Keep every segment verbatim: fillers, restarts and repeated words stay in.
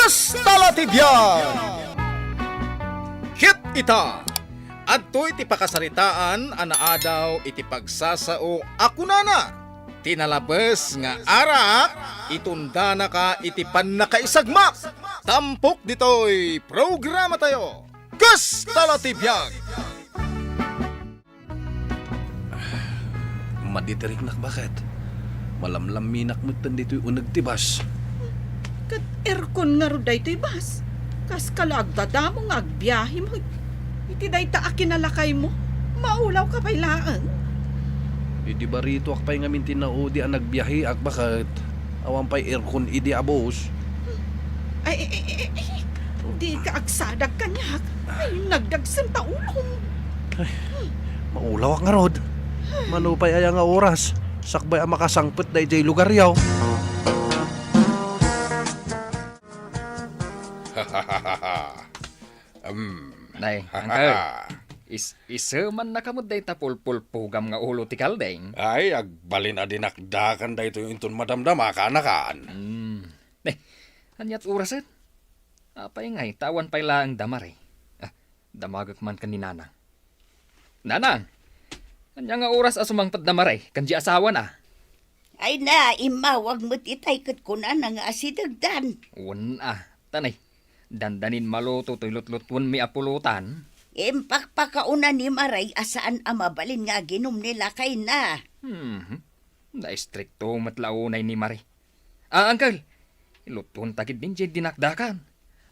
Kasta la ti biag! Ket ita, adtoy ti pakasaritaan a naadaw iti pagsasao a kunana, "Ti nalabes nga arak, itundanaka iti pannakaisagmak." Tampok ditoy programatayo, Kasta la ti biag! Madi ti riknak, baket. Malamlaminak metten ditoy uneg ti bus. Ket aircon ngarud daytoy bus. Kaska la agdadamo nga agbiahemo iti dayta a kinalakaymo. Maulawka pay laeng. Idi baritoak pay ngamin ti naudi a nagbiaheak, baket. Awan pay aircon idi a bus. Ay, ay, ay, ay, ay. Dika agsadag kaniak. Ay, nagdagsem ta ulom. Ay, maulawak ngarud. Mano pay aya nga oras? Sakbay a makasangpet daydiay lugaryo. Em. Nay, uncle. Is-, isemannaka met dayta pulpulpugam nga ulo ti kalding. Ay, agbalin a dinakdakan daytoy inton madamdama, kaanakan. Hmm. Nay, aniat orasen? Apay ngay, ta awan pay laeng da Mare. Ah, damagek man ken ni Nanang. Nanang, ania nga oras a sumangpet da Mare ken di asawana? Ay na, immawag met itay ket kunana nga asidegdan. Wen a, tanay, dandanin maluto toy lutlutuenmi a pulutan. Impakpakauna ni Maray a saan a mabalin nga aginom ni lakayna. Hmm, naistrikto met la unay ni Mare. Ah, uncle, ilutuenta ketdin diay dinakdakan.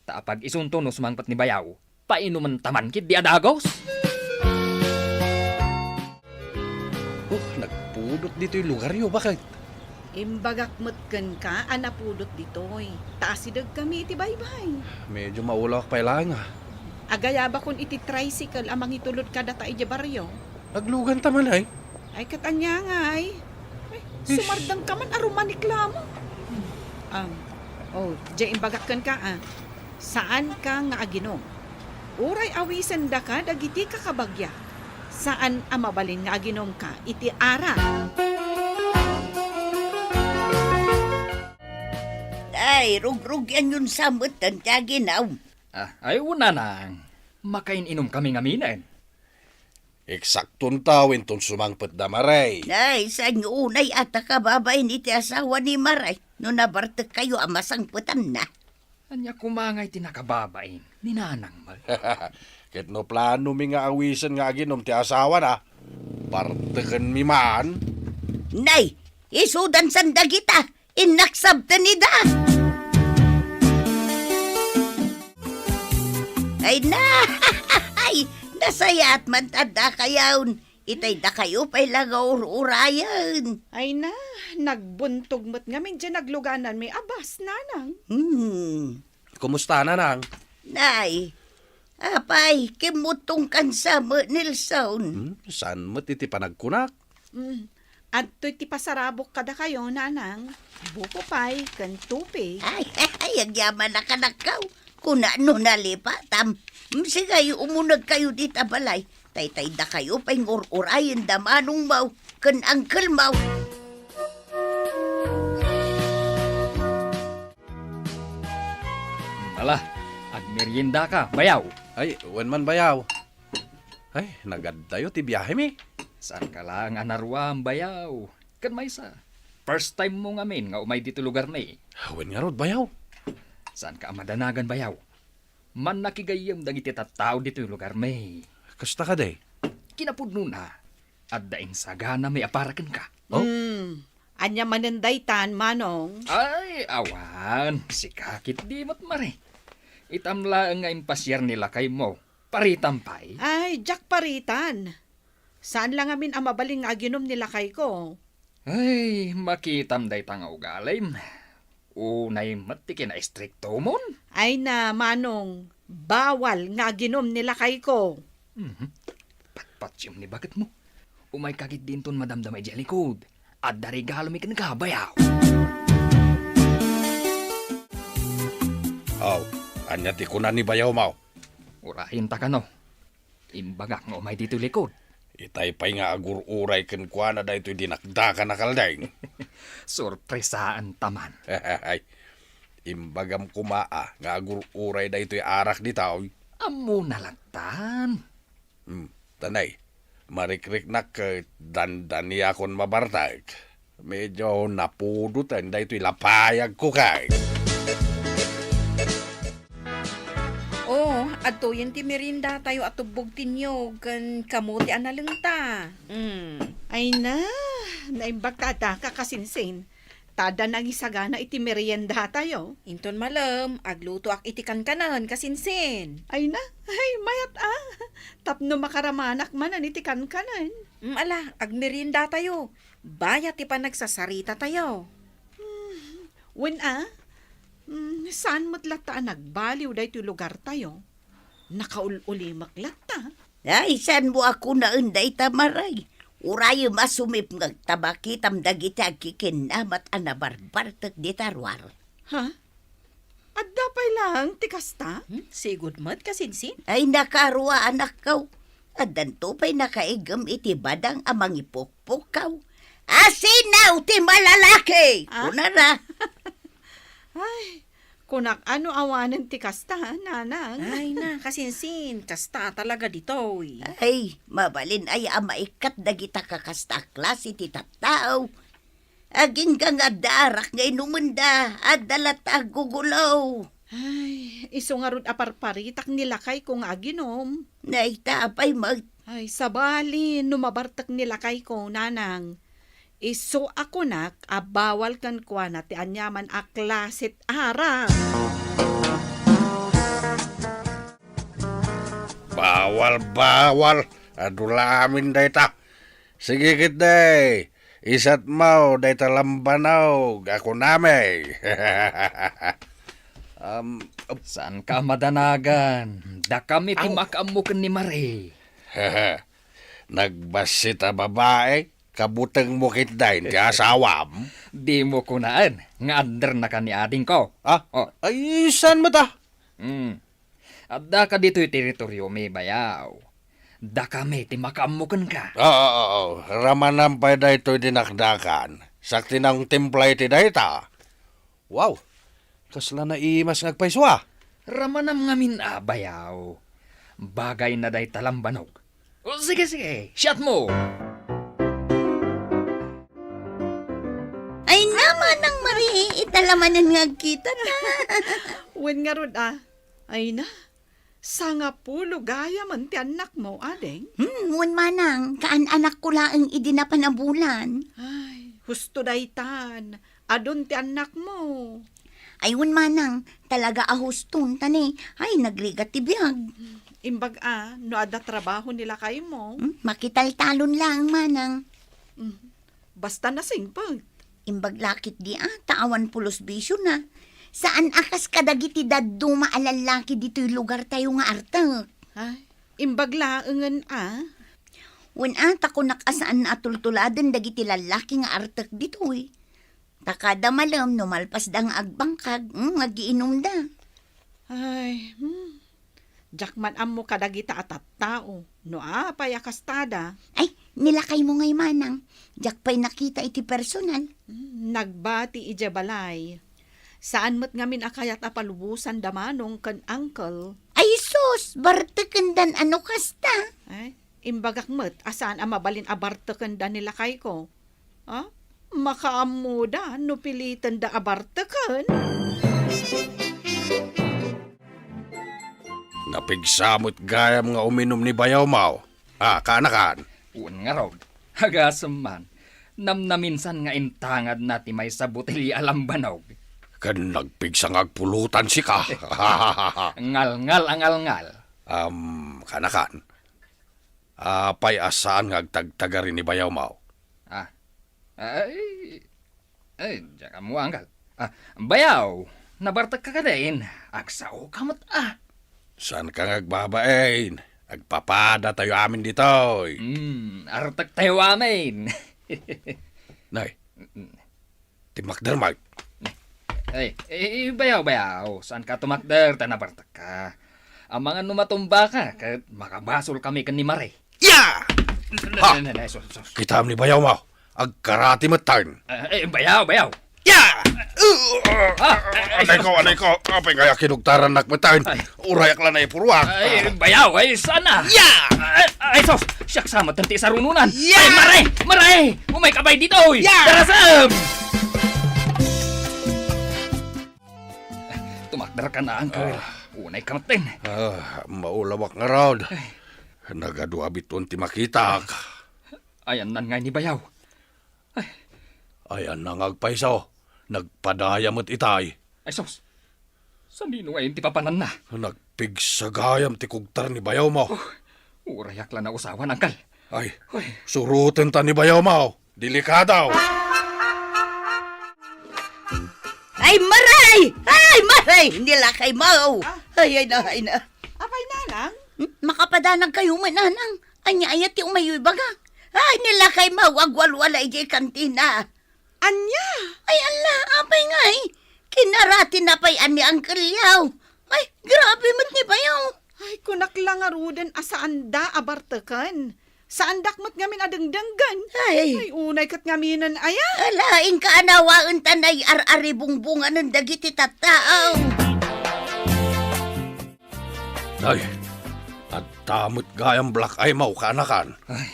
Ta apag-isunto no sumangpet ni Bayaw, painomenta man ketdi a dagos. Oh, nagpudot ditoy lugaryo, baket? Imbagak met kenka a napudot ditoy, ta asidegkami iti baybay. Medyo maulawak pay laeng, ah. Agayabakon iti tricycle a mangitulod kadata idiay barrio. Nagluganta man, ay? Ay, ket ania ngay? Ay, sumardengka man a rumaniklamo. Um, oh, diay imbagak kenka, ah. Saanka nga aginom. Uray awisendaka dagiti kakabagia. Saan a mabalin nga aginomka iti arak. Ay, rugrugianyon sa metten ti aginom. Ah, ay, wen, nanang. Makain-inomkami ngaminen. Eksakto inton sumangpet da Maray. Ay, saanyo unay a ta kababain iti asawa ni Maray no nabartekkayo a masangpetanna. Ania koma ngay ti nakababain ni Nanang met? Ket no planomi nga awisen nga aginom ti asawana, bartekenmi man. Nay, isudan san dagita. Innak sabten ida. Ay na! Ay, nasayaat man ta dakayon. Itay dakayo pay la nga ur-urayen. Ay na, nagbuntog met ngamin diay naglugananmi a bus, Nanang. Hmm. Kumusta, Nanang? Nay, apay, kimmutongkan sa met, Nelson. Hmm, saan met iti panagkunak? Mm. Adtoy ti pasarabok kadakayo, Nanang. Buko pay ken tupig. Ay, ay, agyamanak kadakayo. Kuna no nalipatam. Mm, sige, umunegkayo dita balay. Taytay dakayo pay ngur-urayen da manongmo ken angkelmo. Ala, agmeriendaka, bayaw. Ay, wen man, bayaw. Ay, nagaddayo ti biahemi. Saanka laeng a naruam, bayaw. Ken maysa, first time mo ngamin nga umay ditoy lugarmi. Wen ngarud, bayaw. Saanka a madanagan, bayaw. Mannakigayyem dagiti tattao ditoy lugarmi. Kasta kadi? Kinapudnona, adda insaganami a para kenka. Oh? Hmm. Ania manen daytan, Manong? Ay, awan. Sika ketdi met, Mare. Itam laeng nga impasiar ni lakaymo. Paritam pay? Ay, diak paritan. Saan la ngamin a mabalin nga aginom ni lakayko. Ay, makitam dayta nga ugalim. Unay met ti kinaistriktomon. Ay na, Manong, bawal nga aginom ni lakayko. Mhm. Patpatsiem ni baketmo. Umayka ketdi inton madamdama idiay likod. Adda regalomi kenka, bayaw. Aw, ania ti kuna ni bayawmo? Urayenta kano. Imbagak nga umay ditoy likod. Itay pay nga agur-uray kenkuana daytoy dinakdakan a kalding. Sorpresaenta man. Ay, Imbagam koma a nga agur-uray daytoy arak ditoy. Ammona lattan. Hmm, tanay, marikriknak ket dandaniakon mabartek. Medyo napudoten daytoy lapayagko kay. Oh, adtoyen ti meriendatayo a tubbog ti niyog ken kamote a nalengta. Mm. Ay na, naimbag ta adda ka kasinsin. Ta adda nangisagana iti meriendatayo. Inton malem, aglutoak iti kankanen, kasinsin. Ay na, ay, mayat a. Tapno makaramanak manen iti kankanen. Mm, ala, agmeriendatayo. Bayat ti panagsasaritatayo. Hmm, wen a, hmm, saan met latta a nagbaliw daytoy lugartayo? Nakaul-ulimek latta. Ay, saanmo a kunaen dayta, Mare? Urayem a sumipngeg ta makitam dagiti agkikinnamat a nabarbartek dita ruar. Ha? Adda pay laeng ti kasta? Hmm? Sigud met, kasinsin? Ay, nakarua, anakko. Addanto pay nakaigem iti badang a mangipukpukkaw. Asinaw ti malalaki! Ah? Kunara. Ay, kunak a no awanen ti kasta, nanang. Ay na, kasinsin, kasta talaga ditoy. Ay, mabalin aya a maikkat dagita kakasta a klase ti tattao. Agingga nga adda arak nga inumenda, adda latta aggugulo. Ay, isu ngarud a parparitak ni lakayko nga aginom. Nayta, apay met? Ay, sabali, no mabartek ni lakayko, nanang. Isu a kunak a bawal kenkuana ti aniaman a klasit arak. Bawal, bawal. Adu la amin dayta. Sige ketdi, isatmo dayta lambanog a kunami. Um, Saanka a madanagan. Dakami ti Aw. makaammo ken ni Mare. Nagbassit a babai, kabutengmo ketdi ti asawam. Dimo kunaen nga underna ka ni adingko. Ah? Oh. Ay, saan met a? Hmm. Addaka ditoy teritoriomi, bayaw. Dakami ti makaammo kenka. Oo, oo, oo. Ramanam pay daytoy dinakdakan. Sakti nang timpla iti dayta. Wow! Kasla naimas nga agpayso a. Ramanam ngamin a, bayaw. Bagayna dayta lambanog. O, sige, sige. Siatmo! Ay na, Manang Mari, ita la manen nga agkita ta. Wen ngarud a. Ay na, sangapulo gayamen ti annakmo, ading? Hmm, wen manang, kaan-anakko laeng idi napan a bulan. Ay, husto daytan. Adun ti annakmo. Ay, wen manang, talaga a huston, ta ne, ay, nagrigat ti biag. Imbag a, no adda trabaho ni lakaymo. Hmm, makitaltalon laeng, manang. Hmm. Basta nasingpet. Imbag la ketdi a, ta awan pulos bisiona. Saan a kas kadagiti dadduma a lallaki ditoy lugartayo nga artek. Ay, imbag laengen a. Wen a, ta kunak a saan a tultuladen dagiti lallaki nga artek ditoy. Ta kada malem no malpasda nga agbangkag, mm, agiinumda. Ay, hmm. Diak man ammo kadagita a tattao, no apay a kastada. Ay, ni lakaymo ngay manang, diak pay nakita iti personal. Hmm, nagbati idiay balay. Saan met ngamin a kayat a palubosan da manong ken uncle. Ay sus, bartekendan a no kasta. Ay, imbagak met a saan a mabalin a bartekenda ni lakayko. Ah, makaammoda no pilitenda a barteken. Napigsa met gayam nga uminum ni bayawmo. Ah, kaanakan. Wen ngarud, agasem man. Namnaminsan nga intangadna ti maysa a botelya a lambanog. Ken nagpigsa nga agpulutan sika. Ngalngal a ngalngal. Am, kaanakan. Apay a saan nga agtagtagari ni bayawmo? Ah. Ay, ay, diak ammo, uncle. Ah, bayaw, nabartekka kadin. Agsaoka met a. Saanka nga agbabain? Agpapadatayo amin ditoy. Hmm, artektayo amin. Nay, mm, timakder, Mike. Ay, eh, bayaw, bayaw. Saanka tumakder, ta nabartekka. Amangan no matumbaka, ket makabasolkami ken ni Mare. Ya! Ha! Ne, ne, ne, sus, sus. Kitaem ni bayawmo. Agkarate metten. Eh, eh, bayaw, bayaw. Ya! Ah, ay, anay ko, anay ko. Apay nga kinugtarannak met. Ay. Urayak la naipuruak. Ay, bayaw, ay, sana. Ya! Ay, ay, sus, siak sa met ti sarununan. Ya! Ay, mare! Mare! Umay ka bay ditoy! Ya! Darasem! Tumakder ka na, Uncle. Ah. Unay ka met. Ah, maulawak ngarud. Ay. Nagadu a biton ti makitak. Ayanna ngay ni bayaw. Ay. Ayanna nga agpayso. Nagpadaya met itay. Ay, sus. Sanino ngay ti papananna? Nagpigsa gayam ti kugtar ni bayawmo. Oh, urayak la nausawan, Uncle. Ay, uy. Surotenta ni bayawmo. Delikado. Ay, maray! Ay, maray! Ni lakaymo! Ah. Ay, ay na, ay na. Apay, nanang? Hmm? Makapadanag kayo man, nanang. Ania aya ti umayo ibaga? Ay, ni lakaymo, agwalwala idiay kantina. Ania? Ay, ala, apay ngay? Kinaratina pay ni Uncle Yaw. Ay, grabe met ni bayaw. Ay, kunak la ngaruden a saanda a barteken. Saandak met ngamin a dengdenggen. Ay. Ay, unay ket ngaminen aya. Ala, inka a nawaen ta nay ar-aribungbunganen dagiti tattao. Ay, adda met gayam black eye mo, kaanakan. Ay,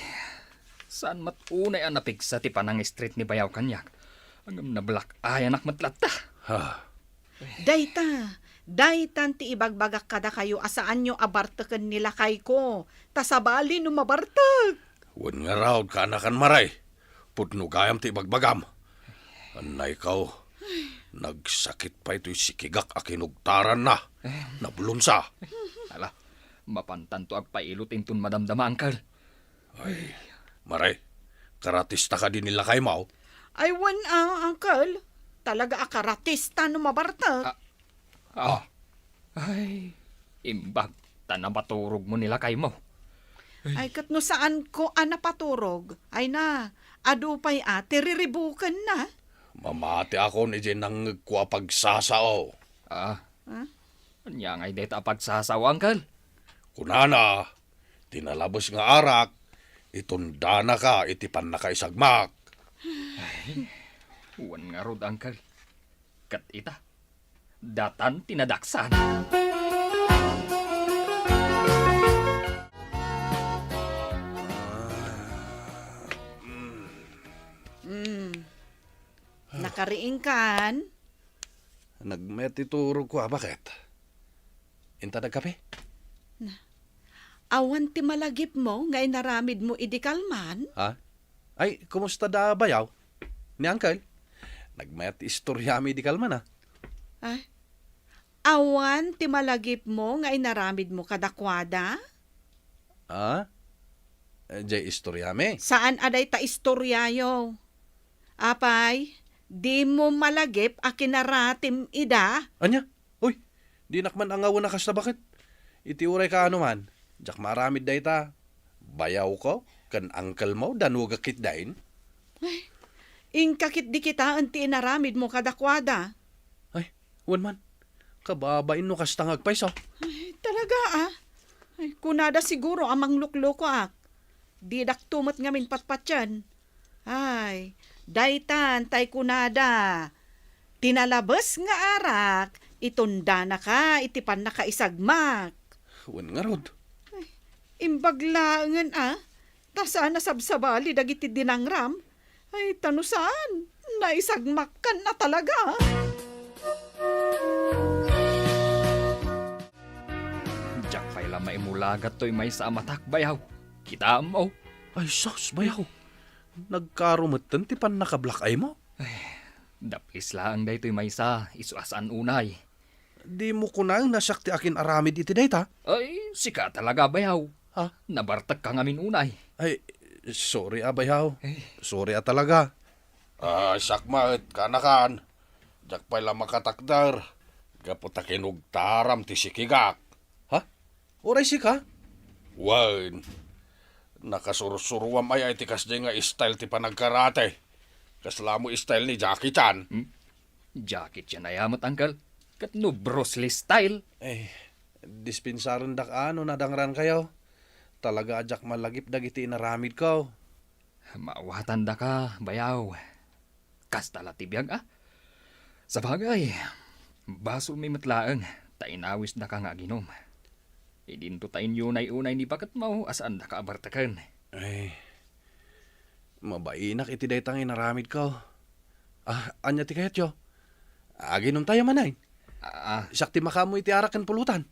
saan met unay a napigsa ti panang-street ni bayaw kaniak. Ngem na-black eye-anak met latta. Ha. Dayta, daytan ti ibagbagak kadakayo a saanyo a barteken ni lakayko, ta sabali no mabartek. Wen ngarud, kaanakan, maray. Pudno gayam ti ibagbagam. Annaykaw, nagsakit pay toy sikigak a kinugtaranna. Eh. Nablunsa. Ala, mapantanto agpailot inton madamdama, Uncle. Ay, maray, karatista kadi ni lakaymo? Ay, wen a, Uncle. Talaga a karatista no mabartek. Ah, ah. Ay, imbag ta napaturogmo ni lakaymo. Ay, ket no saanko a napaturog, ay na, adu pay a ti riribukenna. Mamatiakon idiay nangngegko a pagsasao. Ah. Ah? Ania ngay dayta a pagsasao, Uncle? Kunana, ti nalabes nga arak, itundanaka iti pannakaisagmak. Ay, wen ngarud, Uncle. Ket ita, datan ti nadaksan. Mm. Nakariingkan? Nagmet ti turogko a, baket? Inta nagkape? Na, awan ti malagipmo nga inaramidmo idi kalman? Ha? Ay, kumusta da bayaw? Ni Uncle? Nagmet ti istoriami idi kalman, a. Ay, awan ti malagipmo nga inaramidmo kadakuada? A? Eh, jay istoriami? Saan a dayta istoriayo. Apay, dimo malagip a kinaratim ida? Ania? Uy, dinak man angawen a kasta, baket. Iti uray kaano man, diak maaramid dayta. Bayawko ken uncle mo, danogak ketdin. Ay, inka ketdi kitaen ti inaramidmo kadakuada. Ay, wen man. Kababain no kasta nga agpayso. Ay, talaga, a. Ay, kunada siguro a mangluklokoak. Didakto met ngamin patpatien. Ay, daytan tay kunada, "Ti nalabes nga arak, itundanaka iti pannakaisagmak." Wen ngarud. Ay, imbag laengen a, ta saan a sabsabali dagiti dinangram. Ay, ta no saan, naisagmakkan a talaga. Diak pay la maimulagat toy maysa a matak, bayaw. Kitaem, o. Ay, sus, bayaw. Nagkaro metten ti pannaka-black eye mo. Ay, daplis laeng daytoy maysa, isu a saan unay. Dimo kunaen a siak ti akin-aramid iti dayta? Ay, sika talaga, bayaw. Ha? Nabartekka ngamin unay. Ay, sorry a, bayaw. Eh. Sorry a talaga. Ah, siak met, kaanakan. Diak pay la makatakder. Gapu ta kinugtaram ti sikigak. Ha? Uray sika? Wen, nakasursuruam aya iti kasdiay nga style ti panagkarate. Kasla mo style ni Jackie Chan. Hmm? Jackie Chan aya met, uncle? Ket no Bruce Lee style? Eh, dispensarendak a no nadangrankayo. Talaga a diak malagip dagiti inaramidko. Maawatandaka, bayaw. Kasta la ti biag, a? Sabagay, basolmi met laeng ta inawisdaka nga aginom. Idinto ta inyunay-unay ni baketmo a saandaka a barteken. Ay, mabainak iti dayta nga inaramidko. Ah, ania ti kayatyo? Aginomtayo manen. Ah, ah. Siak ti makaammo iti arak ken pulutan.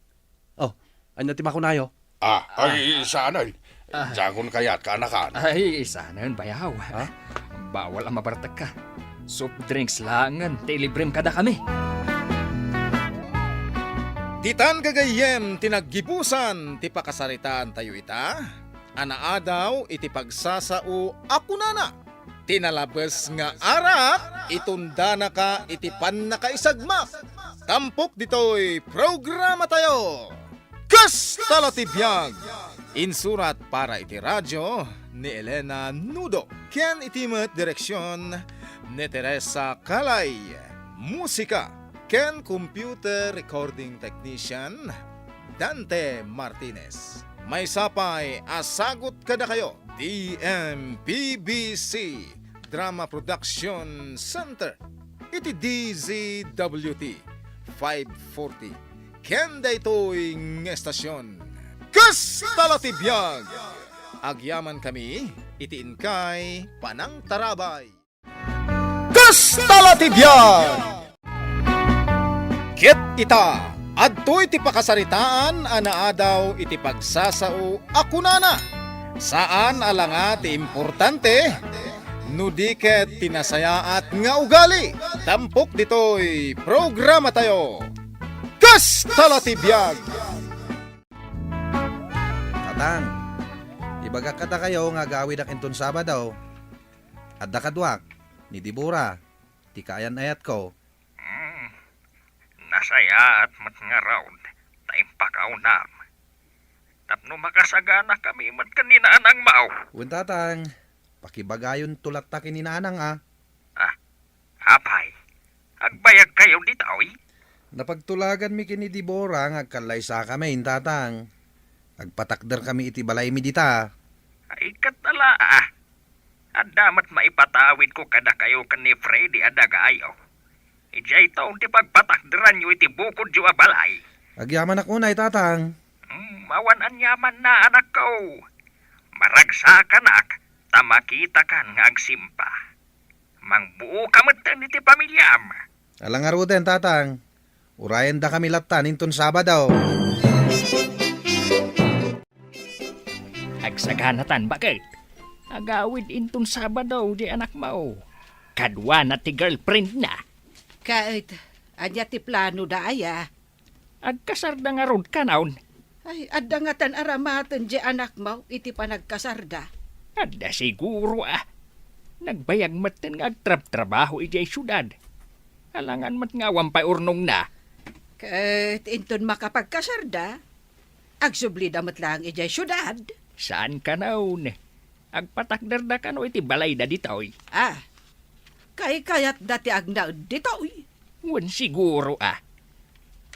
Oh, ania ti makunayo? Ah, ay, saanen. Ah. Diakon kayat kaanakan. Ay, saanen, bayaw. Ha? Bawal a mabartekka. Soft drinks laengen ti ilibrem kadakami. Ditan gagayyem ti naggibusan ti pakasaritaantayo ita, a naadaw iti pagsasao a kunana, "Ti nalabes nga arak, itundanaka iti pannakaisagmak." Tampok ditoy programatayo, Kasta la ti Biag! Insurat para iti radio ni Elena Nudo, ken iti met direksion ni Teresa Calay. Musika ken computer recording technician, Dante Martinez. Maysa pay a sagut kadakayo, D M P B C Drama Production Center, iti D Z W T five forty, ken daytoy nga estasion. Kasta la ti biag! Agyamankami iti inkay panangtarabay. Kasta la ti biag! Ket ita, adtoy ti pakasaritaan a naadaw iti pagsasao a kunana, "Saan a langa ti importante, no di ket ti nasayaat nga ugali." Tampok ditoy programatayo, Kasta la ti biag! Tatang, ibagak kadakayo nga agawidak inton Sabado. Adda kaduak, ni Debora, ti kaayan-ayatko. Hmm, nasayaat met ngarud ta impakawnam. Tapno makasaganakami met ken ni nanangmo. Wen, Tatang, pakibagayonto latta ken ni nanang a. Ah, apay, agbayagkayo ditoy? Napagtulaganmi ken ni Debora nga agkallaysakami, Tatang. Agpatakderkami iti balaymi dita. Ay, ket ala, ah. Adda met maipatawidko kadakayo ken ni Freddy a dagayo. Idiay taon ti pagpatakderanyo iti bukodyo a balay. Agyamanak unay, Tatang. Hmm, awan aniamanna, anakko. Maragsakanak ta makitakan nga agsimpa. Mangbuoka metten iti pamiliam. Ala ngaruden, Tatang. Urayendakami lattan inton Sabado. Agsaganatan, baket. Agawid inton Sabado diay anakmo. Kaduana ti girlfriendna. Ket, ania ti planoda aya? Agkasarda ngarud kanon. Ay, adda ngatan aramaten diay anakmo iti panagkasarda? Adda siguro a. Nagbayag metten nga agtrabtrabaho idiay siudad. Alangan met nga awan pay urnongna. Ket inton makapagkasarda, agsublida met laeng idiay siudad. Saan kanon? Agpatakderda kano iti balayda ditoy. Ah, kaykayatda ti agnaed ditoy? Wen, siguro a.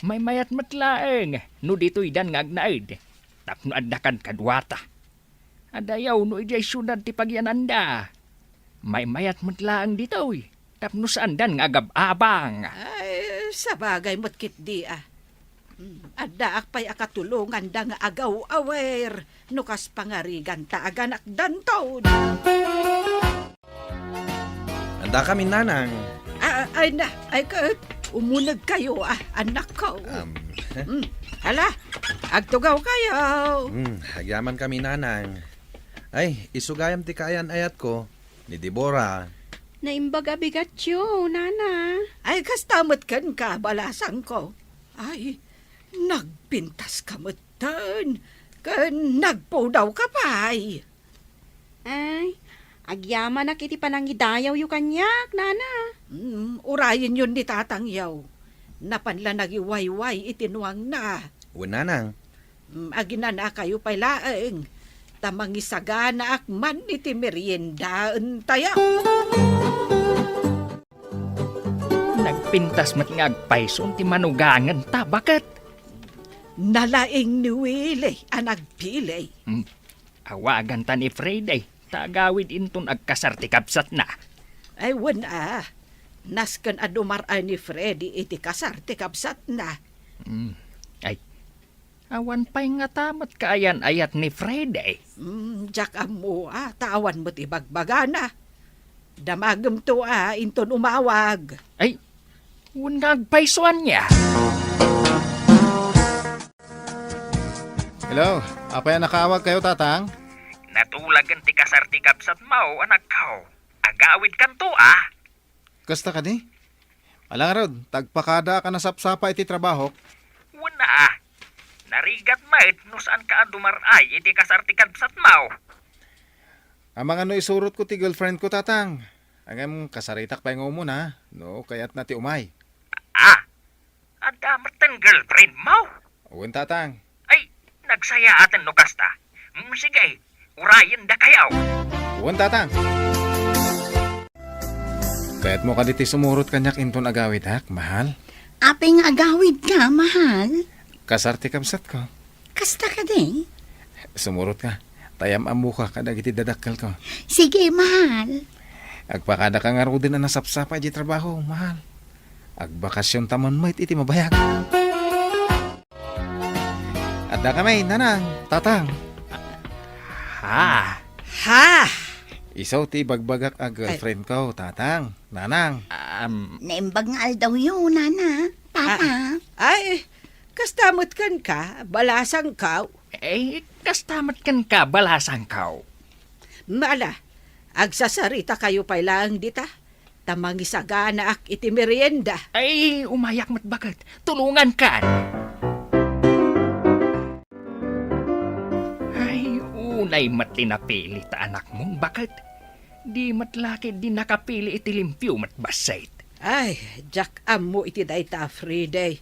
Maymayat met laeng no ditoydan nga agnaed, tapno adda kadkaduata. Adayaw no idiay siudad ti pagyananda. Maymayat met laeng ditoy, tapno saandan nga agab-abang. Ay, sabagay met ketdi a. Hmm, addaak pay a katulonganda nga agaw-awer no kas pangariganta a ganakdanton. Andakami, nanang. Ah, ay na, ay ka, umunegkayo, ah, anakko. Um. Hmm, hala, agtugawkayo. Hmm, agyamankami, nanang. Ay, isu gayam ti kaayan-ayatko, ni Debora. Naimbag a bigatyo, nana. Ay, kasta met kenka, balasangko. Ay, nagpintaska metten, ken nagpudawka pay. Ay, agyamanak iti panangidayawyo kaniak, nana. Mm, urayenyon ni tatangyo. Napan la nagiwayway iti nuangna. Wen, nanang. Mm, aginanakayo pay laeng, ta mangisaganaak man iti meriendaentayo. Nagpintas met nga agpayson ti manugangenta, baket? Nalaing ni Willie a nagpili. Hmm. Awaganta ni Freddy, ta agawid inton agkasar ti kabsatna. Ay, wen a. Nasken a dumar-ay ni Freddy iti kasar ti kabsatna. Mm. Ay, awan pay ngata met kaayan-ayat ni Freddy. Mm, diak ammo a, ta awan met ibagbagana. Damagemto a, inton umawag. Ay, wen nga agpayso ania. Hello, apay a nakaawagkayo, Tatang? Natulagen ti kasar ti kabsatmo, anakko. Agawidkanto a. Kasta kadi? Ala ngarud, ta agpakadaak a nasapsapa iti trabahok. Wen a. Narigat met no saanka a dumar-ay iti kasar ti kabsatmo. Amangan no isurotko ti girlfriendko, Tatang. Ngem kasaritak pay nga umuna, no kayatna ti umay. Ah, adda metten girlfriendmo? Wen, Tatang. Ay, nagsayaaten no kasta. Mm, sige, urayendakayo. Wen, Tatang. Kayatmo kadi ti sumurot kaniak inton agawidak, mahal? Apay nga agawidka, mahal? Kasar ti kabsatko. Kasta kadi? Sumurotka. Ta am-ammoka kadagiti dadakkelko. Sige, mahal. Agpakadaka ngaruden a nasapsapa iti trabaho, mahal. Agbakasionta man met iti mabayag. Addakami, Nanang, Tatang. Ha? Ha? Isu ti ibagbagak a girlfriendko, Tatang, Nanang. Um, Naimbag nga aldawyo, Nana, Papa. Ah, ay, kasta met kenka, balasangko. Eh, kasta met kenka, balasangko. Ala, agsasaritakayo pay laeng dita, ta mangisaganaak iti merienda. Ay, umayak met baket. Tulongankan. Ay, unay met ti napili ta anakmon, baket. Di met la ketdi nakapili iti limpio met bassit. Ay, diak ammo iti dayta, Freddy.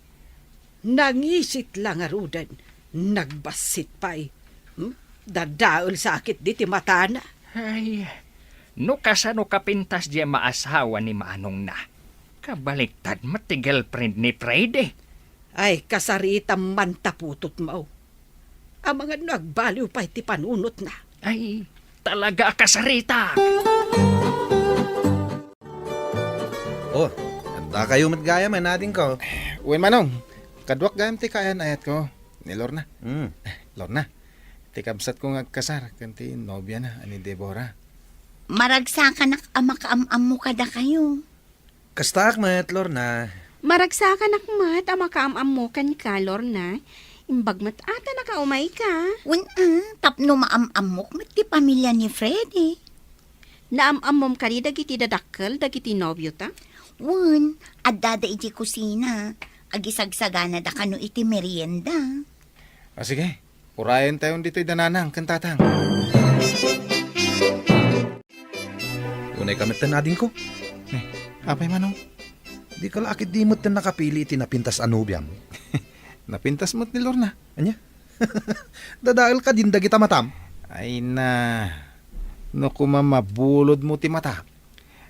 Nangisit la ngaruden, nagbassit pay. Hmm? Dadael sa ketdi ti matana. Ay, no kasano kapintas diay maasawa ni manongna? Kabaliktad met ti girlfriend ni Freddy. Ay, kasaritam man ta putotmo. Amangan no agbaliw pay ti panunotna. Ay, talaga a kasaritak. Oh, addakayo met gayam, adingko. Wen, Manong, kaduak gayam ti kaayan-ayatko, ni Lorna. Hmm. Lorna, ti kabsatko nga agkasar ken ti nobiana a ni Deborah. Maragsakanak a makaam-ammo kadakayo. Kastaak met, Lorna. Maragsakanak met a makaam-ammo kenka, Lorna. Imbag met a ta nakaumayka. Wen a, tapno maam-ammok met ti pamilia ni Freddy. Naam-ammom kadi dagiti dadakkel dagiti nobiota? Wen, addada idiay kusina. Agisagsaganada kano iti merienda. Ah, sige. Urayentayon ditoy da Nanang ken Tatang. Unayka metten, adingko. Eh, apay, Manong? Dika la a ketdi metten nakapili iti napintas a nobiam? Napintas met ni Lorna. Ania? Dadael kadin dagita matam? Ay na, no koma mabulodmo ti matak,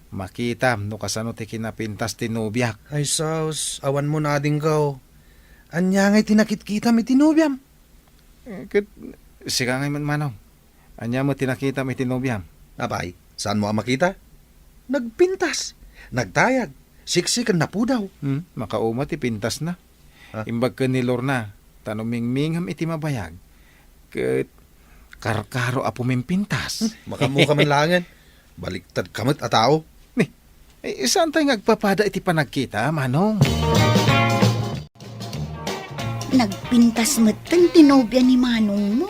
makitam no kasano ti kinapintas ti nobiak. Ay sus, awanmo, adingko. Ania ngay ti nakitkitam iti nobiam? Eh, ket sika ngay met, Manong. Ania met ti nakitam iti nobiam? Apay, saanmo a makita? Nagpintas, nagtayag, siksi ken napudaw. Hmm, makauma ti pintasna. Ah. Imbag ken ni Lorna, ta no mingmingam iti mabayag, ket karkaro a pumimpintas. Hmm, makaammoka man laengen. Baliktadka met a tao. Ni, eh, saantay nga agpapada iti panagkita, Manong? Nagpintas metten ti nobia ni manongmo.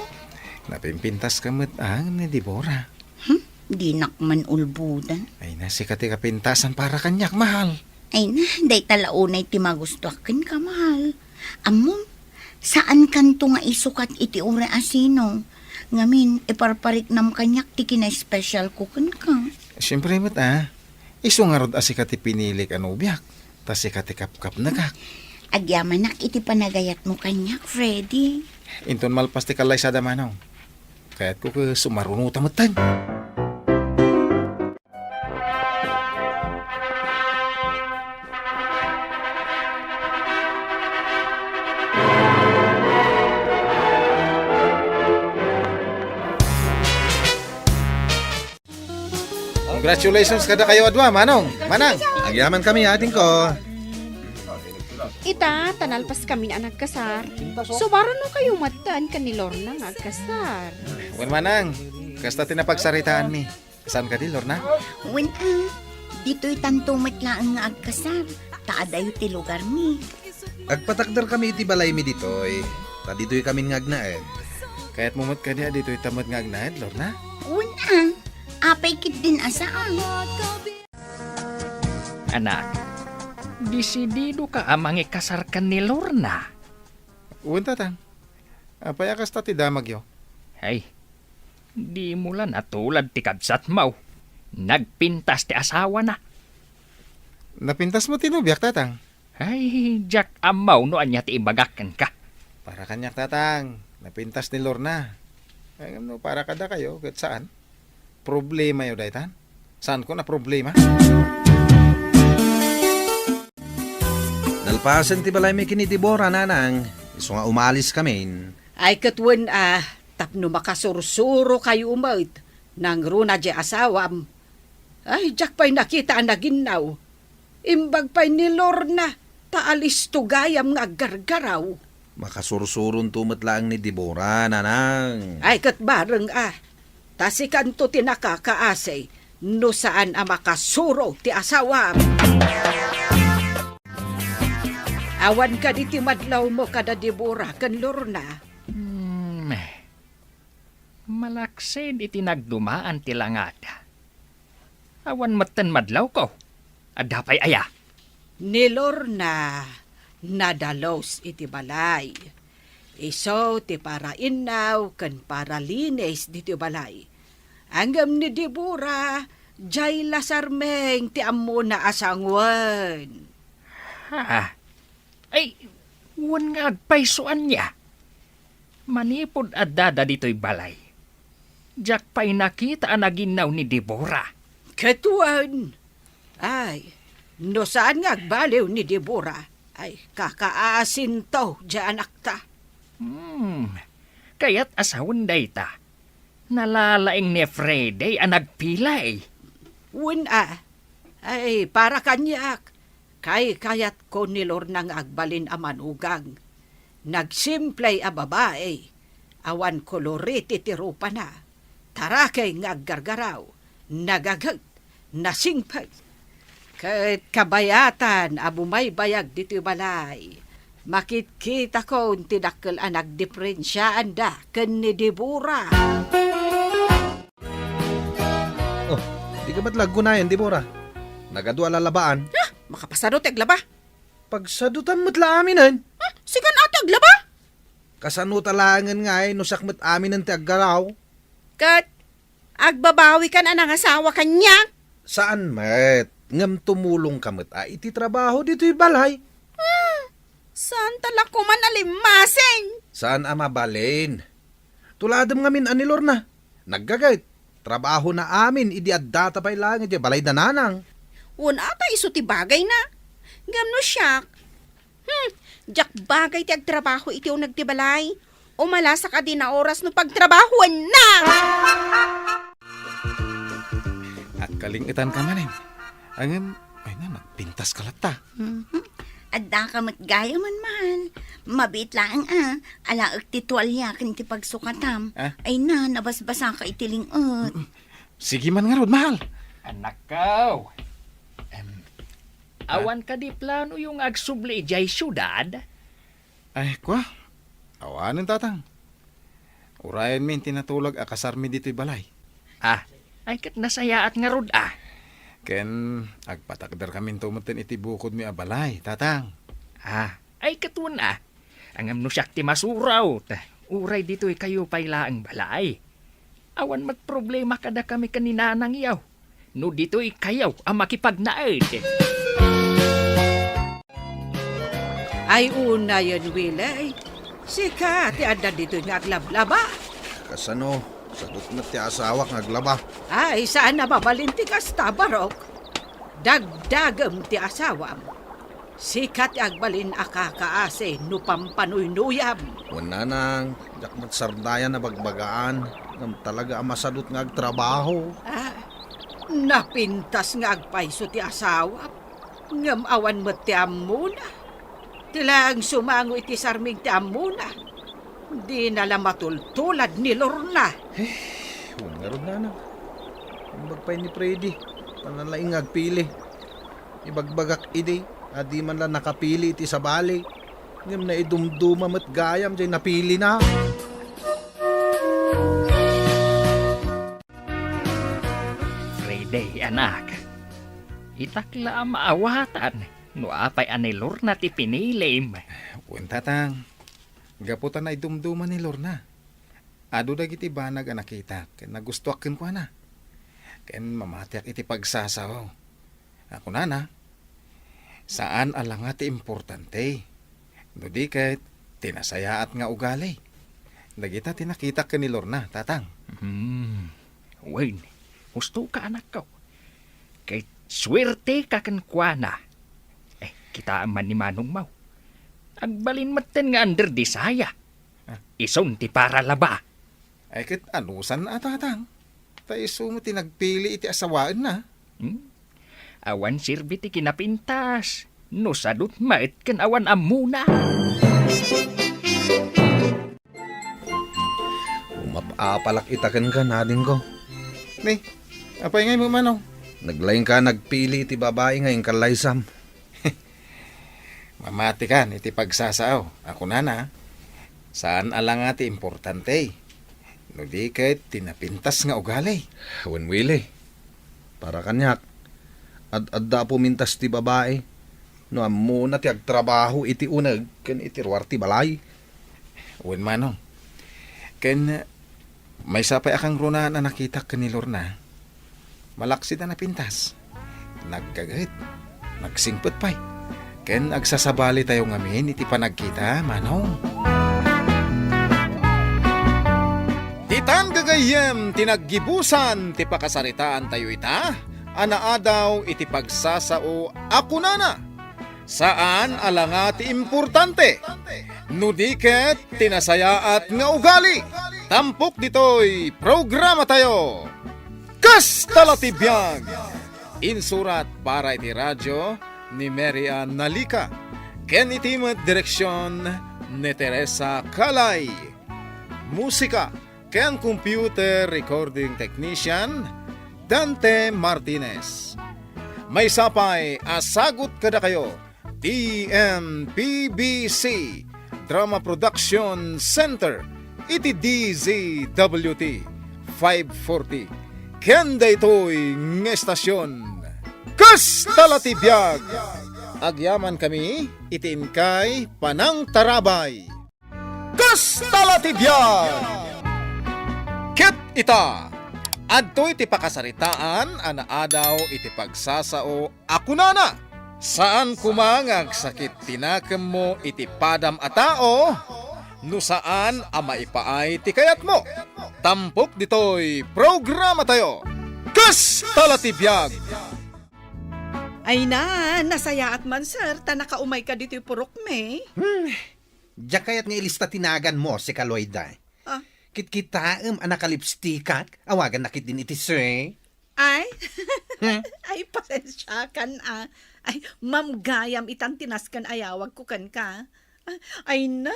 Napimpintaska met a ni Deborah. Hmm? Dinak man ulbodan. Ay na, sika ti kapintasan para kaniak, mahal. Ay na, dayta la unay ti magustuak kenka, mahal. Ammom, saankanto nga isukat iti uray a sino. Ngamin, iparpariknam kaniak ti kinaespesialko kenka. Siempre met a. Isu ngarud a sika ti pinilik a nobiak, ta sika ti kapkapnekak. Agyamanak iti panagayatmo kaniak, Freddy. Inton malpas ti kallaysada, Manong. Kayatko ket sumarunota metten. Congratulations kadakayo a dua, Manong, Manang. Agyamankami, adingko. Ita, ta nalpaskamin a nagkasar. Sumarunokayo metten ken ni Lorna nga agkasar. Wen, Manang, kasta ti napagsaritaanmi. Saan kadi, Lorna? Wen, a, ditoytanto met laeng nga agkasar, ta adayo ti lugarmi. Agpatakderkami iti balaymi ditoy, ta ditoykamin nga agnaed. Kayatmo met kadi a ditoyta met nga agnaed, Lorna? Wen, a, apay ketdin a saan? Anak, desididoka a mangikasar ken ni Lorna? Wen, Tatang. Apay a kasta ti damagyo? Ay, dimo la natulad ti kabsatmo. Nagpintas ti asawana. Napintasmo ti nobiak, Tatang? Ay, diak ammo no ania ti ibagak kenka. Para kaniak, Tatang, napintas ni Lorna. Ay, ngem no para kadakayo, ket saan? Problemayo daytan? Saanko a problema? Nalpasen ti balaymi ken ni Debora, Nanang, isu nga umaliskamin. Ay, ket wen, a, tapno makasursurokayo met, nangruna diay asawam. Ay, diak pay nakita a naginnaw. Imbag pay ni Lorna, ta alisto gayam nga aggargaraw. Makasursuronto met laeng ni Debora, Nanang. Ay, ket bareng, a. Ta sikanto ti nakakaasi no saan a makasuro ti asawam. Awan kadi ti madlawmo kada Debora ken Lorna? Hmm. Malaksid iti nagdumaan ti langada. Awan metten madlawko. Adda pay aya? Ni Lorna nadalus iti balay. Isu ti parainnaw ken paralinis ditoy balay. Ngem ni Debora, diay la sarming ti ammona a sangoen. Ha? Ay, wen nga agpayso ania? Manipud addada ditoy balay, diak pay nakita a naginnaw ni Debora. Ket wen, ay, no saan nga agbaliw ni Debora, ay, kakaasinto diay anakta. Hmm, kayat a sawen dayta. Nalalaing ni Freddy a nagpilay. Wen a, ay, para kaniak, kaykayatko ni Lorna nga agbalin a manugang. Nagsimple a babai, awan kolorete ti rupana, tarakeng nga aggargaraw, nagaget, nasingpet. Ket kabayatan a bumaybayag ditoy balay, makitkitakon ti dakkel a nagdiferensiaanda ken ni Debora. Oh, dika met la aggunayan, Debora. Nagadu a lalabaan. Ha? Makapasado ti aglaba? Pagsadutam met la aminen. Ha? Sikan a ti aglaba? Kasano ta laengen ngay no siak met aminen ti aggaraw? Ket agbabawikan a nangasawa kaniak? Saan met, ngem tumulongka met a iti trabaho ditoy balay. Ah, saanta la koman a limmasing. Saan a mabalin? Tuladem ngamin a ni Lorna. Naggaget. Trabahona amin idi addata pay laeng idiay balay da Nanang. Wen a ta isu ti bagayna. Ngem no siak, hmm, diak bagay ti agtrabaho iti uneg ti balay. Umalasak a dina oras no pagtrabahoenna. Agkalingetanka manen. Ngem, ay na, nagpintaska latta. Mhm. Addaka met gayamen, mahal. Mabiit laeng a, alaek ti tualia ken ti pagsukatam. Ah? Ay na, nabasbasaka iti ling-et. Mm-mm. Sige man ngarud, mahal. Anakko. Em, ah? Awan kadi planoyo nga agsubli idiay siudad? Ay, kua? Awanen, Tatang. Urayenmin ti natulag a kasarmi ditoy balay. Ah, ay ket nasayaat ngarud a. Ken agpatakderkaminto metten iti bukodmi a balay, Tatang. Ah, ay ket wen a. Ngem no siak ti masurat, uray ditoykayo pay laeng balay. Awan met problema kadakami ken ni Nanangyo no ditoykayo a makipagnaed. Ay, unayen, Willie. Sika ti adda ditoy nga aglablaba. Kasano? Sadut met ti asawak nga aglaba. Ay, saan a mabalin ti kasta, Barok. Dagdagem ti asawam. Sika ti agbalin a kakaasi no pampanuynuyam. Wen, Nanang, diak met sardayan a bagbagaan, ngem talaga a masadut nga agtrabaho. Ah, Napintas nga agpayso ti asawam, ngem awan met ti ammona. Ti laeng sumango iti sarming ti ammona, dina la matultulad ni Lorna. Eh, wen ngarud, nanang. Imbag pay ni Freddy, ta nalaing nga agpili. Ibagbagak idi a di man la nakapili iti sabali, ngem naidumduma met gayam jay napilina. Freddy, anak, itak la a maawatan no apay a ni Lorna ti pinilim. Wen, tatang, gapu ta naidumduma ni Lorna. Adu dagiti banag a nakitak ken nagustoak kenkuana. Ken mamatiak iti pagsasao. A kunana, saan a la nga ti importante, no di ket ti nasayaat nga ugali. Dagita ti nakitak ken ni Lorna, tatang. Hmm. Wen, husto ka, anakko. Ket suerte ka kenkuana. Eh, kitaem man ni manongmo. Agbalin metten nga under di saya. Ah. Isun ti paralaba. Ay, ket anusan a, tatang? Ta isu met ti nagpili iti asawaenna. Hmm? Awan serbi ti kinapintas no sadut met ken awan ammona. Umap-apalak ita kenka, nadingko. Ni, apay ngay met, manong? Naglaingka nagpili iti babai nga inkallaysam. Mamatikan iti pagsasao. A kunana, saan a la nga ti importante, no di ket ti napintas nga ugali. Wen, Willie, para kaniak, ad-adda a pumintas ti babai no ammona ti agtrabaho iti uneg ken iti ruar ti balay. Wen, manong. Ken maysa pay a kangrunaan a nakitak ken ni Lorna, malaksid a napintas, naggaget, nagsingpet pay, ken agsasabalitayo ngamin iti panagkita, manong. Ditan gagayyem ti naggibusan ti pakasaritaantayo ita a naadaw iti pagsasao a kunana, saan a la nga ti importante, no di ket ti nasayaat nga ugali. Tampok ditoy programatayo. Kasta la ti biag. Insurat para iti radio ni Mary Ann Nalica, ken iti met direksion ni Teresa Calay. Musika ken computer recording technician, Dante Martinez. Maysa pay a sagut kadakayo ti M P B C Drama Production Center iti D Z W T five forty ken daytoy nga estasion. Kasta la ti biag! Agyamankami iti inkay panangtarabay. Kasta la ti biag! Ket ita, adtoy ti pakasaritaan a naadaw iti pagsasao a kunana, saan koma nga agsakit ti nakemmo iti padam a tao no saan a maipaay ti kayatmo. Tampok ditoy programatayo, Kasta la ti biag! Ay na, nasayaat man, sir, ta nakaumayka ditoy purokmi. Hmm, Diak kayat nga ilista ti naganmo, sika Loida. Ah. Kitkitaem a nakalipstikak, awagannak ketdin iti sir. Ay? Hmm? Ay, pasensiakan, ah. Ay, ma'am gayam itan ti nasken a yawagko kenka. Ah, ay na,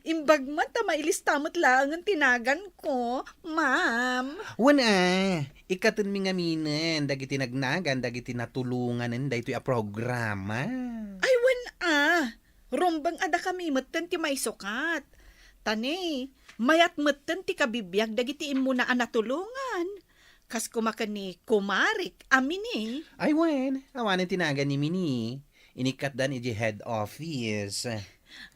imbag man ta mailista met laengen ti naganko, ma'am. Wen, ah, ikkatenmi ngaminen dagiti nagnagan dagiti natulonganen daytoy a programa. Ay, wen, ah. Rumbeng a dakami metten ti maisukat. Ta ni, mayat metten ti kabibiag dagiti immuna a natulongan. Kas koma ken ni kumarik a Mini. Ay wen, awanen ti nagan ni Mini. Inikkatdan idiay head office.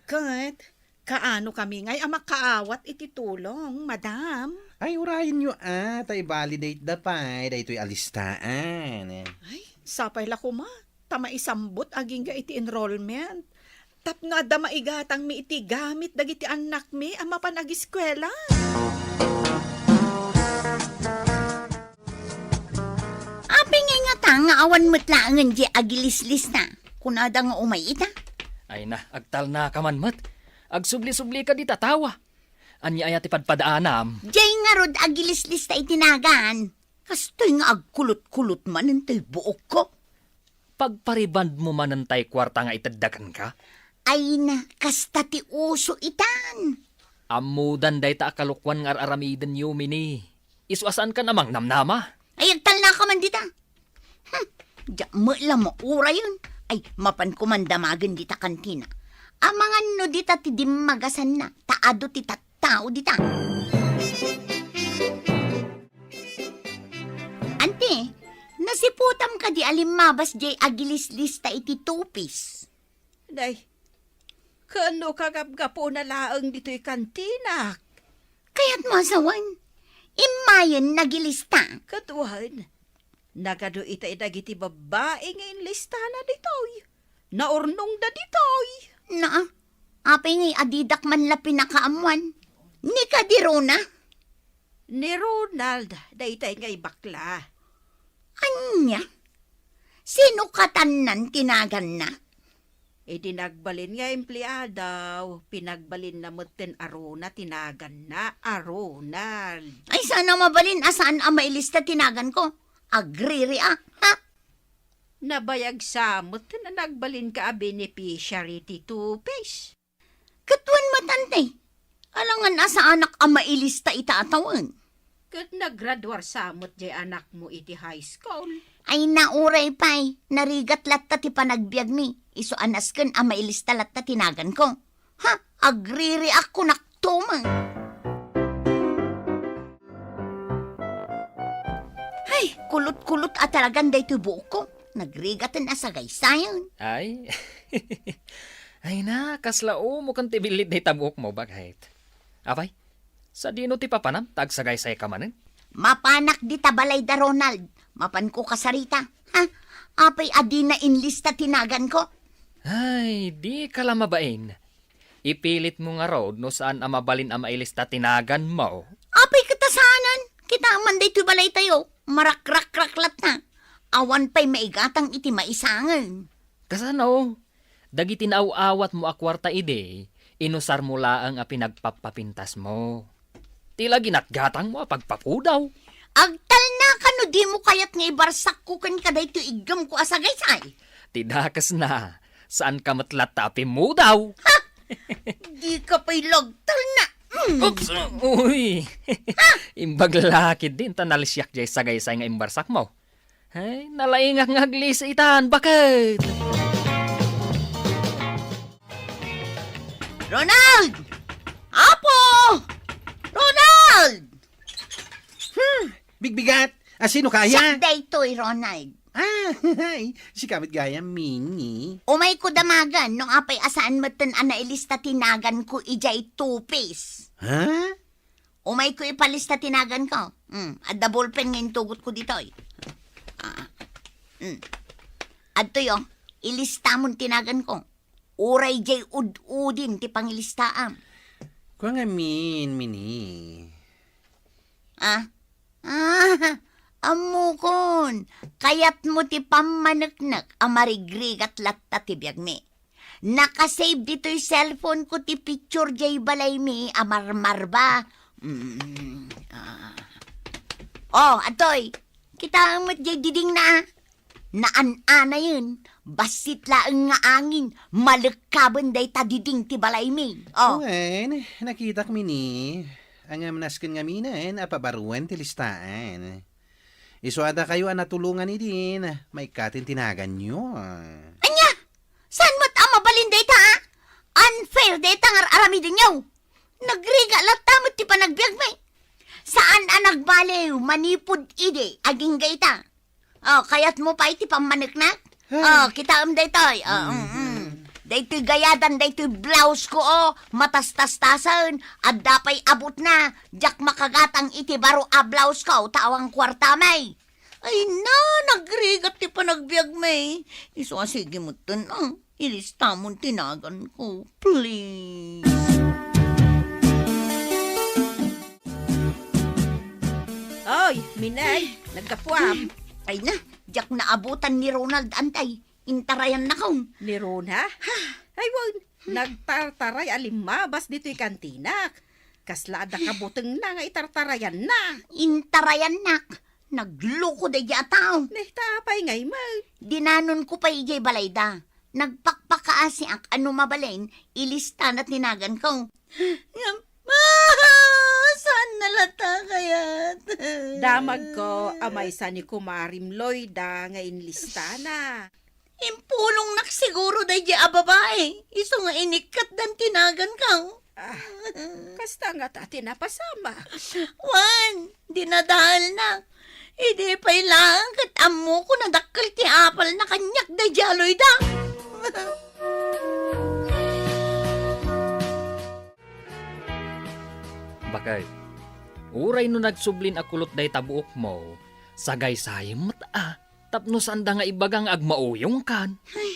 Ket, kaano kami ngay a makaawat iti tulong, madam? Ay, urayenyo a, ta i-validate da pay daytoy a listaan. Ay, sapay la koma. Ta maisambot agingga iti enrollment. Tapno adda maigatangmi iti gamit dagiti annakmi a mapan agiskuela. Apay ngay ngata nga awan met laengen di agilislista? Kunada nga umay ita? Ay na, agtalnaka man met. Agsubli-sublika dita tawa. Ania aya ti padpadaanam? Diay ngarud agilislista iti nagan. Kastoy nga agkulot-kulot manen toy buokko. Pagparibandmo manen tay kuarta nga itedda kenka? Ay na, kasta ti uso itan. Ammodan dayta a kalokuan nga ar-aramidenyo, Mini. Isu a saankan a mangnamnama. Ay, agtalnaka man dita. Hmm, diak met la maurayen. Ay, mapanko man damagen dita kantina. Amangan no dita ti dimmagasanna, ta adu ti tattao dita. Anti, nasiputam kadi a limmabas jay agilislista iti tupis? Nay, ken no kagapgapuna laeng ditoy kantinak. Kayatmo a sawen, immayen nagilista. Ket wen, nagadu itay dagiti babbai nga inlistana ditoy. Naurnongda ditoy. Naa, apay ngay adidak man la pinakaammuan? Ni kadi Rona? Ni Ronald, daytay nga ibakla. Ania? Sino katannan ti naganna? Idi nagbalin nga empleado, pinagbalinna metten a Rona ti naganna, a Ronald. Ay, saan a mabalin a saan a mailista ti naganko? Agririak, ha? Nabayag sa metten a nagbalinka a beneficiary ti tupis. Ket wen met anti, alangan a saanak a mailista ita a tawen. Ket nagraduar sa met jay anakmo iti high school. Ay, nauray pay, narigat latta ti panagbiagmi, isu a nasken a mailista latta ti naganko. Ha, agririakko naktumen. Ay, kulot-kulot a talagan daytoy buokko. Nagrigaten a sagaysayen. Ay. Ay na, kasla umo ken ti billit dayta buokmo, baket. Apay, sadino ti papanam, ta agsagaysayka manen? Mapanak dita balay da Ronald. Mapanko kasarita. Ha? Apay a dina inlista ti naganko? Ay, dika la mabain. Ipilitmo ngarud no saan a mabalin a mailista ti naganmo. Apay ket a saanen? Kitaem man daytoy balaytayo, marakrakrak latta. Awan pay maigatang iti maisangen. Kasano? Dagiti naaw-awatmo a kuarta idi, inusarmo laeng a pinagpappapintasmo. Ti la ginatgatangmo a pagpapudaw. Agtalnaka no dimo kayat nga ibarsakko kenka daytoy iggemko a sagaysay. Ti dakesna, saanka met latta a pimmudaw. Ha? Dika pay la agtalna. Mm. Oops! Uy! Imbag la ketdin ta nalisiak jay sagaysay nga imbarsakmo. Ay, nalaingak nga aglisi itan, baket! Ronald! Apo! Ronald! Hmm, bigbigat. A, sino kaya? Siak daytoy, Ronald. Ah, ay, sika met gayam, Mini. Umayko damagen no apay a saan metten a nailista ti naganko idiay tupis. Ha? Umayko ipalista ti naganko. Hmm, adda ballpen nga intugotko ditoy. Ah. Hmm. Adtoy, oh, ilistamon ti naganko. Uray jay ud-udin ti pangilistaam. Kua ngamin, Mini. Ah? Ah, ammokon. Kayatmo ti pammaneknek a marigrigat latta ti biagmi. Nakasave ditoy cellphone ko ti picture jay balaymi a marmarba. Mm, ah. Oh, adtoy. Kitaem met jay didingna, ah. Naan-anayen, bassit laeng nga angin, malekkaben dayta diding ti balaymi. Oh. Wen, nakitak, Mini. Ngem nasken ngaminen a pabaruen ti listaan. Isu a dakayo a natulongan idin, maikkaten ti naganyo. Ania? Saan met a mabalin dayta, a? Unfair dayta nga ar-aramidenyo. Nagrigat latta met ti panagbiagmi. Saan a nagbaliw manipud idi agingga ita. Oh, kayatmo pay ti pammaneknek? Ay. Oh, kitaem daytoy. Oh, mm, mm. Daytoy gayadan, daytoy blouse ko, oh, matastastasen. Adda pay abutna. Diak makagatang iti baro a blouse ko, ta awan kuarta, may. Ay na, nagrigat ti panagbiagmi. Isu a sige metten, ah. Ilistamon ti naganko, please. Oy, Minay, naggapuam. Ay na, diak naabutan ni Ronald, antay. Intarayannakon. Ni Rona? Ay, wen, nagtartaray a limmabas ditoy kantinak. Kasla adda kabutengna nga itartarayanna. Intarayannak. Nagloko daydi a tao. Neh, ta apay ngay met? Dinanonko pay idiay balayda. Nagpakpakaasiak a no mabalin, ilistana ti naganko. Ngem, ah, saan na latta kayat? Damagko a maysa ni kumarim Loida nga inlistana. Impulongnak siguro daydi a babai, isu nga inikkatdan ti naganko. Ah, kasta ngata ti napasamak. Wen, dinadaelna. Idi pay laeng ket ammoko nadakkel ti apalna kaniak daydi a Loida. Bakay, uray no nagsublin a kulot dayta buokmo, sagaysayem met a. Tapno saanda nga ibaga nga agmauyongkan. Ay,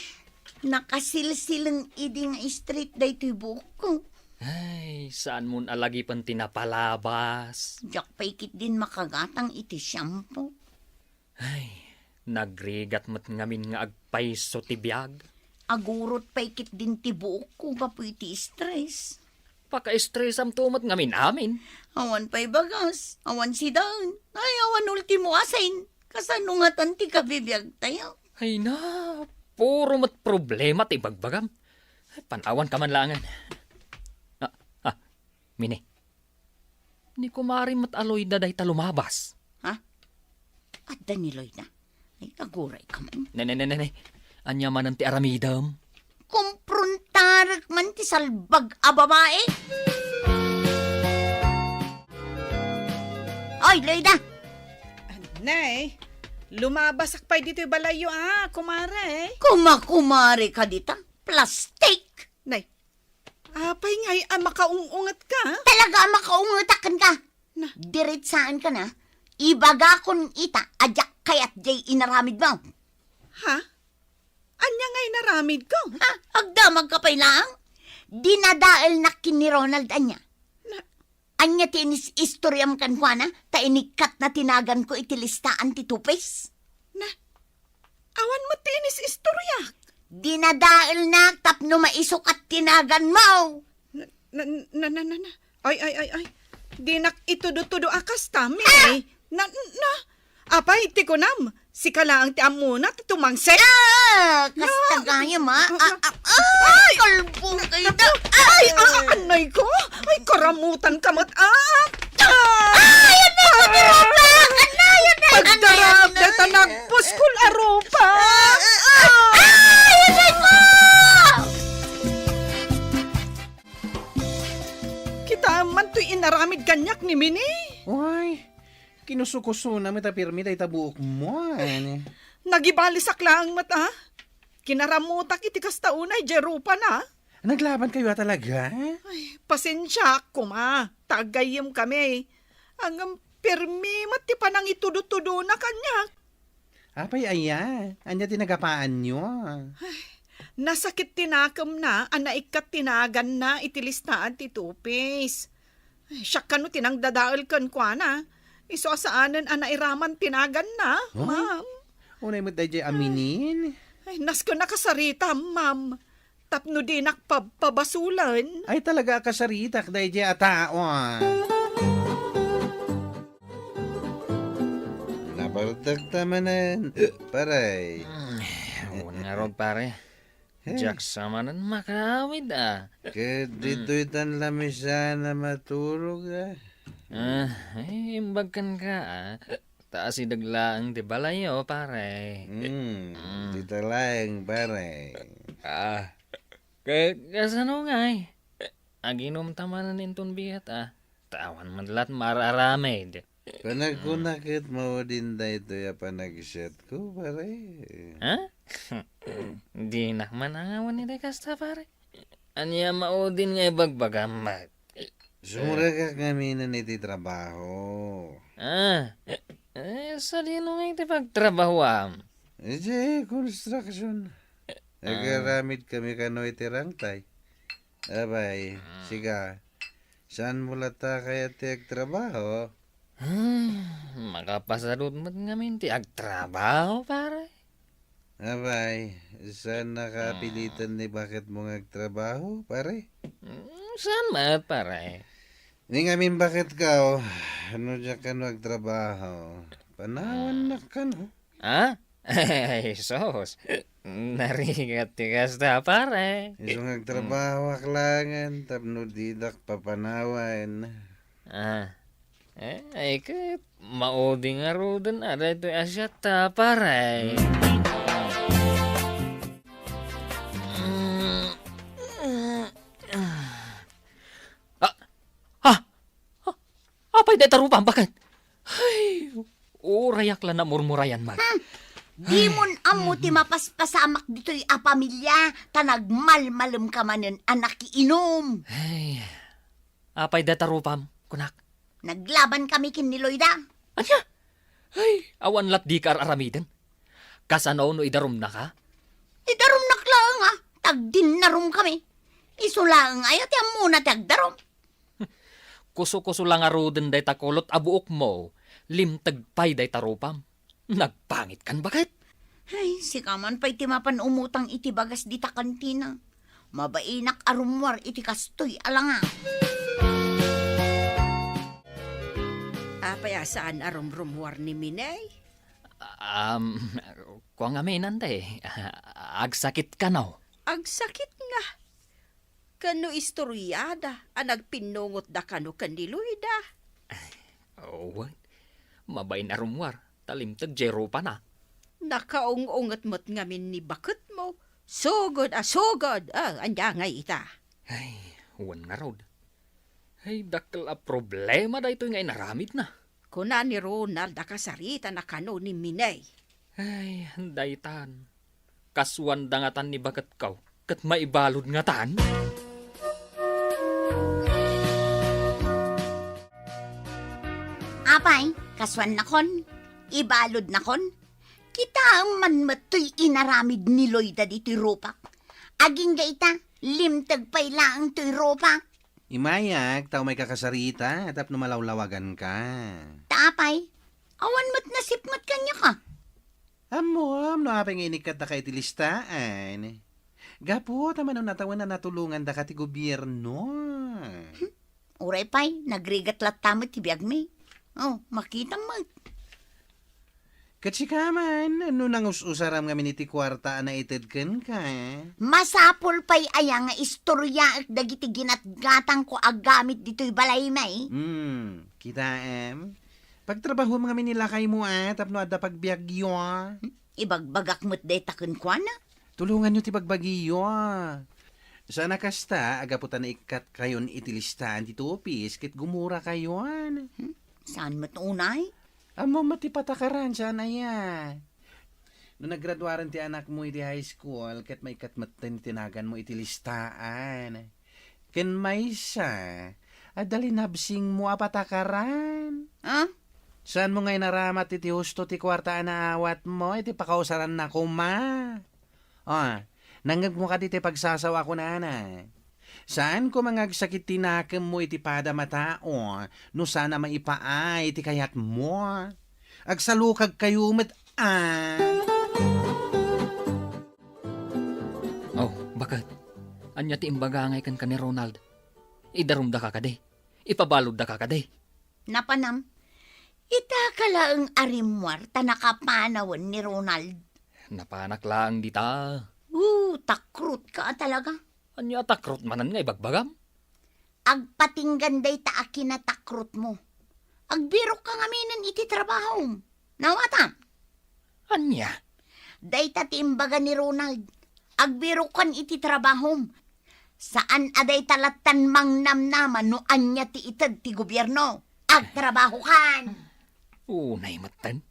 nakasilsileng idi nga straight daytoy buokko. Ay, saanmon a lagipen ti napalabas? Diak pay ketdin makagatang iti shampoo. Ay, nagrigat met ngamin nga agpayso ti biag. Agurot pay ketdin ti buokko gapu iti stress. Pakaestresamto met ngamin amin. Awan pay bagas, awan sidaen, ay, awan ultimo asin. Kasano ngatan ti kabibiagtayo? Ay na, puro met problema ti ibagbagam. Ay, pan-awanka man laengen. Ah, ah, Mini. Ni kumari met a Loida dayta lumabas. Ha? Adda ni Loida? Ay, agurayka man. Ne, ne, ne, ne, ne. Ania manen ti aramidem? Kumprontarek man ti salbag a babae. Oy, Loida! Nay, lumabasak pay ditoy balayyo, ah, kumare. Kumakumare ka dita? Plastik! Nay, apay ngay a makaung-unget ka? Talaga a makaungetak kenka. Na. Diretsaanka na. Ibagakon ita a diak kayat jay inaramidmo. Ha? Ania nga inaramidko? Ha? Agdamagka pay laeng? Dinadaelnak ken ni Ronald ania? Na. Ania ti inis-istoriam kenkuana? Ta inikkatna ti naganko iti listaan ti tupis. Na. Awan met ti inis-istoriak. Dinadaelnak tapno maisukat ti naganmo. Na, na, na, na, na, na. Ay, ay, ay, ay. Dinak itudo-tudo a kasta, Mini. Ah! Na, na. Apay, ti kunam, sika laeng ti ammona ti tumangse. Ah! Kasta gayam, ah. Ah, ah, ah, ay! Kalbong kayo na. Ay, ah, anay ko. Ay, karamutan ka met, ah. Ay, anay ko, ti rupak! Anay, anay, anay, anay. Pagdarap, deta nagpuskol a rupak. Ah, ah, ah. Ay, anay ko! Kita man toy inaramid kaniak ni Mini. Uy, kinusukusona met a pirmi dayta buokmo, ania? Nagibalisak laeng met, ah. Kinaramutak iti kasta unay, jay rupana. Naglaban kayo, ah, talaga? Ay, pasensiaak koma. Ta aggayyem kami. Ngem pirmi met ti panangitudo-tudona kaniak. Apay aya? Ania ti nagapaanyo? Ay, nasakit ti nakemna a naikkat ti naganna iti listaan ti tupis. Ay, siak kano ti nangdadael kenkuana. Isu a saanen a nairaman ti naganna, Huh? ma'am. Unay met daydiay a Minin? Ay, nasken a kasaritam, ma'am. Tapno dinak pabpabasolen. Ay, talaga a kasaritak daydiay a tao, ah. Nabaldak ta manen, pare. Mm, wen ngarud, pare. Eh. Diak sa manen makaawid, ah. Ket Mm. ditoy tan lamisan a maturog, ah. Ah, eh, imbag kenka, ah. Ta asideg laeng ti balayyo, pare. Mm, Mm. dita laeng, pare. Ah, ka-, kasano ngay? Aginom ta manen inton bigat, ah. Ta awan met la't maararamid. Panagkuna ket maudin daytoy a panagsiatko, pare. Ha? Dinak man angawan iti kasta, pare. Ania maudin nga ibagbagam met? Sumrekak ngamin iti trabaho. Ah, eh, sadino nga iti pagtrabahoam? Iti construction. Ah. Agaramid kami kano iti rangtay. Abay, Ah. sika, saanmo latta kayat ti agtrabaho? Hmm, makapasadut met ngamin ti agtrabaho, pare. Abay, saan nakapilitan ni baketmo nga agtrabaho, pare? Hmm, saan met, pare? Ni ngamin baketko, no diak kano agtrabaho, Panawannak kano? Ha? Ay, sus. Narigat ti kasta, pare. Isu nga agtrabahoak laengen tapno didak papanawan. Ah. Eh, ay ket maudi ngaruden a daytoy a siatta, pare. Ah, ah, ah, apay dayta rupam, baket? Ay, urayak la namurmurayan man. Hmm. Dimon ammo ti mapaspasamak ditoy a pamilia, ta nagmalmalemka manen a nakiinum. Ay, apay dayta rupam, kunak? Naglabankami ken ni Loida. Ania? Ay, awan lat dika ar-aramiden. Kasano no idarumnaka? Idarumnak laeng, a, ta agdinnarumkami. Isu laeng aya ti ammona ti agdarum. Kuso-kuso la ngaruden dayta kulot a buokmo, limteg pay dayta rupam. Nagpangitkan, baket? Ay, sika man pay ti mapan umutang iti bagas dita kantina. Mabainak a rummuar iti kastoy a langa. Apay a saan a rumrummuar ni Miney? Um, kua ngamin, ante. Agsakit kano? Agsakit nga. Ken no istoriada a nagpinnungotda kano ken ni Loida? Wen, mabain a rummuar, ta limteg jay rupana. Nakaung-unget met ngamin ni baketmo. Sugod a sugod! Ah, ania ngay ita? Ay, wen ngarud. Ay, dakkel a problema daytoy nga inaramidna. Kuna ni Ronald a kasarita na kano ni Miney. Ay, daytan. Kasuanda ngatan ni baketko, ket maibalud ngatan? Apay, kasuannakon? Ibaludnakon? Kitaem man met toy inaramid ni Loida ditoy rupak. Agingga ita, limteg pay laeng toy rupak. Imayak, ta umayka kasarita, tapno malawlawaganka. Ta apay, awan met nasipnget kaniaka. Ammom no apay nga inikkatdaka iti listaan. Gapu ta mano natawen a natulongandaka ti gobierno. Hmm, uray pay, nagrigat latta met ti biagmi. Oh, makitam met. Ket sika man, no nangus-usaram ngamin iti kuarta a naited kenka? Masapul pay aya nga istoryaek dagiti ginatgatangko a gamit ditoy balaymi? Hmm, kitaem? Pagtrabahom ngamin ni lakaymo a tapno adda pagbiagyo. Ibagbagak met dayta kenkuana. Tulonganyo ti bagbagiyo. Saan a kasta, a gapu ta naikkatkayon iti listaan ti tupis ket gumurakayon. Hmm? Saan met unay? Ammo met ti patakaran, saan aya? No nagraduaren ti anakmo iti high school, ket maikkat metten ti naganmo iti listaan. Ken maysa, adda linabsingmo a patakaran. Ah? Saanmo nga inaramat iti husto ti kuarta a naawatmo iti pakausaranna koma? Ah, nangngegmo kadi ti pagsasaw a kunana? Saan koma nga agsakit ti nakemmo iti padam a tao no saan a maipaay ti kayatmo? Agsalukagkayo met a. Oh, baket? Ania ti imbaga ngay kenka ni Ronald? Idarumdaka kadi? Ipabaluddaka kadi? Napanam, itaka laeng a rimmuar ta nakapanawen ni Ronald. Napanak laeng dita. Uh, takrutka a talaga. Ania a takrut manen nga ibagbagam? Agpatinggan dayta a kinatakrutmo. Agbirokka ngaminen iti trabahom. Nawatam? Ania? Dayta ti imbaga ni Ronald. Agbirokkan iti trabahom. Saan a dayta lattan mangnamnama no ania ti ited ti gobierno. Agtrabahokan. Unay metten.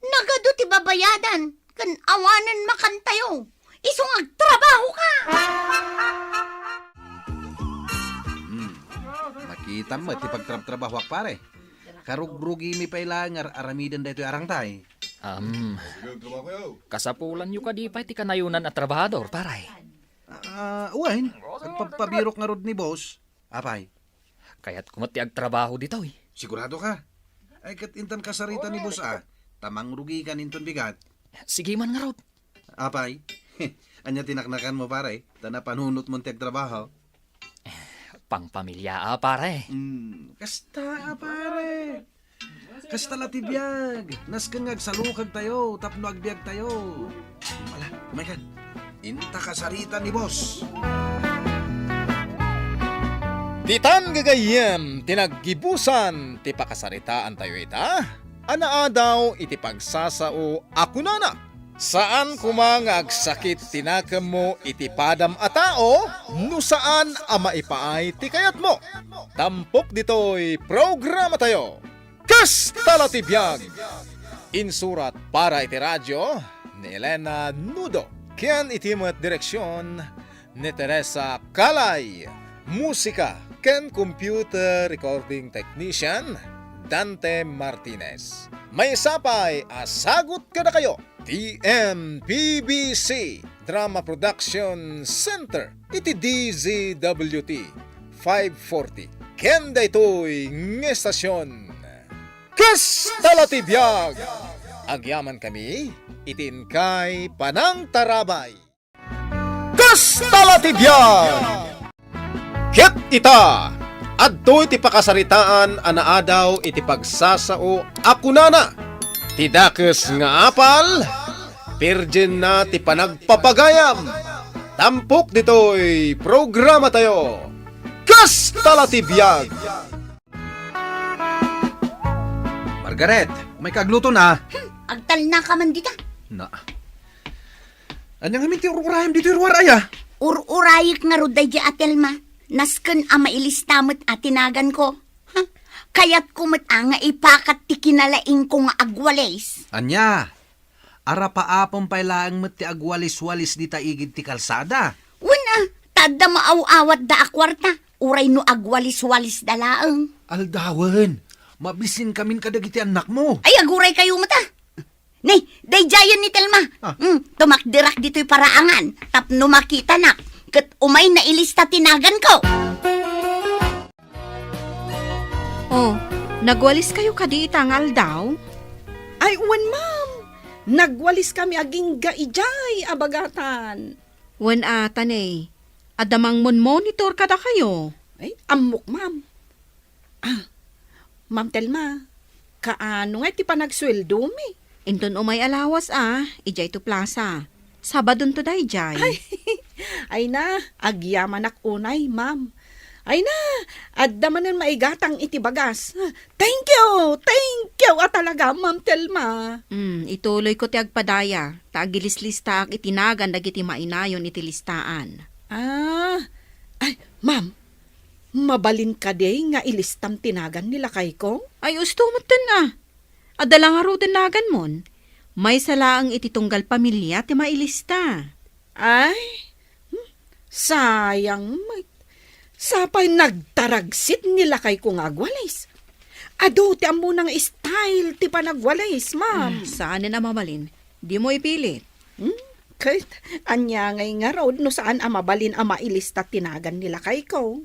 Nagadu ti babayadan, ken awanen makantayo. Isu nga agtrabahoka! Hmm. Makitam met ti pagtrabtrabahoak, pare. Karugrugimi pay laeng nga aramiden daytoy arangtay. Am, kasapulanyo kadi pay ti kanayonan a trabahador, pare? Ah, wen, agpabpabirok ngarud ni boss. Apay? Kayatko met ti agtrabaho ditoy. Sigurado ka? Ay, ket intan kasarita ni boss a, ta mangrugikan inton bigat. Sige man ngarud. Apay? Ania ti naknakanmo, pare? Ta napanunotmon ti agtrabaho? Pangpamilia a, pare. Hmm, kasta a, pare. Kasta la ti biag. Nasken nga agsalukagtayo tapno agbiagtayo. Ala, umaykan. Inta kasarita ni boss. Ditan gagayyem ti naggibusan ti pakasaritaantayo ita a naadaw iti pagsasao a kunana, saan koma nga agsakit ti nakemmo iti padam a tao no saan a maipaay ti kayatmo. Tampok ditoy programatayo. Kasta la ti biag! Insurat para iti radio ni Elena Nudo ken iti met direksion ni Teresa Calay. Musika ken computer recording technician, Dante Martinez. Maysa pay a sagut kadakayo, T M P B C Drama Production Center iti D Z W T five forty. Ken daytoy nga estasion, Kasta la ti biag! Agyamankami iti inkay panangtarabay. Kasta la ti biag! Ket ita, adtoy ti pakasaritaan a naadaw iti pagsasao a kunana, ti dakes nga apal, pirjenna ti panagpapagayam. Tampok ditoy programatayo, Kasta la ti biag! Margaret, umayka agluto na. Hmm, agtalnaka man dita. Na. Ania ngamin ti ur-urayam ditoy ruar aya? Ur-urayek ngarud daydi a Telma. Nasken a mailista met a tinaganko. Huh? Kayatko met a nga ipakat ti kinalaingko nga agwalis. Ania? Arapaapem pay laeng met ti agwalis-walis dita igid ti kalsada. Wen a, ta adda maaw-awatda a kuarta, uray no agwalis-walisda laeng. Aldawen, mabisinkamin kadagiti annakmo. Ay, aguraykayo met a. Ni, daydiayen ni Telma. Ah. Hmm, tumakderak ditoy paraangan, tapno makitanak, ket umay nailista ti naganko. Oh, nagwaliskayo kadi ita nga aldaw? Ay, wen, ma'am. Nagwaliskami agingga idiay a bagatan. Wen a, ta ne, adda mangmon-monitor kadakayo. Ay, ammok, ma'am. Ah, Ma'am Telma, kaano ngay ti panagsueldomi? Inton umay a lawas a, idiay to plaza. Sabadonto daydiay. Ay, ay na, agyamanak unay, ma'am. Ay na, adda manen maigatang iti bagas. Thank you, thank you a talaga, Ma'am Telma. Hmm, ituloyko ti agpadaya, ta agilislistaak iti nagan dagiti mainayon iti listaan. Ah, ay, ma'am, mabalin kadi nga ilistam ti nagan ni lakayko? Ay, usto metten a. Adda la ngaruden naganmon. Maysa laeng iti tunggal pamilia ti mailista. Ay, hmm, sayang met. Sapay nagtaragsit ni lakayko nga agwalis. Adu ti ammona nga style ti panagwalis, ma'am. Ah, saanen a mabalin. Dimo ipilit. Hmm? Ket ania ngay ngarud no saan a mabalin a mailista ti nagan ni lakayko?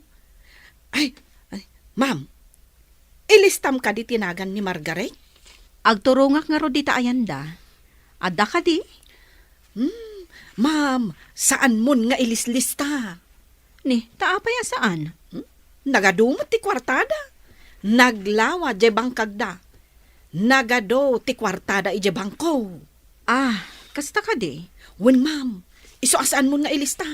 Ay, ay, ma'am, ilistam kadi ti nagan ni Margaret? Agturongak ngarud dita ayanda. Adda kadi? Hmm, ma'am, saanmon nga ilislista. Ni, ta apay a saan? Hmm? Nagadu met ti kuartada. Naglawa diay bangkagda. Nagadu ti kuartada idiay bangko. Ah, kasta kadi? Wen, ma'am. Isu a saanmon nga ilista.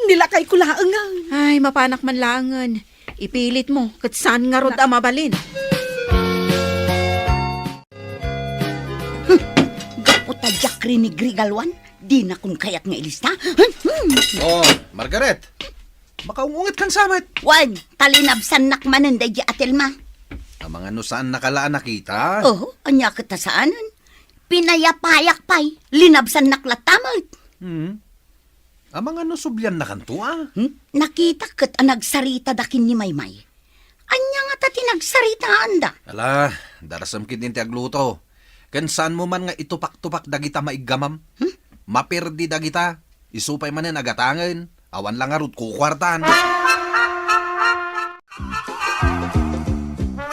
Ni lakayko laengen. Ay, mapanak man laengen. Ipilitmo, ket saan ngarud a mabalin. Hmm, gapu ta diak rinigrigaluan, dinakon kayat nga ilista. Hmm, hmm. Oh, Margaret. Makaung-unget kan samet. Wen, ta linabsannak manen daydi a Telma. Amangan no saannaka la a nakita? Oh, ania ket ta saanen? Pinayapayak pay, linabsannak latta met. Hmm. Amangan no subliannakanto a? Hmm? Nakitak ket a nagsaritada ken ni Maymay. Ania ngata ti nagsaritaanda? Ala, darasem ketdin ti agluto. Ken saanmo man nga itupak-tupak dagita maiggamam? Hmm? Maperdi dagita. Isu pay manen a gatangen, awan la ngarud kukuartan.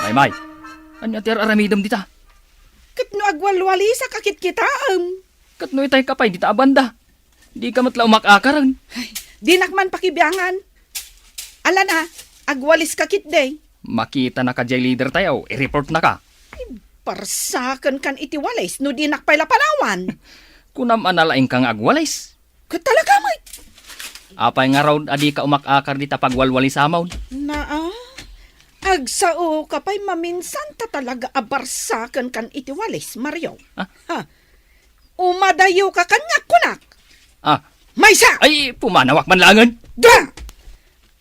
Maymay, ania ti ar-aramidem dita? Ket no agwalwalisak a kitkitaem. Ket no itayka pay dita a banda, dika met la umak-akaren. Ay, dinak man pakibiangan. Ala na, agwaliska ketdi. Makitanaka diay leadertayo, i-reportnaka. Parsakenkan iti walis no dinak pay la panawan. Kunam a nalaingka nga agwalis? Ket talaga met. Apay ngarud a dika umak-akar dita pagwalwalisamon? Naa, agsaoka pay maminsan ta talaga a barsakenkan iti walis, Mario. Ah? Ha? Umadayoka kan nga kunak. Ah. Maysa! Ay, pumanawak man laengen. Da!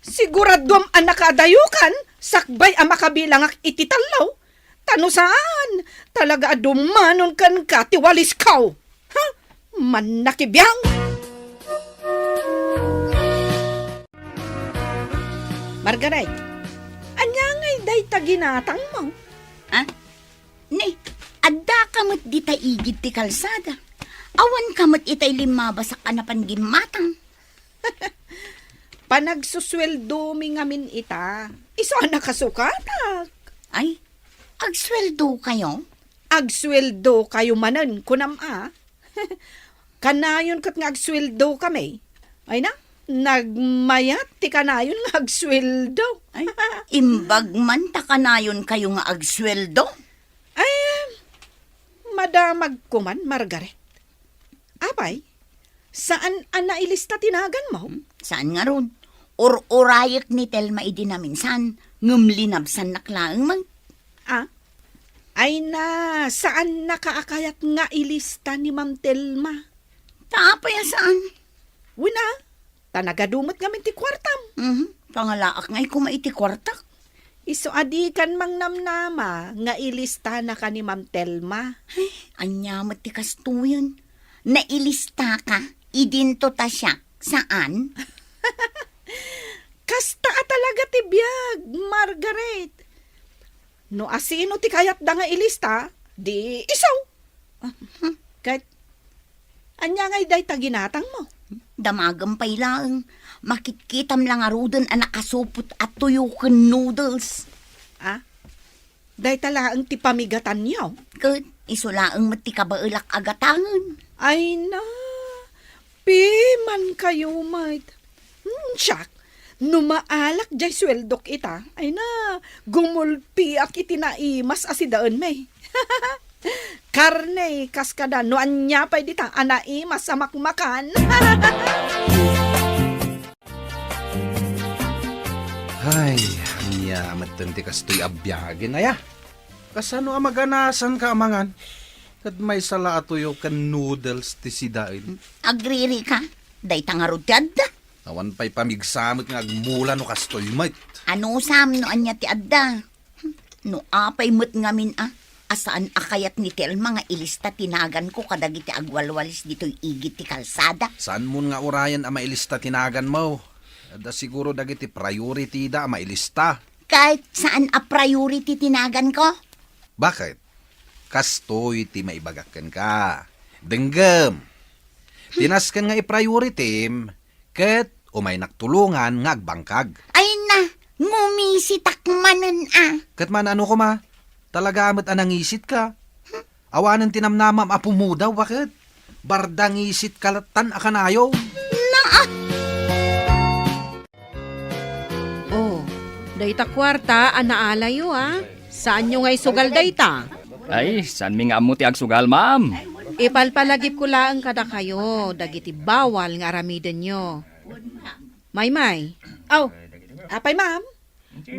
Siguraduam a nakadayokan sakbay a makabilangak iti tallo. Ta no saan, talaga a dumanon kenka ti walisko. Ha? Mannakibiang! Margaret, ania ngay dayta ginatangmo? Ah? Ni, addaka met dita igid ti kalsada. Awanka met itay limmabasak a napan gimmatang. Panagsusueldomi ngamin ita. Isu a nakasukatak. Ay, agsueldokayo? Agsueldokayo manen, kunam a. Kanayon ket nga agsueldokami. Ay na, nagmayat ti kanayon nga agsueldo. Ay, imbag man ta kanayonkayo nga agsueldo? Ay, madamagko man, Margaret. Apay, saan a nailista ti naganmo? Hmm, saan ngarud? Ur-urayek ni Telma idi naminsan, ngem linabsannak laeng man. Ah? Ay na, saannaka a kayat nga ilista ni Ma'am Telma. Ta apay a saan? Wen a, ta nagadu met ngamin ti kuartam. Mhm. Pangalaak ngay koma iti kuartak. Isu a dikan mangnamnama nga ilistanaka ni Ma'am Telma. Ay, ania met ti kastoyen? Nailistaka idinto ta siak, saan? Kasta a talaga ti biag, Margaret. No asino ti kayatda nga ilista, di isu. Ah, hmm. Ket, ania ngay dayta ginatangmo? Damagem pay laeng. Makitkitam la ngaruden a nakasupot a tuyo ken noodles. Ah? Dayta laeng ti pamigatanyo? Ket, isu laeng met ti kabaelak a gatangen. Ay na, pimankayo met. Hmm, siak, no maalak jay sueldok ita, ay na, gumulpiak iti naimas a sidaenmi. Karne, kaskada, no ania pay dita a naimas a makmakan. Ay, ania metten ti kastoy a biagen, aya? Kasano a maganasanka a mangan? Ket maysa la a tuyo ken noodles ti sidaen. Agririka? Dayta ngarud ti adda. Awan pay pamigsa met nga agmula no kastoy met. Anusam no ania ti adda? No apay met ngamin a, a saan a kayat ni Telma nga ilista ti naganko kadagiti agwalwalis ditoy igid ti kalsada? Saanmon nga urayen a mailista ti naganmo? Adda siguro dagiti priority da a mailista. Ket saan a priority ti naganko? Bakit? Kastoy ti maibagak kenka. Denggem. Ti nasken nga i-priority-m, ket umaynak tulongan nga agbangkag. Ay na, ngumisitak manen a. Ket man-ano koma? Talaga met a nangisitka. Awanen ti namnamam a pumudaw, baket? Barda ngisitka lattan a kanayo. Naa! Oh, dayta kuarta a naalayo, a. Saanyo nga isugal dayta? Ay, saanmi nga ammo ti agsugal, ma'am? Ipalpalagipko laeng kadakayo dagiti bawal nga aramidenyo. Maymay. Aw, apay, ma'am?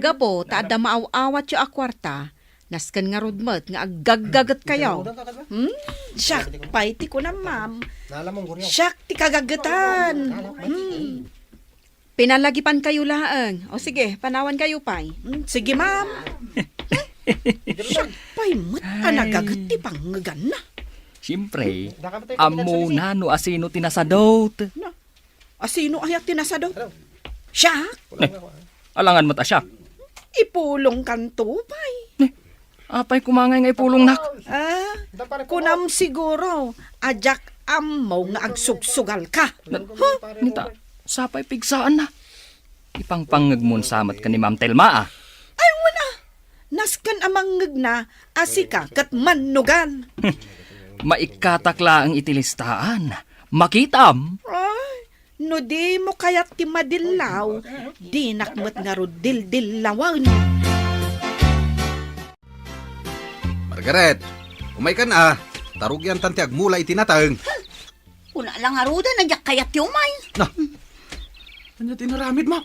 Gapu ta adda maaw-awatyo a kuarta, nasken ngarud met nga aggaggagetkayo. Hmm? Siak pay ti kunam, ma'am. Siak ti kagaggetan. Hmm. Pinalagipankayo laeng. O sige, panawankayo pay. Hmm, sige, ma'am. Siak pay met a nagaget ti pangngeganna. Siyempre, ammona no asino ti nasadot. Na, asino aya ti nasadot? Siak? Eh, alangan met a siak. Ipulongkanto pay. Eh, apay koma ngay nga ipulongnak? Ah, kunam siguro, a diak ammo nga agsugsugalka. Na, ha? Nita, sapay pigsaanna. Ipangpangngegmon sa met ken ni Ma'am Telma, a. Ay, wen a. Nasken a mangngegna a sika ket mannugal. Maikkatak laeng iti listaan. Makitam? Ay, no dimo kayat ti madillaw, dinak met ngarud dildillawen. Gareth, umaykan a. Ta rugiantan ti agmula iti nateng. Kuna la ngaruden a diak kayat ti umay. Na, ania ti inaramidmo?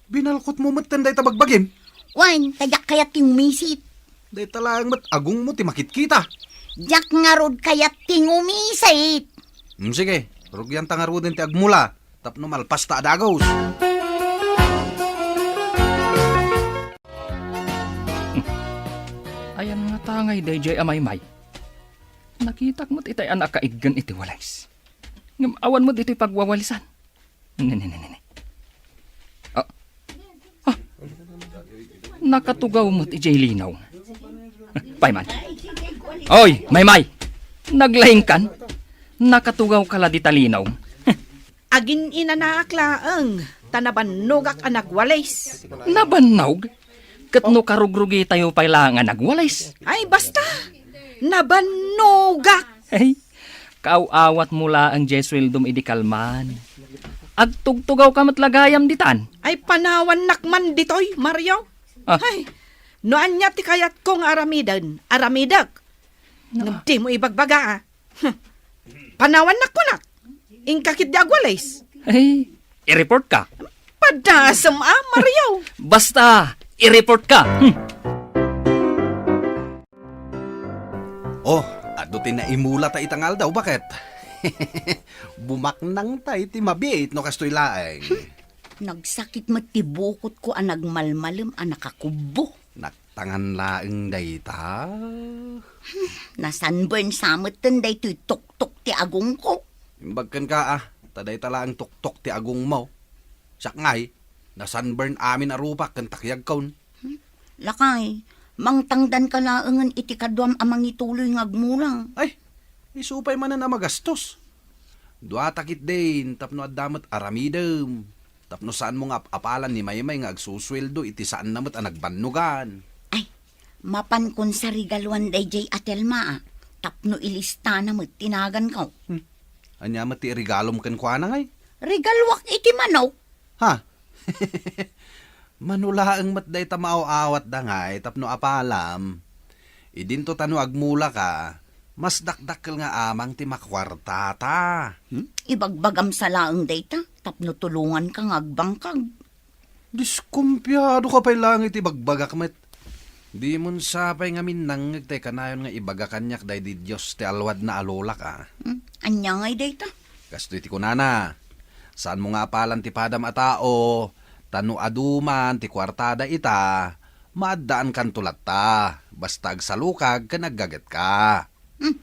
Binalkotmo metten dayta bagbagim? Wen, ta diak kayat ti umisit. Dayta laeng met agongmo ti makitkita. Diak ngarud kayat ti umisit. Hmm, sige, rugianta ngaruden ti agmula tapno malpasta a dagus. Ayan nga tangay daydiay a Maymay. Nakitak met itay a nakaiggen iti walis. Ngem awan met iti pagwawalisan. Ne, ne, ne, ne, ne. Ah. Ah. Nakatugaw met idiay linaw. Payman. Oy, Maymay! Naglaingkan? Nakatugaw ka la dita linaw. Agin-inanaak laeng, ta nabannogak a nagwalis. Nabannog? Ket no karugrugitayo pay laeng a nagwalis? Ay, basta! Nabannogak! Ay, kaaw-awatmo laeng diay sueldom idi kalman. Agtugtugawka met la gayam ditan. Ay, panawannak man ditoy, Mario. Ah. Ay, no ania ti kayatko nga aramiden, aramidek. No. Ngem dimo ibagbaga, a. Hmm. Panawannak kunak. Inka ketdi agwalis. Ay, i-report ka. Padasem a, Mario. Basta, i-report ka. Hmm. Oh, adu ti naimulata ita nga aldaw, baket? Bumaknangta iti mabiit no kastoy laeng. Nagsakit met ti bukotko a nagmalmalem a nakakubbo. Naktangan laeng dayta. Nasunburn sa metten daytoy tuktok ti agongko. Imbag kenka, a, ta dayta laeng tuktok ti agongmo. Siak ngay, nasunburn amin a rupak ken takiagkon. Hmm? Lakay, mangtangdanka laengen iti kaduam a mangituloy nga agmula. Ay, isu pay manen a magastos. Duata ketdin tapno adda met aramidem. Tapno saanmo nga ap-apalan ni Maymay nga agsusueldo iti saanna met a nagbannogan. Ay, mapankon sa regaluan daydiay a Telma, a, tapno ilistana met ti naganko. Hmm. Ania met ti iregalom kenkuana ngay? Regaluak iti manok. Ha? Mano laeng met dayta maaw-awatda ngay tapno apalam. Idinto ta no agmulaka, mas dakdakkel nga amang ti makuartata. Hmm? Ibagbagam sa laeng dayta tapno tulonganka nga agbangkag. Diskumpiadoka pay laeng iti ibagbagak met. Dimon sapay ngamin nangngeg tay kanayon nga ibaga kaniak daydi Dios ti alwadna a lolak, a. Hmm? Ania ngay dayta? Kastoy ti kunana, saanmo nga apalan ti padam a tao, ta no adu man ti kuartada ita, maaddaankanto latta, basta agsalukag ken aggagetka. Hmm.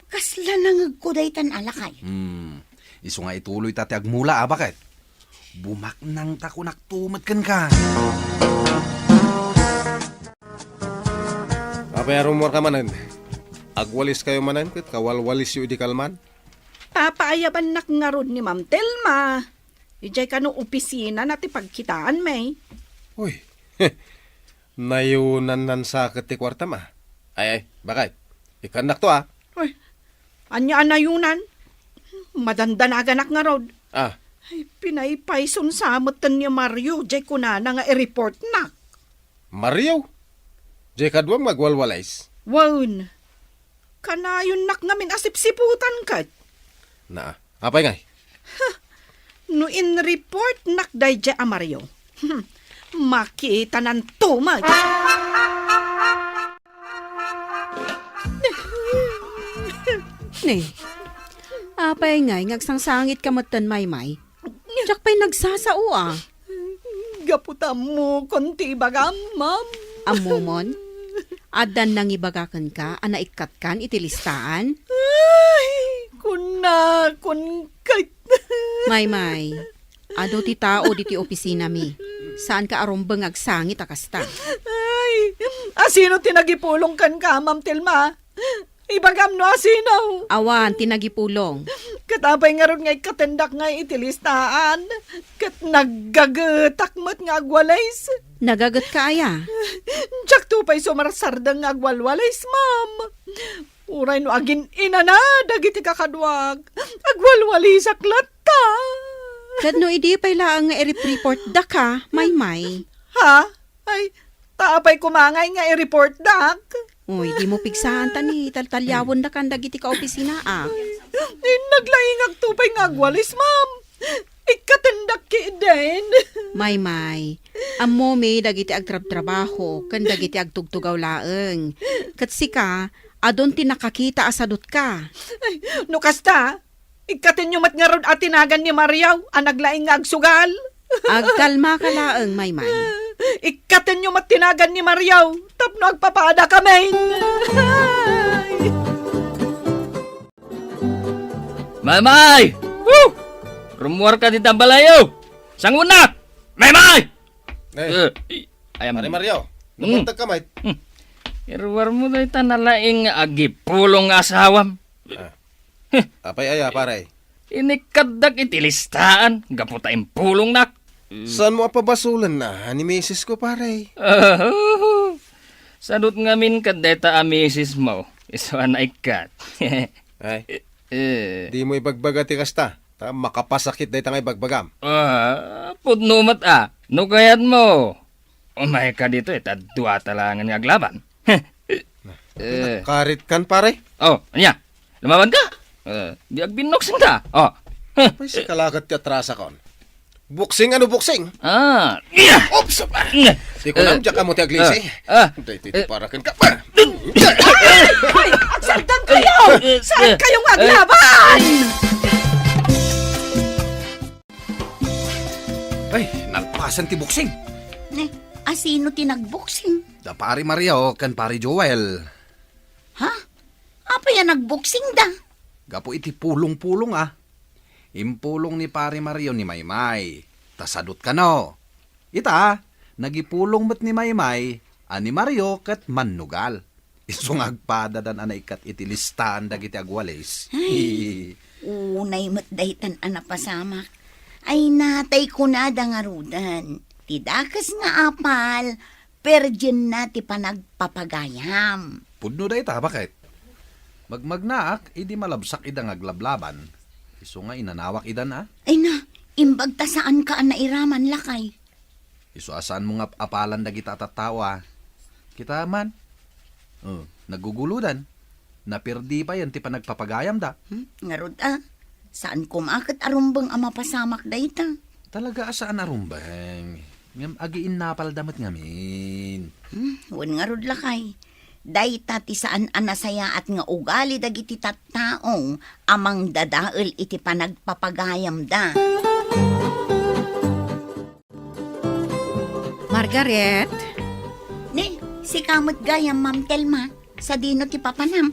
Kasla nangngegko daytan a lakay. Hmm. Isu nga ituloyta ti agmula a, baket? Bumaknangta kunakto met kenka. Apay a rummuarka manen? Agwaliskayo manen ket kawalwalisyo idi kalman? Papaayabannak ngarud ni Ma'am Telma. Idiay kano opisina na ti pagkitaanmi. Uy, nayunannan sa ket ti kuartam, a. Ay, ay, baket? Ikkannakto, a. Uy, ania a nayunan? Madandanaganak ngarud. Ah. Ay, pinaypayson sa metten ni Mario, diay kunana nga i-reportnak. Mario? Diay kaduam nga agwalwalis? Wen. Kanayonnak ngamin a sipsiputan ket. Naa, apay ngay? Huh, no in-reportnak daydiay a Mario, hmm, makitananto met. Ne, apay ngay nga agsangsangitka metten, Maymay? Diak pay nagsasao, a. Gapu ta ammokon ti ibagam, ma'am. Ammomon? Addan nangibaga kenka a naikkatkan iti listaan? Ay, kunakon ket. Maymay, adu ti tao ditoy opisinami. Saanka a rumbeng nga agsangit a kasta. Ay, asino ti nagipulong kenka, Ma'am Telma? Ibagam no asino. Awan ti nagipulong. Ket apay ngarud nga ikkatendak nga iti listaan? Ket naggagetak met nga agwalis. Nagagetka aya? Diakto pay sumarsardeng nga agwalwalis, ma'am. Uray no agin-inana dagiti kakaduak, agwalwalisak latta. Ket no idi pay laeng nga i-reportdaka, Maymay? Ha? Ay, ta apay koma ngay nga i-reportdak? Uy, dimo pigsaan ta ni taltaliawendakan dagiti kaopisinaak. Ay, naglaingakto pay nga agwalis, ma'am. Ikkatendak ketdin. Maymay, ammomi dagiti agtrabtrabaho ken dagiti agtugtugaw laeng. Ket sika, adun ti nakakita a sadutka. Ay, no kasta, ikkatenyo met ngarud a tinagan ni Mario a naglaing nga agsugal. Agkalmaka laeng, Maymay. Ikkatenyo met tinagan ni Mario tapno agpapadakamin. Ay. Maymay! Woo! Rummuarka dita balay, o! Sangunak! Maymay! Eh, Eh, i-, ayam. Pare Mario, Hmm. nabuntag ka, mate. Hmm. Iruarmo dayta nalaing nga agipulong nga asawam. Ah. Heh. Apay aya, pare? Inikkatdak iti listaan, gapu ta impulongnak. Saanmo a pabasolen a ni misis ko, pare? Sadut ngamin ket dayta a misis mo, isu a naikkat. Ay, Eh. dimo ibagbaga ti kasta, ta makapasakit dayta nga ibagbagam. Ah, pudno met a. No kayatmo, umayka ditoy, ta duata laengen nga aglaban. Eh. Karitkan, pare? Oh, ania? Lumabanka? Eh, di agbinnoksingka. Oh. Apay, sika la ket ti atrasakon. Boksing, ano boksing? Ah. Oops! Di ko Eh. lang, diak amo ti aglisi. Ah. Ah. Daytoy ti Eh. para kenka. Ay, saldan kayo! Eh, eh, Saan eh, kayo nga eh. aglaban? Ay, nalpasan ti boksing. Ne, asino ti nagboksing? Da Pari Mario ken Pari Joel. Ha? Apay a nagboksingda? Gapu iti pulong-pulong a. Impulong ni Pari Mario ni Maymay. Ta sadut kano. Ita, nagipulong met ni Maymay a ni Mario ket mannugal. Isu nga agpadadan a naikkat iti listaan dagiti agwalis. Ay, unay met daytan a napasamak. Ay, natay kunada ngaruden. Ti dakes nga apal, perdienna ti panagpapagayam. Pudno dayta, baket? Magmagnaak idi malabsak ida nga aglablaban. Isu nga inanawak idan a. Ay na, imbag ta saanka a nairaman, lakay. Isu a saanmo nga ap-apalan dagita a tattao a. Kita man. Oh, nagugulodan. Napirdi payen ti panagpapagayamda. Hmm? Ngarud a, saan koma ket a rumbeng a mapasamak dayta. Talaga a saan a rumbeng. Ngem agiinnapalda met ngamin. Hmm, wen ngarud lakay. Dayta ti saan a nasayaat nga ugali dagiti tattao a mangdadael iti panagpapagayamda. Margaret? Ne, sika met gayam, Ma'am Telma. Sadino ti papanam?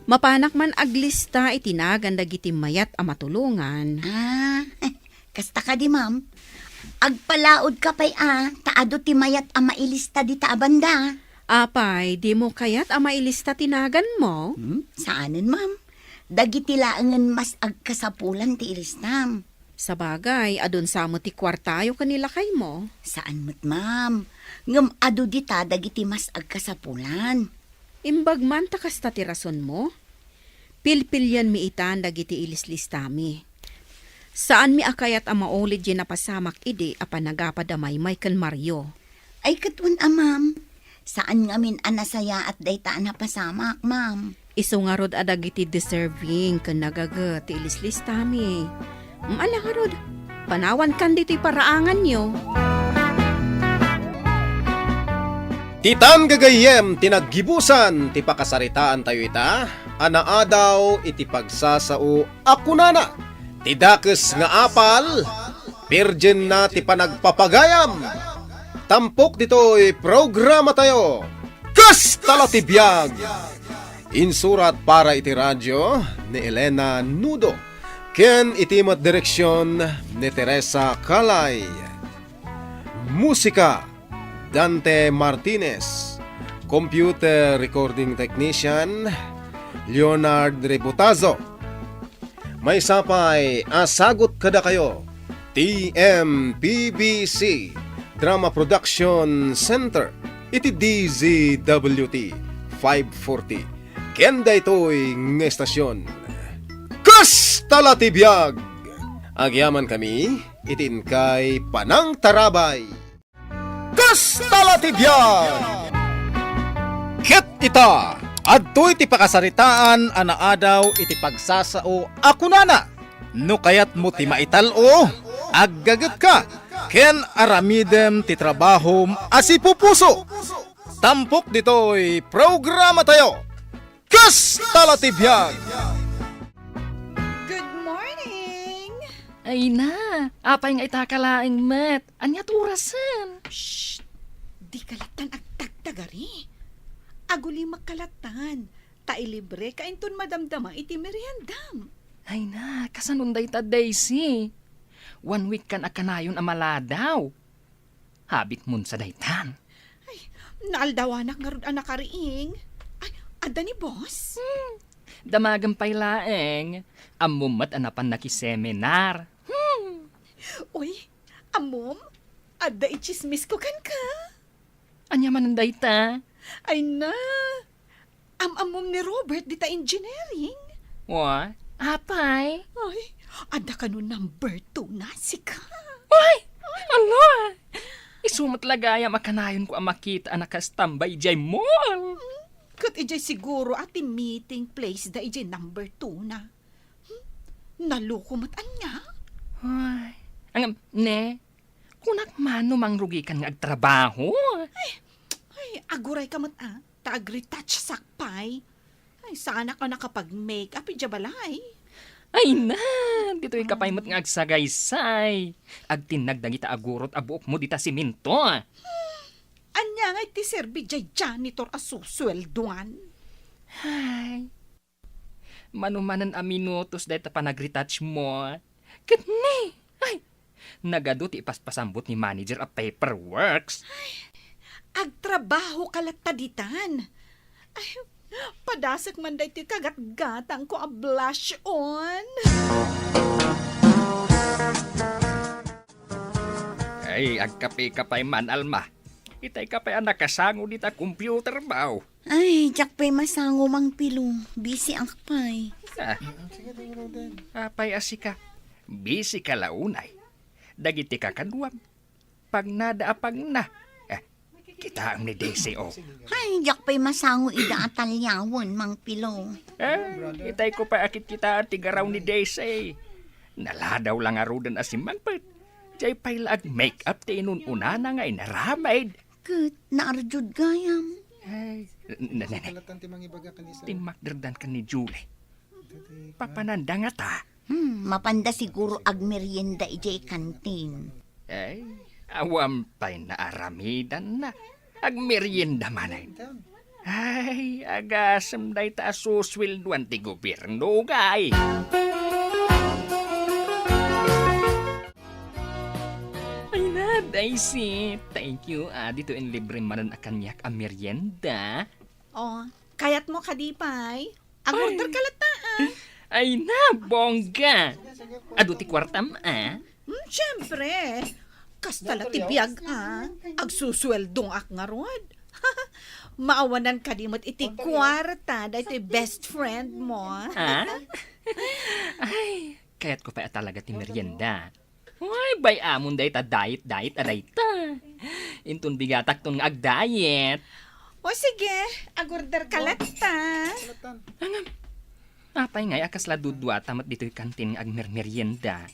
Mapanak man aglista iti nagan dagiti mayat a matulongan. Ah, kasta kadi, ma'am? Agpalaodka pay a, ta adu ti mayat a mailista dita a banda. Apay, dimo kayat a mailista ti naganmo? Hmm? Saanen, ma'am. Dagiti laengen mas agkasapulan ti ilistam. Sabagay, adun sa met ti kuartayo ken ni lakaymo. Saan met, ma'am. Ngem adu dita dagiti mas agkasapulan. Imbag man ta kasta ti rasonmo? Pilpilienmi itan dagiti ilislistami. Saanmi a kayat a maulid diay napasamak idi a panagapa da Maymay ken Mario. Ay, ket wen a, ma'am. Saan ngamin a nasayaat dayta a napasamak, ma'am. Isu ngarud a dagiti deserving ken nagaget ti ilislistami. Mm, ala ngarud, panawankan ditoy paraanganyo. Ditan gagayyem ti naggibusan ti pakasaritaantayo ita a naadaw iti pagsasao a kunana, ti dakes nga apal, birgenna ti panagpapagayam. Tampok ditoy programatayo, Kasta la ti biag! Insurat para iti radio ni Elena Nudo ken iti met direksion ni Teresa Calay. Musika, Dante Martinez. Computer recording technician, Leonard Rebutazo. Maysa pay a sagut kadakayo, T M P B C Drama Production Center iti D Z W T five forty. Ken daytoy nga estasion, Kasta la ti biag! Agyamankami iti inkay panangtarabay. Kasta la ti biag! Ket ita, Adtoy ti pakasaritaan a naadaw iti pagsasao a kunana, "No kayatmo ti maital-o, aggagetka ken aramidem ti trabahom a sipupuso." Tampok ditoy programatayo, Kasta la ti biag! Good morning! Ay na, apay nga ita ka laeng met? Ania ti orasen? Shh! Dika lattan agtagtagari. Agulimek ka lattan, ta ilibreka inton madamdama iti meriendam. Ay na, kasanon dayta, Daisy? One week kan a kanayon a maladaw. Habit mo sa daytan. Ay, naaldawanak ngarud a nakariing. Ay, adda ni boss? Hmm, damagen pay laeng. Ammom met a napan nakiseminar. Hmm. Uy, ammom, adda itsismis ko kenka. Ania manen dayta? Ay na, am-ammom ni Robert dita engineering? Wa, apay? Ay, adda kano number two na sika. Ay, ala! Isu met la gayam a kanayonko a makita a nakastamba idiay mall. Hmm, ket idiay siguro a ti meeting place da idiay number two na. Hmm, naloko met ania? Ay, angam, ne? Kunak man no mangrugikan nga agtrabaho. Ay, ay, agurayka met a, ta agretouchsak pay. Ay, saanak a nakapag-makeup idiay balay. Ay na, ditoyka pay met nga agsagaysay. Agtinnag dagita a gurot a buokmo dita semento. Ania ngay ti serbi diay janitor a susueldoan? Ay, mano manen a minutos dayta panagretouch mo. Ket ni, ay, nagadu ti ipaspasambut ni manager a paperworks. Ay, agtrabaho ka latta ditan. Ay, padasek man daytoy kagatgatangko a blush on. Ay, agkapeka pay man, Alma. Itay ka pay a nakasango dita computer, baw. Ay, diak pay masango, Mang Pilo. Busy ak pay. Ah. Apay a sika? Busy ka la unay. Dagiti kakaduam, pagnada a pagna. Eh, kitaem ni Daisy, oh. Ay, diak pay masango ida a taliawen, Mang Pilo. Eh, itay ko pay a kitkitaan ti garaw ni Daisy. Naladaw la ngaruden a simmangpet. Diay pay la ag-makeup ti inun-unana nga inaramid. Ket naarjud gayam. Ay, n-, n-, n-, Kalatan ti mangibaga ken ni Sir. Timmakderdan ken ni Julie. Papananda ngata. Hmm, mapanda siguro agmerienda idiay kantin. Ay, awan pay naaramidanna. Agmerienda manen. Ay, agasem dayta a susueldoan ti gobierno, gay. Ay na, Daisy. Thank you, ah, ditoy inlibre manen a kaniak a merienda. Oh, kayatmo kadi pay? Ag-order ka latta, ah. Ay na, bongga. Adu ti kuartam, ah. Hmm, siyempre. Kasta la ti biag, ah. Agsusueldo ak ngarud. Maawanan kadi met iti kuarta daytoy best friend mo, ah. Ah? Ay, kayatko pay a talaga ti merienda. Ay, bay-amon dayta diet-diet a dayta. Inton bigatakton nga ag-diet. O sige, ag-order ka latta. Ngem, apay ngay a kasla duduata met ditoy kantin nga agmermerienda?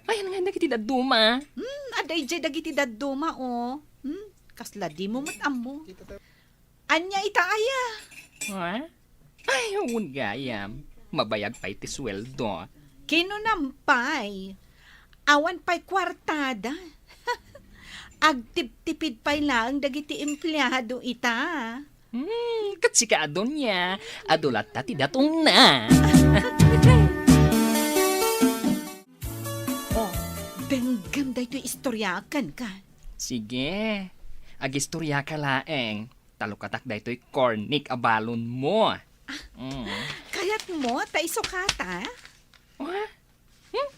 Ayan ngay dagiti dadduma. Hmm, adda idiay dagiti dadduma, oh. Hmm, kasla dimo met ammo. Ania ita aya? Ha? Ay, wen gayam. Mabayag pay ti sueldo. Kinunam pay. Awan pay kuartada. Agtiptipid pay laeng dagiti empleado ita. Hmm, ket sika, Adonia, adu latta ti datongna. Oh, denggem daytoy istorya kenka. Sige, agistorya ka laeng. Talukatak daytoy cornic a balon mo. Ah, mm. Kayat mo ta isukata? Wa? Hmm?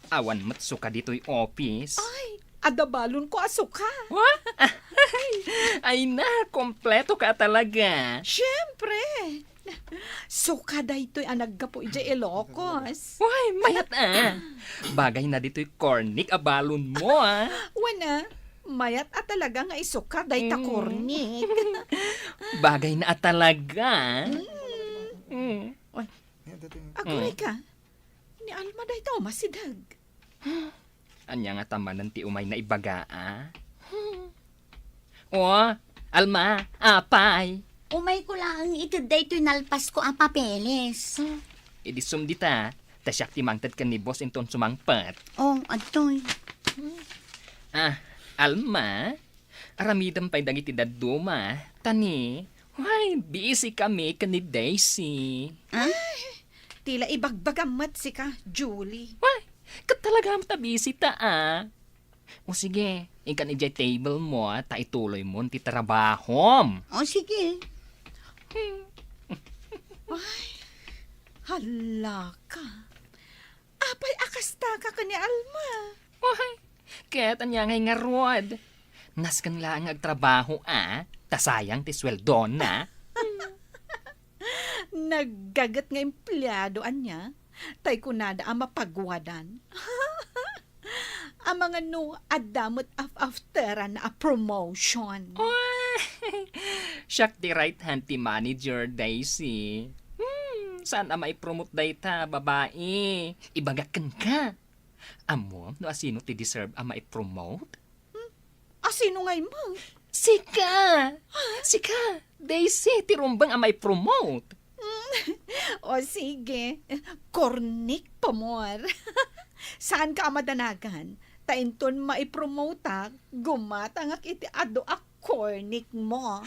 Awan met suka ditoy office. Ay, adda balon ko a suka. Wa? Ay na, kompleto ka talaga. Siyempre. Suka daytoy a naggapu idiay Ilocos. Way, mayat a. Bagay na ditoy cornic a balon mo, ah. Wen a, mayat a talaga nga isuka dayta Mm. cornic. Bagay na a talaga. Mm. Oy, aguray ka. Ni Alma dayta umasideg. Ania ngata manen ti umayna ibaga, a? O, Alma, apay. Umayko laeng ited daytoy nalpasko a papeles. Idi sumdita, ta siak ti mangted ken ni boss inton sumangpet. O, adtoy. Ah, Alma, aramidem pay dagiti dadduma, ta ni, way, busy kami ken ni Daisy. Ah? Ti la ibagbagam met sika, Julie. Way, ket talaga met a busy ta, a. O sige, inkan idiay table mo, ta ituloy mon ti trabahom. O sige. Ay, hala ka. Apay a kasta ka ken ni Alma? Way, ket ania ngay ngarud? Nasken laeng nga agtrabaho a, ta sayang ti sueldona. Naggaget nga empleado ania, tay kunada a mapagwadan. Amangano, adda met af-afteran a promotion. Oy! Siak ti right hand ti manager, Daisy. Hmm, saan a maipromote dayta, babai? Ibagak kenka. Ammom no asino ti deserve a maipromote? Hmm? Asino ngay met? Sika! Sika! Daisy ti rumbeng a maipromote. Hmm. O sige, kornik pamor. Saanka a madanagan, ta inton maipromoteak, gumatangak iti adu a kornik mo.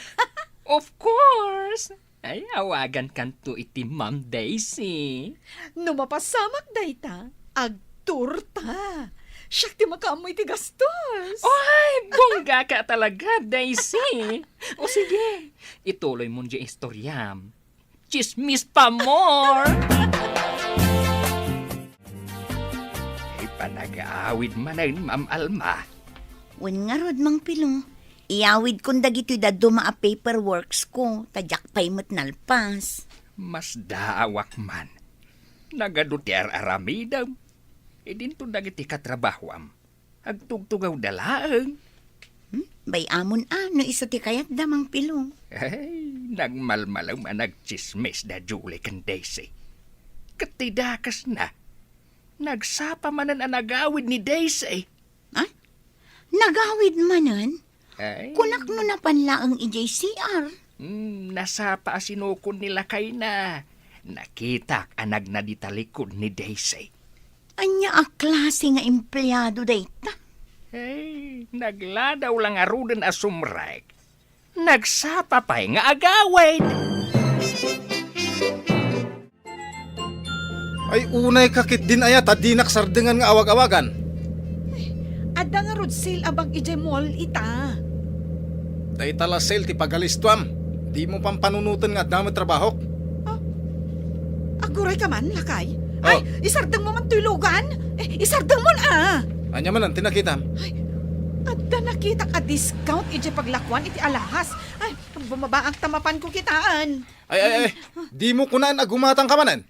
Of course! Ay, awagankanto iti Ma'am Daisy. No mapasamak dayta, agturta. Siak ti makaammo iti gastos. Oy, bongga ka talaga, Daisy. O sige, ituloy mon diay istoryam. Chismis pa more! Ay, panag-aawid manen, Ma'am Alma. Wen ngarud, Mang Pilo. Iyawidkon dagitoy dadduma a paperworks ko, ta diak pay met nalpas. Masdaawak man. Nagadu ti ar-aramidem. Idinto dagiti katrabahoam. Agtugtugawda laeng. Hmm? Bay-amon a no isu ti kayatda, Mang Pilo. Ay, nagmalmalem a nagtsismis da Julie ken Daisy. Ket ti dakesna, nagsapa manen a nagawid ni Daisy. Ha? Nagawid manen? Ay. Kunak no napan laeng idiay C R. Hmm, nasapa a sinukon ni lakayna. Nakitak a nagnadi talikod ni Daisy. Ania a klase nga empleado dayta? Ay, nagladaw la ngaruden a sumrek. Nagsapa pay nga agawid. Ay, unay ka ketdin aya ta dinak sardengan nga awag-awagan. Ay, adda ngarud sale a bag idiay mall ita. Dayta la sale ti pagalistuam. Dimo pampanunoten nga adda met trabahok. Ah, aguray ka man, lakay? Oh. Ay, isardeng mo man toy lugan? Eh, isardeng mo na! Ania manen ti nakitam? Ay, adda nakitak a discount idiay paglakuan iti alahas. Ay, bumabaak ta mapanko kitaan. Ay, ay, ay. Dimo kunaan a gumatang ka manen?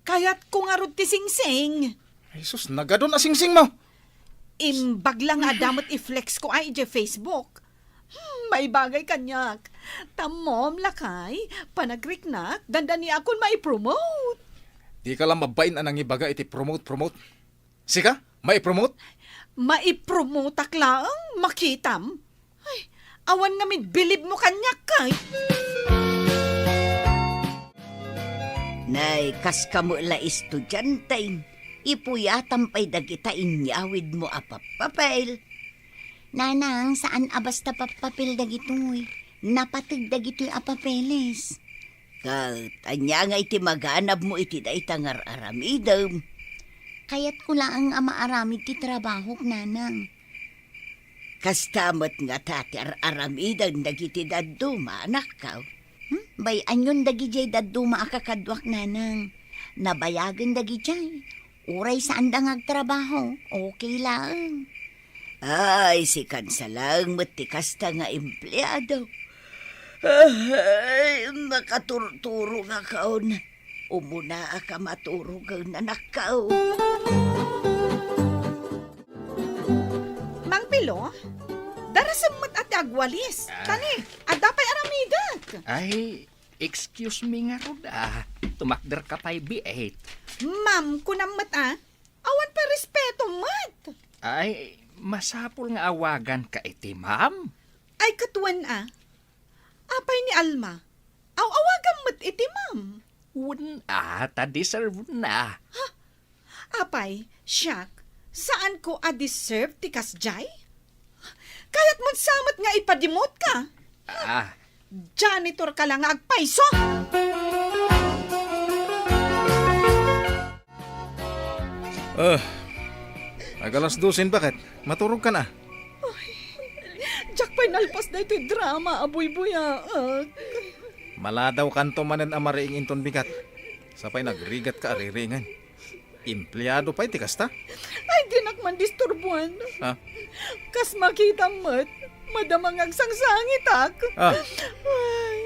Kayatko ngarud ti singsing. Ay, sus, nagadun a singsing mo. Imbag la nga adda met i-flex ko ay idiay Facebook. Hmm, maibagay kaniak. Tammom, lakay, panagriknak, dandaniakon maipromote. Di ka la mabain a nangibaga iti promote-promote. Sika, maipromote? Maipromoteak laeng, makitam. Ay, awan ngamin bilibmo kaniak, kay. Nay, kas kamo la estudiante, ipuyatam pay dagita inyawidmo a pappapel. Nanang, saan a basta pappapel dagitoy. Napateg dagitoy a papeles. Ket ania ngay ti maganabmo iti dayta nga ar-aramidem? Kayatko laeng a maaramid ti trabahok, Nanang. Kasta met ngata ti ar-aramiden dagiti dadduma, anakko. Hmm? Bay-anyon dagidiay dadduma a kakaduak, Nanang. Nabayagen dagidiay. Uray saanda nga agtrabaho, okay laeng. Ay, sikan sa laeng met ti kasta nga empleado. Ay, nakaturturongakon. Umunaak a maturogen, anakko. Mang Pilo, darasem met a ti agwalis. Ah. Tani, adda pay aramidek. Ay, excuse me ngarud, ah. Tumakderka pay biit. Ma'am, kunam met, ah. Awan pay respeto met. Ay, masapul nga awaganka iti ma'am. Ay, ket wen, ah. Apay ni Alma? Aw-awagam met iti ma'am. Wen, ah, ta deserve na. Ha? Apay, siak, saanko a deserve ti kasdiay? Kayatmon sa met nga ipadimutka? Ah. Janitor ka la nga agpayso! Ah, ag-alas dosen baket. Maturogkan a. Ay, diak pay nalpas daytoy drama a buybuyaak. Maladawkanto manen a mariing inton bigat. Sapay nagrigatka a ririingen. Empleado pay ti kasta? Ay, dinak man disturbuan. Ah. Kas makitam met, madama nga agsangsangitak. Ah. Ay,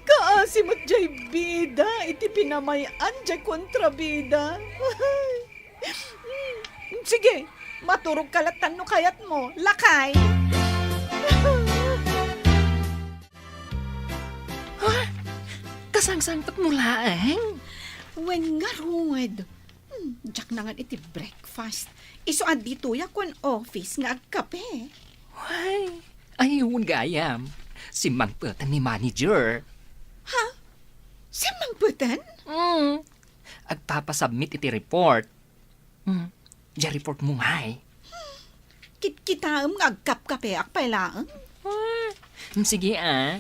kaasi met jay bida iti pinamay-an jay kontrabida. Ay. Sige, maturogka lattan no kayatmo, lakay. Ha? Kasangsangpetmo laeng? Wen ngarud. Hmm, diak nangan iti breakfast. Isu a ditoyak wen office nga agkape. Ay, ay, wen gayam. Simmangpeten ni manager. Ha? Simmangpeten? Mm. Agpapasubmit iti report. Hmm, diay reportmo ngay. Kitkitaem nga agkapkapeak pay laeng. Ah, hmm, sige, ah.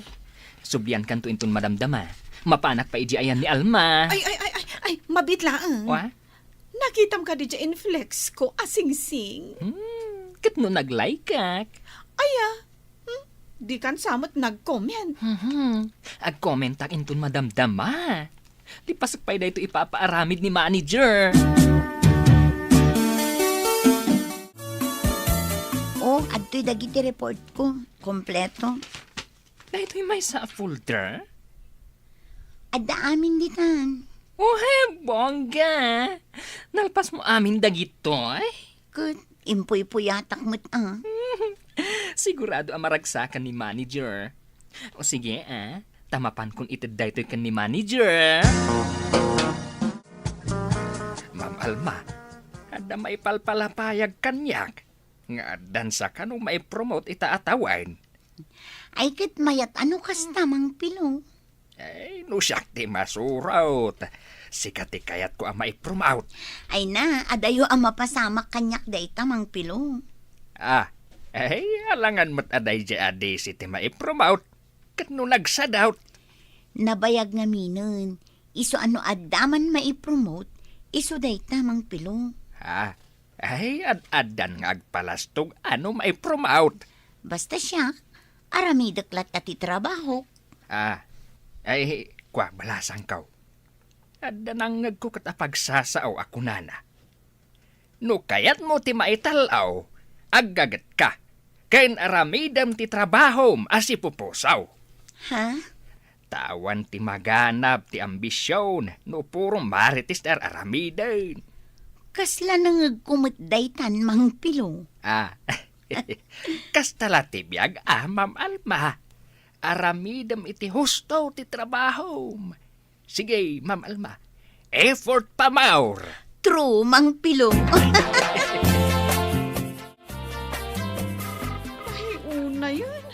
Subliankanto inton madamdama. Mapanak pay idiay ayan ni Alma. Ay, ay, ay, ay, ay, mabiit laeng. Wa? Nakitam kadi diay inflex ko a singsing. Hmm, ket no nag-like-ak? Ay, ah. Hmm, dikan sa met nag-comment. Mhm. Ag-commentak inton madamdama. Ti pasek pay daytoy ipapaaramid ni manager. Oh, adtoy dagiti report ko. Kompleto. Daytoy maysa a folder? Adda amin ditan. Oh, he, bongga! Nalpasmo amin dagitoy? Ket impuypuyatak met a. Sigurado a maragsakan ni manager. O sige, ah, ta mapankon ited daytoy ken ni manager. Ma'am Alma, adda maipalpalapayag kaniak nga addan saka no maipromote ita a tawen. Ay, ket mayat a no kasta, Mang Pilo. Ay, no siak ti masurot, sika ti kayatko a maipromote. Ay na, adayo a mapasamak kaniak dayta, Mang Pilo. Ah, ay, alangan met a daydiay a disi ti maipromote. Ket no nagsadot? Nabayag ngaminen, isu a no adda man maipromote, isu dayta, Mang Pilo. Ah, ay, ad-addan nga agpalastog a no maipromote. Basta siak, aramidek latta ti trabahok. Ah, ay, kua, balasangko. Adda nangngegko ket a pagsasao a kunana, "No kayatmo ti maital-aw, aggagetka, ken aramidem ti trabahom a sipupusaw." Ha? Ta awan ti maganab ti ambision no puro marites ti ar-aramiden. Kasla nangngegko met daytan, Mang Pilo. Ah, kasta la ti biag a, Ma'am Alma. Aramidem iti husto ti trabahom. Sige, Ma'am Alma. Effort pa more. True, Mang Pilo. Ay, unayen.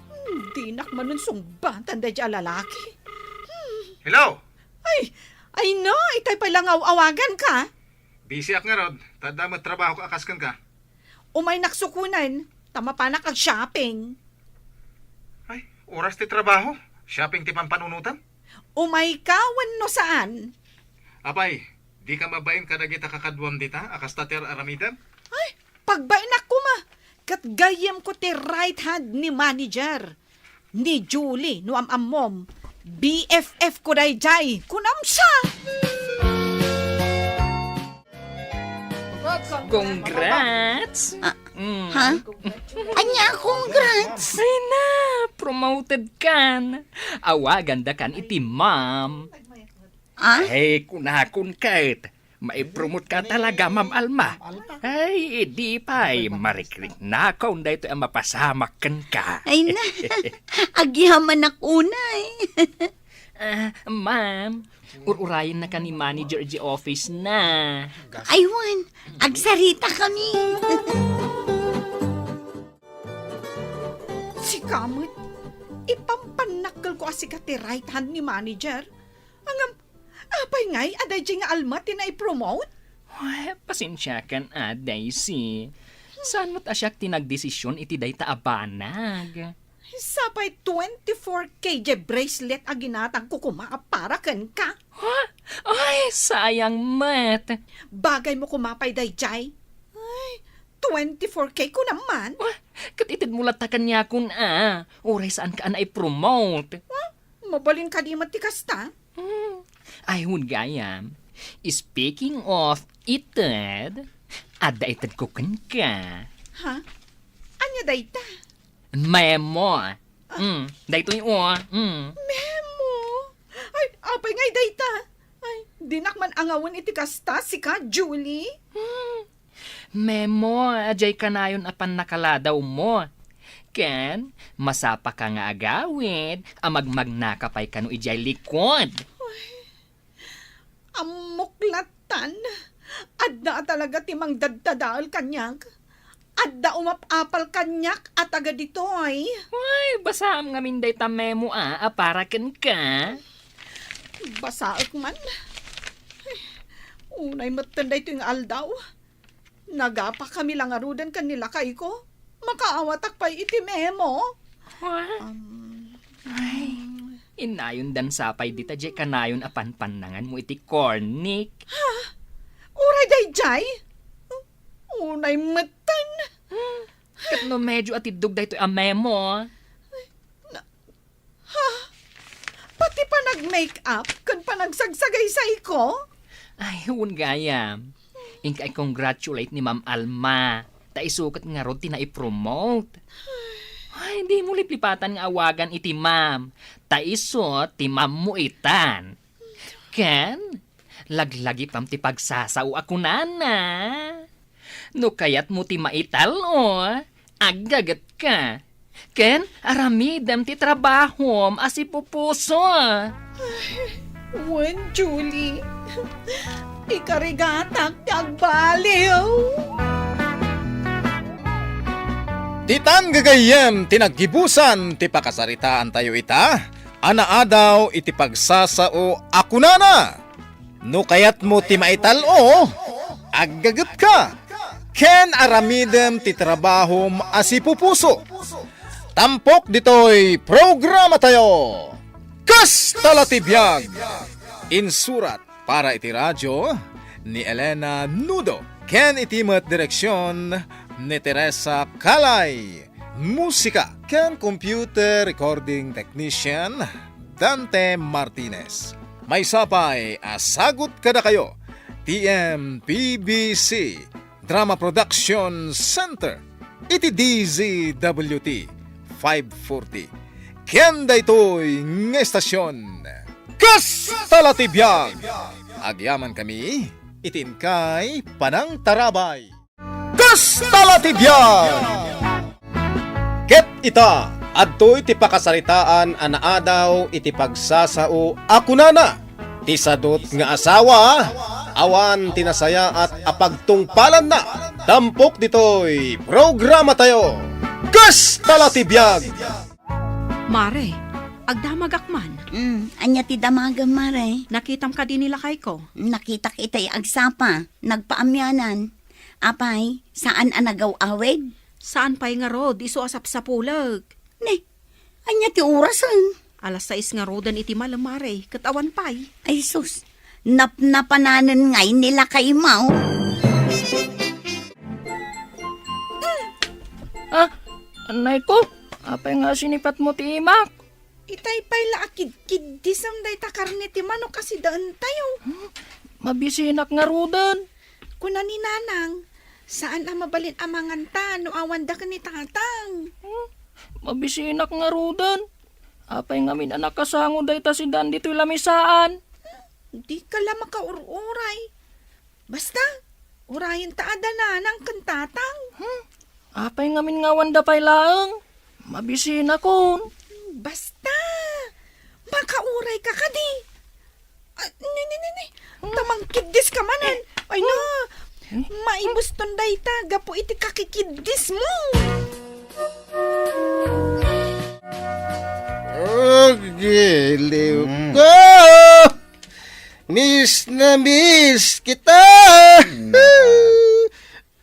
Hmm, dinak manen sungbatan daydiay a lalaki. Hmm. Hello? Ay, ay na, itay pay la nga aw-awaganka. Busyak ngarud, ta adda met trabahok a kas kenka. Umaynak sukonen, ta mapanak ag-shopping. Ay, oras ti trabaho. Shopping ti pampanunotam? Umayka wenno saan? Apay, dika mabain kadagita kakaduam dita a kasta ti ar-aramidem? Ay, pagbainnak koma. Ket gayyemko ti right hand ni manager. Ni Julie, no am-ammom, B F F ko daydiay, kunam sa! Congrats! Ah, mm. Ha? Ania, congrats? Ay na, promoted kan. Awagandakan iti ma'am. Ah? Ay, kunakon ket, Maipromote ka talaga, Ma'am Alma. Ay, idi pay, marikriknakaw daytoy a mapasamak kenka. Ay na, agyamanak unay. Ah, ma'am, ur-urayen na ka ni manager di office na. Ay, wen, agsarita kami. Sika met, ipampannakkelko a sika ti right hand ni manager. Ngem, apay ngay a daydiay nga Alma ti naipromote? Wen, pasensiakan a, Daisy. Saan met a siak ti nagdesisyon iti dayta a banag? Sapay twenty-four K G bracelet a ginatagko koma a para kenka. Ha? Ay, sayang met. Bagaymo koma pay daydiay. Ay, twenty-four K kunam man. Wah, ket itedmo latta kaniakon a. Uray saanka a naipromote. Wah, mabalin kadi met ti kasta? Hmm. Ay, wen gayam. Speaking of ited, adda itedko kenka. Ha? Ania dayta? Memo. Mm, daytoy, o. Mm. Memo? Ay, apay ngay dayta? Ay, dinak man angawen iti kasta, sika, Julie? Hmm. Memo, diay kanayon a pannakaladawmo. Ken, masapaka nga agawid a magmagnaka pay kano idiay likod. Ay, ammok lattan. Adda a talaga ti mangdadadael kaniak. Adda umap-apal kaniak a taga ditoy. Ay, basaam ngamin dayta memo a, a para kenka. Basaek man. Ay, unay metten daytoy nga aldaw. Nagapakami la ngaruden ken ni lakayko. Makaawatak pay iti memo. Huh? Um, Ay, inayondan sapay dita diay kanayon a panpannanganmo iti cornic. Ha? Uray daydiay? Unay metten. Hmm. Ket no medyo atiddog daytoy a memo. Na, Ha? Pati panag-make-up ken panagsagsagaysayko? Ay, wen gayam. Inka i-congratulate ni Ma'am Alma. Ta isu ket ngarud ti naipromote. Ay, dimo liplipatan nga awagan iti ma'am. Ta isu ti ma'ammo itan. Ken, laglagipam ti pagsasao a kunana. No kayatmo ti maital-o, aggagetka. Ken aramidem ti trabahom a sipupuso. Ay, wen, Julie. Ikarigatak ti agbaliw. Ditan gagayyem ti naggibusan ti pakasaritaantayo ita a naadaw iti pagsasao a kunana. No kayatmo ti maital-o, aggagetka, ken aramidem ti trabahom a sipupuso. Tampok ditoy programatayo, Kasta la ti biag! Insurat para iti radio ni Elena Nudo, ken iti met direksion ni Teresa Calay. Musika ken computer recording technician, Dante Martinez. Maysa pay a sagut kadakayo ti M P B C Drama Production Center iti D Z W T five forty. Ken daytoy nga estasion, Kasta la ti biag! Agyamankami iti inkay panangtarabay. Kasta la ti biag! Ket ita, adtoy ti pakasaritaan a naadaw iti pagsasao a kunana, ti sadut nga asawa, awan ti nasayaat a pagtungpalanna. Tampok ditoy programatayo, Kasta la ti biag! Mare, agdamagak man. Mm, ania ti damagem, Mare? Nakitam kadi ni lakayko? Nakitak itay agsapa, nagpaamianan. Apay, saan a nagaw-awid? Saan pay ngarud, isu a sapsapulek. Ne, ania ti orasen? Alas sais ngaruden iti malem, Mare, ket awan pay. Ay sus, napnapananen ngay ni lakaymo. Ah, anay ko, apay nga sinipatmo ti imak? Itay pay la a kidkiddisem dayta karne ti manok a sidaentayo. Hmm, mabisinak ngaruden. Kuna ni Nanang, saan a mabalin a manganta no awan da ken ni Tatang. Hmm, mabisinak ngaruden. Apay ngamin a nakasango dayta sidan ditoy lamisaan? Dika la makaur-uray. Basta, urayenta a da nanang ken tatang. Hmm? Apay ngamin nga awan da pay laeng? Mabisinakon. Basta, makauray ka kadi. Ah, ni, ni, ni, ni. Ta mangkiddis ka manen. Ay na, maibuston dayta gapu iti kakikiddis mo. Agiliw Mm. ko! Miss na miss kita! Mm.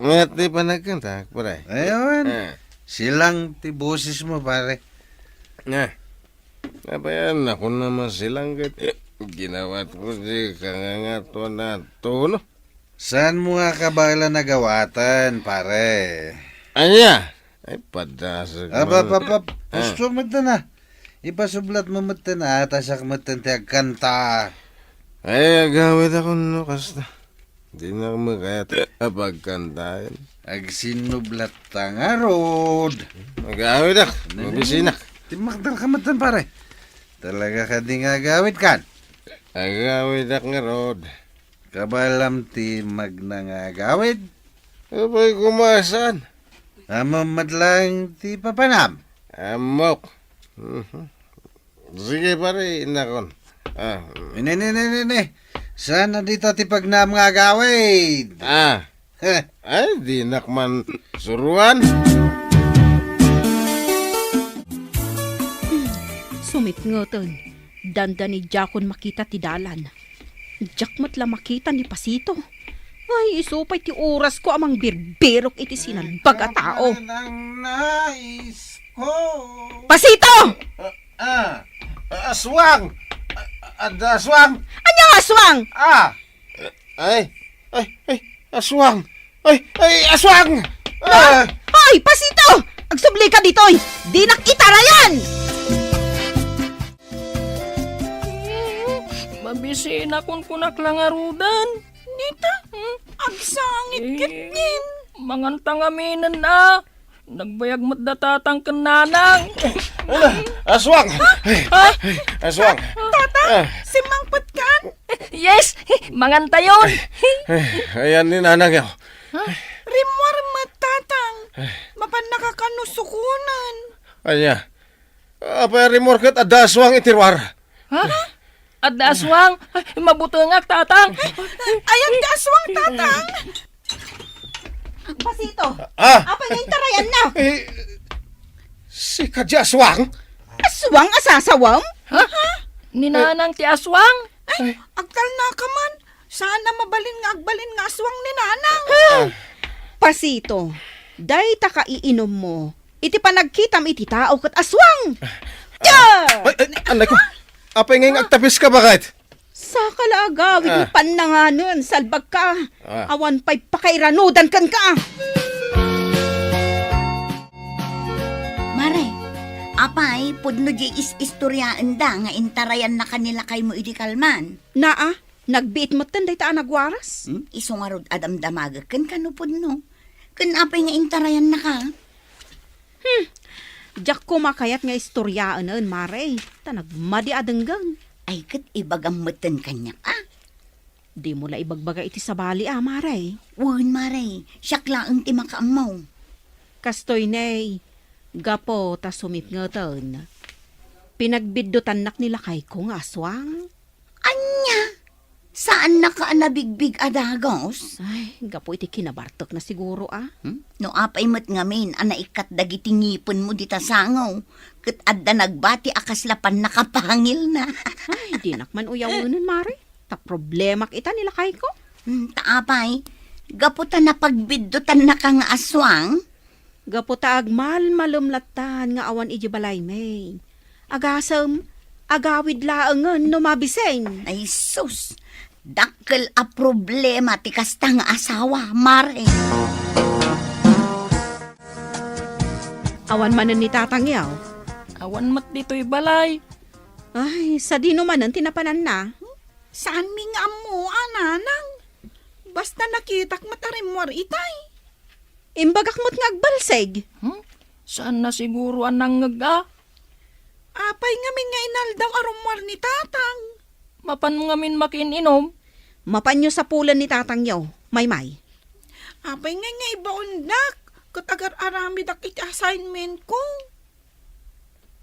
Mayat ti panagkanta, pare. Ayun. Ah. Silang ti boses mo, pare. Ah. Apayan, ako naman silang ket ginawat ko di kangangatuan na tono. Saan mo nga kabaelan a gawaten, pare? Ania? Ay, padasag Ap, ap, man. ap, ap. Ah. Gusto mo na. Ipasublat mo met na, ta siak met ti agkanta. Ay, agawid ako no kasta. Di na makayat a pagkantaen. Agsinnublat ta ngarud. Agawid ak, Nini? mabisinak. Timakdal ka met, pare. Talaga ka di nga agawid kan? Agawid ak ngarud. Kabaelam ti magna nga agawid? Apay kumasan? Ammom met laeng ti papanam? Ammok. Mhm. Sige, pare, inakon. Ah, mm. Ini, ini, ini, ini. Saan na dita ti pagnam nga agawid? Ah. Heh. Ay, dinak man suruan. Sumipngoten, dandani diakon makita ti dalan. Diak met la makita ni Pasito. Ay, isu pay ti orasko a mangbirbirok iti sinalbag a tao. Ang nais ko. Pasito! Ah, ah, aswang! Ah, ah, aswang! Ania nga aswang? Ah! Ay, ay, ay, aswang! Ay, ay, aswang! Ah! Hoy, Pasito! Agsubli ka ditoy! Dinak itarayan! Mabisinakon kunak la ngaruden. Nita, agsangit Eh, ketdin. Manganta ngaminen a. Nagbayag met da tatang ken nanang. Ala, aswang! Ha? Aswang! Tatang, Ah. simmangpet kan? Yes, mangantayon. Ay, ayan ni nanang yaw. Rimmuar met, tatang. Mapan nakakanusukunan. Anya? Apay a rimmuar ket adda aswang iti ruar? Ha? Adda aswang? Ay, mabutengak, tatang. Ayan ti aswang, tatang. Pasito. Ah! Apay nga intarayan na? Eh, sika di aswang? Aswang a sasawam? Ha? Ni nanang ti aswang? Ay, agtalna ka man. Saan a mabalin nga agbalin nga aswang ni nanang? Ah. Pasito, dayta ka iinummo iti panagkitam iti tao ket aswang. Ay, ay, anay ko. Apay ngay nga agtapis ka, bakit? Saka la agawid Ah. pannanganen, salbag ka. Ah. Awan pay pakairanudan kenka. Mare, apay, pudno di is-istoryaenda nga intarayan na kanila kaymo idi kalman? Naa, nagbiit metten dayta a nagwaras. Hmm? Isu ngarud a damdamagek ken kano pudno. Ken apay nga intarayan na ka? Hmm. Diak koma kayat nga istoryaenen, Mare, ta nagmadi a denggen. Ay, ket ibagam metten kaniak, a? Dimo la ibagbaga iti sabali, a, Mare? Wen, Mare. Siak laeng ti makaammo. Kastoy ne, gapu ta sumipngeten, pinagbiddutannak ni lakayko nga aswang. Ania? Saannaka a nabigbig a dagus? Ay, gapu iti kinabartekna siguro, a. Hmm? No apay met ngamin a naikkat dagiti ngipenmo dita sango, ket adda nagbati a kasla pannakapangilna. Ay, dinak man uyawenen, Mare. Ta problemak ita ni lakayko. Hmm, ta apay, gapu ta napagbiddutanna ka nga aswang? Gapu ta agmalmalem lattan nga awan idiay balaymi. Agasem, agawid laengen no mabisin. Ay sus, dakkel a problema ti kasta nga asawa, Mare. Awan manen ni tatang yaw? Awan met ditoy balay. Ay, sadino manen ti napananna? Saanmi nga ammo, a, nanang. Basta nakitak met a rimmuar itay. Imbagak met nga agbalsig. Hmm? Saanna siguro a nangngeg a? Apay ngamin nga inaldaw a rummuar ni tatang? Mapan ngamin makiin-inom? Mapanyo sapulen ni tatangyo, Maymay. Apay ngay nga ibaondak, ket agar-aramidak iti assignment ko.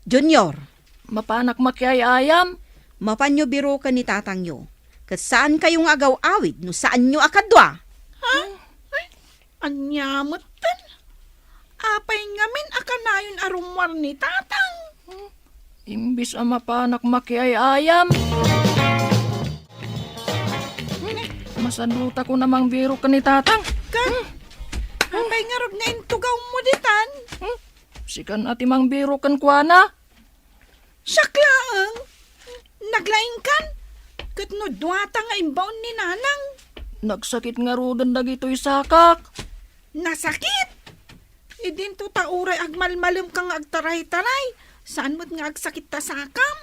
Junior. Mapanak makiay-ayam. Mapanyo biroken ni tatangyo, ket saan kayo nga agaw-awid no saanyo a kadua. Ha? Ay, ania metten? Apay ngamin a kanayon a rummuar ni tatang? Imbis a mapanak makiay-ayam. Masaduta ko na mangbiro ken ni tatang. Kan? Apay ngarud nga intugawmo ditan? Sikan a ti mangbiro kenkuana. Siak laeng. Naglaingkan. Ket no duata nga imbaon ni nanang. Nagsakit ngaruden dagitoy sakak. Nasakit? Idinto ta uray agmalmalemka nga agtaray-taray. Saan met nga agsakit ta sakam?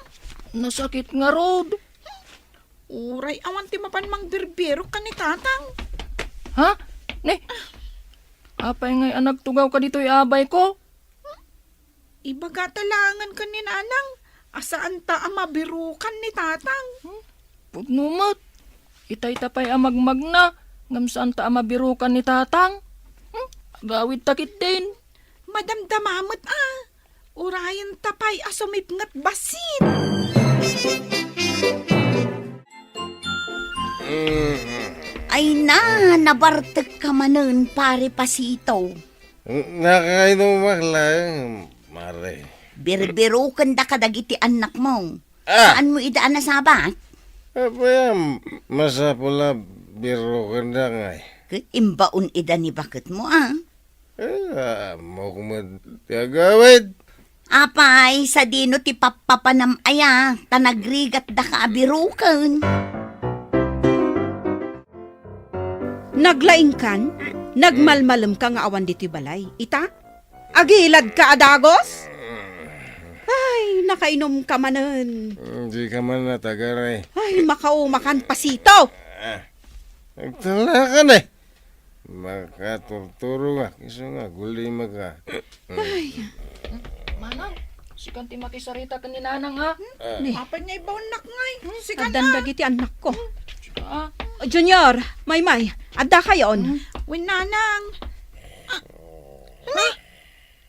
Nasakit ngarud. Uray awan ti mapan mangbirbirok ken ni tatang. Ha? Ne? Apay ngay a nagtugawka ditoy abay ko? Ibagata laengen ken ni nanang a saanta a mabirokan ni tatang. Pudno met. Itay ta pay a magmagna, ngem saanta a mabirokan ni tatang. Hmm? Agawidta ketdin. Madamdama met a. Urayen ta pay a sumipnget bassit. Ay na, nabartekka manen, Pare Pasito. Nakainumak laeng, Mare. Birbiroken da kadagiti annakmo. Ah! Saanmo ida a nasabat? Apay a, masapul a biroken da ngay. Ket imbaon ida ni baketmo, a? Eh, ammok met ti agawid. Apay, sadino ti pappapanam aya, ta nagrigatdaka a biroken? Naglaingkan, nagmalmalemka nga awan ditoy balay. Ita? Agiladka a dagos? Ay, nakainumka manen. Dika man natagaray. Ay, makaumakan, Pasito! Ah, nagtalakan eh. Makaturturongak, isu nga, gulimaka. Ay. Manang, sikan ti makisarita ken ni Nanang, ha? Ah. Ni. Apan nga ibaonnak ngay. Sikan, addan dagiti annakko. Ah. Junior, Maymay, adda kayon? Wen, Nanang. Ah. Ni.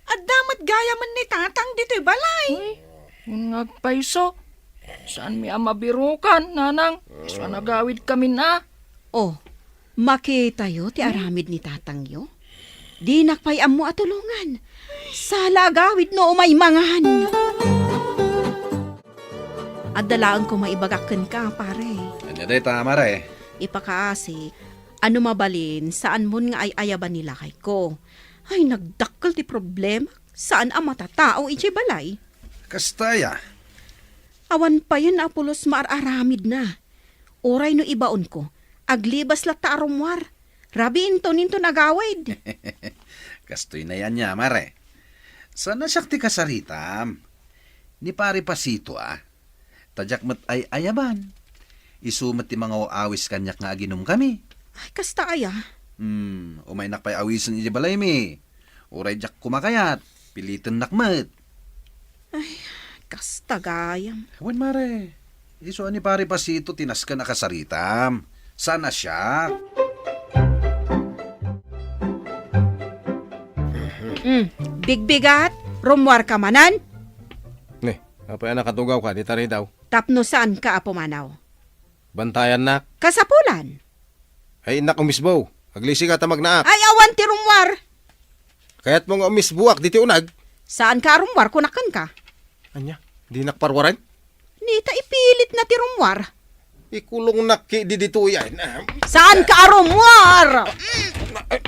Adda met gayamen ni Tatang ditoy balay. Uy, ngem nga agpayso. Saanmi a mabirokan, Nanang. Isu a nagawidkamin a. Oh, makitayo ti aramid ni Tatangyo. Dinak pay ammo a tulongan. Sala agawid no umay mangan. Adda laeng koma ibagak kenka, pare. Ania dayta, mare? Ipakaasik, ano mabalin, saanmon nga ay-ayaban ni lakayko. Ay, nagdakkel ti problema. Saan a matatao idiay balay. Kasta aya? Awan payen a pulos maar-aramidna. Uray no ibaonko, aglibas latta a rummuar. Rabiinton inton agawid. Kastoy na yan, mare. Saan a siak ti kasaritam? Ni Pare Pasito, a. Ta diak met ay-ayaban. Isu met ti mangaw-awis kaniak nga aginumkami. Ay, kasta aya? Hmm, umaynak pay awisen idiay balaymi. Uray diak koma kayat, pilitennak met. Ay, kasta gayam. Wen, mare, isu a ni Pare Pasito ti nasken a kasaritam. Saan a siak? Hmm, bigbigat, rummuarka manen? Ni, apay a nakatugawka dita ridaw? Tapno saanka a pumanaw. Bantayannak. Kasapulan. Ay, innak umisbo. Aglisika ta magnaak. Ay, awan ti rummuar. Kayatmo nga umisboak ditoy uneg? Saanka a rummuar, kunak kenka. Ania? Dinak parwaren? Nita, ipilitna ti rummuar. Ikulongnak ketdi ditoy, ay. Saanka a rummuar?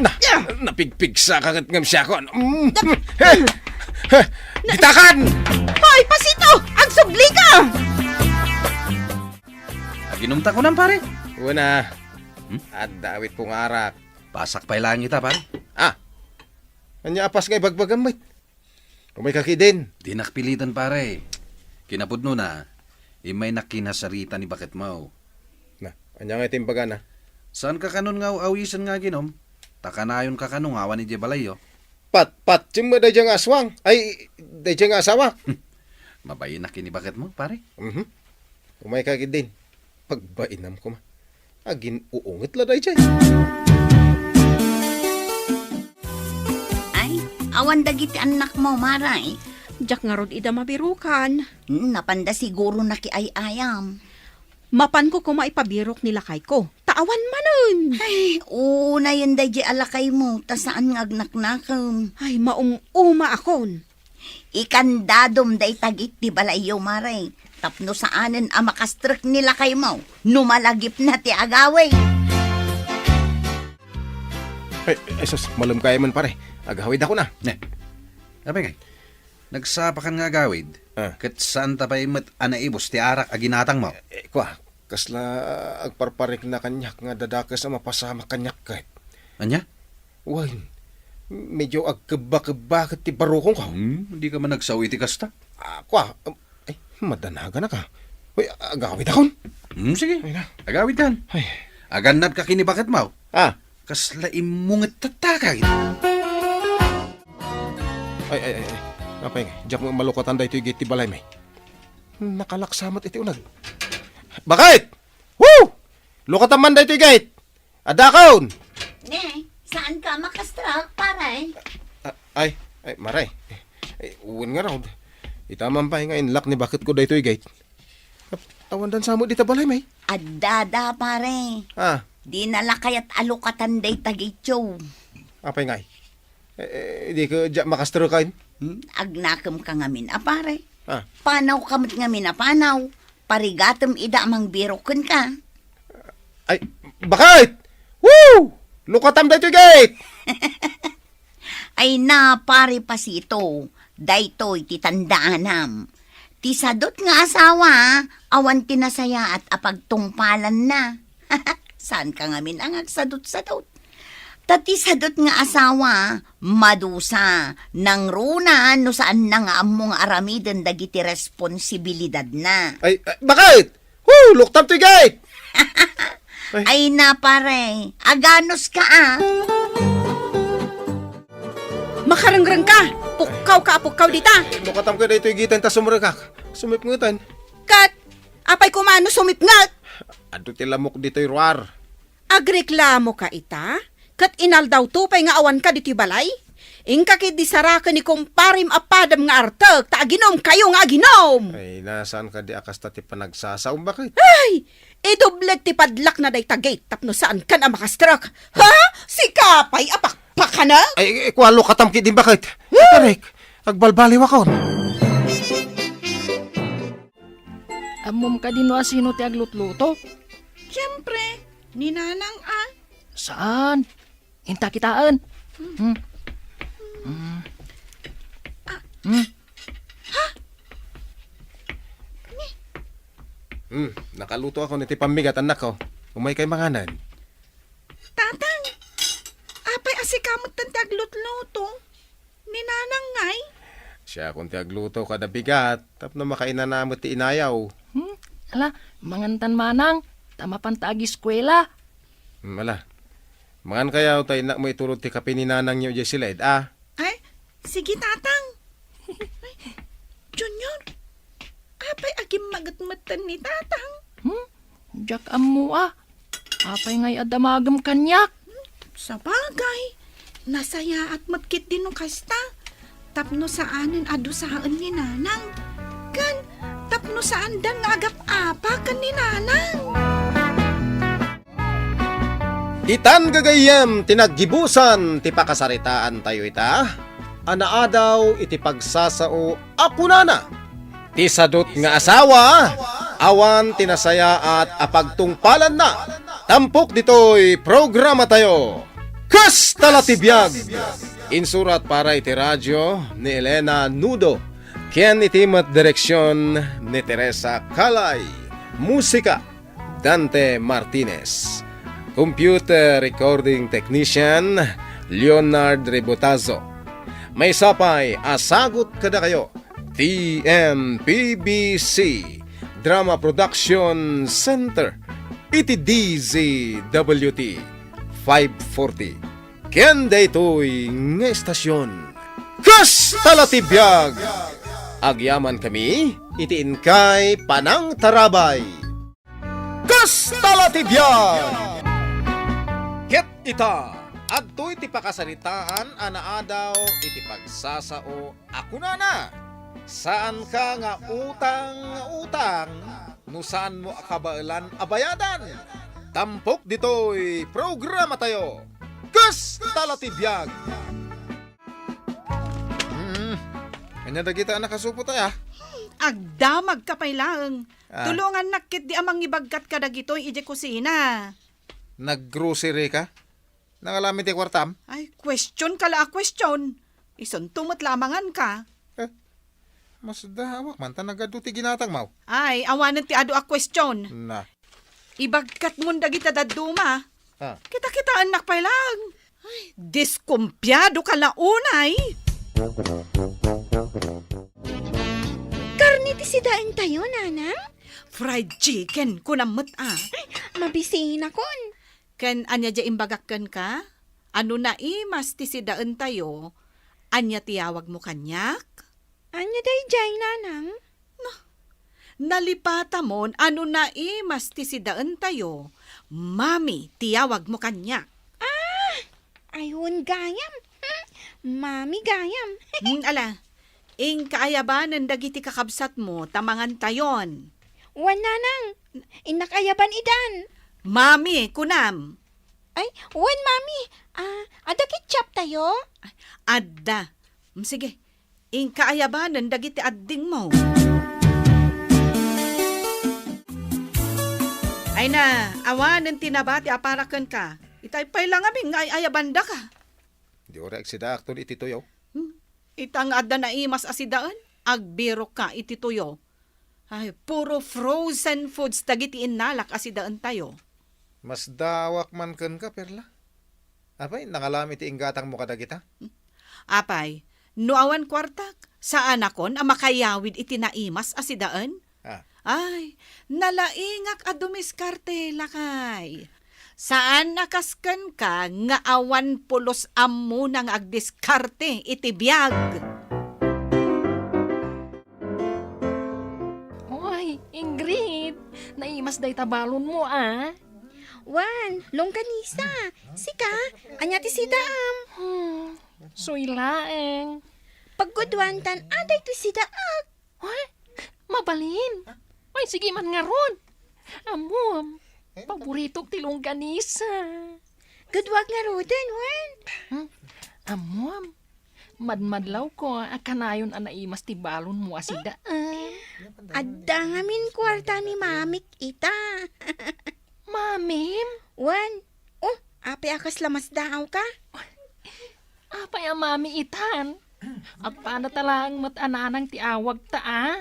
Na, na, napigpigsaka ket ngem siakon. Mm. He! He! Ditakan! Hoy, Pasito! Agsublika! Aginumta kunam, pare? Wen a. Hmm? Adda awitko nga arak. Pasak pay laeng ita, pare. Ah! Ania a pas nga ibagbagam met? Umayka ketdin. Dinak piliten, pare. Kinapudnona, immaynak kinasarita ni baketmo. Na, ania ngay ti imbagana? Saanka kanon nga aw-awisen nga aginum? Ta kanayonka kano nga awan idiay balayyo. Pat-, patiem met daydiay nga aswang. Ay, daydiay nga asawak. Mabainak ken ni baketmo, pare. Mhm. Umayka ketdin. Pagbainam koma. Agin-uunget la daydiay. Ay, awan dagiti annakmo, Maray? Diak ngarud ida mabirukan. Hmm, napanda siguro nakiay-ayam. Mapanko koma ipabirok ni lakayko. Ta awan manen. Ay, unayen daydiay a lakaymo, ta saan nga agnaknakem. Ay, maum-uma akon. Ikandadom dayta gate ti balayyo, Maray, tapno saanen a makastrek ni lakaymo no malagipna ti agawid. Ay, ay, sus, malem kayat man, pare. Agawidakon a. Ne. Apay ngay? Nagsapakan nga agawid, ah, ket saanta pay met a naibus ti arak a ginatangmo. Eh, kua, kasla agparparikna kaniak nga dadakes a mapasamak kaniak ket. Ania? Wen, medyo agkebba-kebba ket ti barukongko. Hmm, dika man nagsao iti kasta? Ah, kua, um, ay, madanaganak a. Uy, agawidakon. Hmm, sige. Ay na. Agawidkan. Ay. Agannadka ken ni baketmo. Ah. Kasla immunget tatta ka. Ay, ay, ay, ay. Apay ngay, diak malukatan daytoy gate ti balaymi. Nakalaksa met iti uneg. Baket! Woo! Lukatam man daytoy gate! Addakon! Ne, saanka a makastrak, pare? Ah, ay, ay, Maray. Ay, wen ngarud. Ita man pay nga inlock ni baketko daytoy gate. Awan dansa met dita balaymi. Addada, pare. Ah. Dina la kayat a lukatan dayta gate-yo. Apay ngay? Eh, eh, di ka diak makastrak. Hmm? Agnakemka ngamin a pare. Ah. Panawka met ngamin a panaw. Parigatem ida a mangbirok kenka. Ay, baket! Woo! Lukatam daytoy gate! Ay na, pare Pasito, daytoy ti tandaanam. Ti sadut nga asawa, awan ti nasayaat a pagtungpalanna. Saanka ngamin a nga agsadut-sadut. Ta ti sadut nga asawa, madusa, nangruna no saanna nga ammo nga aramiden dagiti responsibilidadna. Ay, ay, baket! Woo! Luktam toy gate! Ay. Ay na, pare. Aganuska a. Makarengreng ka! Pukkaw ka a pukkaw dita! Lukatam ka daytoy gate ta sumrekak. Sumipngeten. Ket, apay koma no sumipnget? Adu ti lamok ditoy ruar. Agreklamo ka ita? Ket inaldawto pay nga awanka ditoy balay? Inka ketdi saraken ni kumparem a padem nga artek ta aginomkayo nga aginom! Ay, nasaan kadi a kasta ti panagsasaom, baket? Ay! Idubleg ti padlakna dayta gate tapno saankan a makastrak. Ha? Sika pay a pakpakanek? Ay, ay, kua, lukatam ketdi, baket. Huh? Tarek, agbalbaliwakon. Ammom kadi no asino ti aglutluto? Siempre, ni Nanang a. Saan? Inta kitaen. Hmm. Hmm. Hmm. Hmm, nakaluto ako iti pammigat, annak ko. Umaykay manganen. Tatang, apay a sika metten ti aglutluto? Ni Nanang ngay? Siakon ti agluto kada bigat, tapno makainana met ti inayaw. Hmm? Ala, mangantan manang, ta mapanta agiskuela. Hmm, ala. Mangankayo ta innak mo itulod ti kape ni Nanangyo idiay siled, a? Ay, sige, Tatang. Ay, Junior, apay agimmaget metten ni Tatang? Hmm? Diak ammo a. Apay ngay a damagem kaniak? Sabagay, nasayaat met ketdi no kasta. Tapno saanen a dusaen ni Nanang. Ken tapno saandan nga agap-apa ken ni Nanang. Ditan gagayyem ti naggibusan ti pakasaritaantayo ita a naadaw iti pagsasao a kunana, ti sadut nga asawa, awan ti nasayaat a pagtungpalanna. Tampok ditoy programatayo, Kasta la ti biag! Insurat para iti radio ni Elena Nudo, ken iti met direksion ni Teresa Calay. Musika, Dante Martinez. Computer recording technician, Leonard Rebotazo. Maysa pay a sagut kadakayo, T M P B C Drama Production Center, iti D Z W T five forty. Ken daytoy nga estasion, Kasta la ti biag! Agyamankami iti inkay panangtarabay. Kasta la ti biag! Ket ita, adtoy ti pakasaritaan a naadaw iti pagsasao a kunana, "Saanka nga utang nga utang no saanmo a kabaelan a bayadan." Tampok ditoy programatayo, Kasta la ti biag! Hmm. Ania dagita a nakasupot aya? Agdamagka pay laeng. Ah. Tulongannak ketdi a mangibagkat kadagitoy idiay kusina. Nag-grocery ka? Nangalam iti kuartam? Ay, question ka la a question. Isunto met la a manganka. Eh, masdaawak man ta nagadu ti ginatangmo. Ay, awanen ti adu a question. Na. Ibagkatmon dagita dadduma. Ah. Kita-kitaennak pay laeng. Ay, diskumpiado ka la unay. Karne ti sidaentayo, nanang? Fried chicken, kunam met a. Ay, mabisinakon. Ken ania diay imbagak kenka? A no naimas ti sidaentayo, ania ti yawagmo kaniak? Ania daydiay, nanang? No, nalipatamon a no naimas ti sidaentayo, Mami ti yawagmo kaniak. Ah! Ay, wen gayam. Hmm, Mami gayam. Hmm, ala, inka ayabanen dagiti kakabsatmo ta mangantayon. Wen, nanang. Innak ayaban idan. Mami, kunam. Ay, wen, Mami. Ah, adda ketchuptayo? Adda. Mm, sige, inka ayabanen dagiti addingmo. Ay na, awanen ti nabati a para kenka. Itay pay la ngamin nga ay-ayabandaka. Di uray agsidaakton iti tuyo. Hmm. Ita nga adda naimas a sidaen, agbirokka iti tuyo. Ay, puro frozen foods dagiti innalak a sidaentayo. Masdaawak man kenka, Perla. Apay, nangalam iti inggatangmo kadagita? Apay, no awan kuartak, saanakon a makayawid iti naimas a sidaen? Ah. Ay, nalaingak a dumiskarte, lakay. Saan a kas kenka nga awan pulos ammona nga agdiskarte iti biag. Oy, Ingrid, naimas dayta balonmo, a? Wen, longganisa. Sika, ania ti sidaam? Hmm, suy laeng. Pagguduan tan, a, daytoy sidaak. Oy, mabalin. Oy, sige man ngarud. Ammom, paboritok ti longganisa. Guduak ngaruden, wen. Hmm? Ammom, madmadlawko a kanayon a naimas ti balonmo a sidaem. Adda ngamin kuarta ni mamik ita. Mamim? Wen. Oh, apay a kasla masdaawka? Apay a mami itan? Apana ta laeng met a nanang ti awagta, a?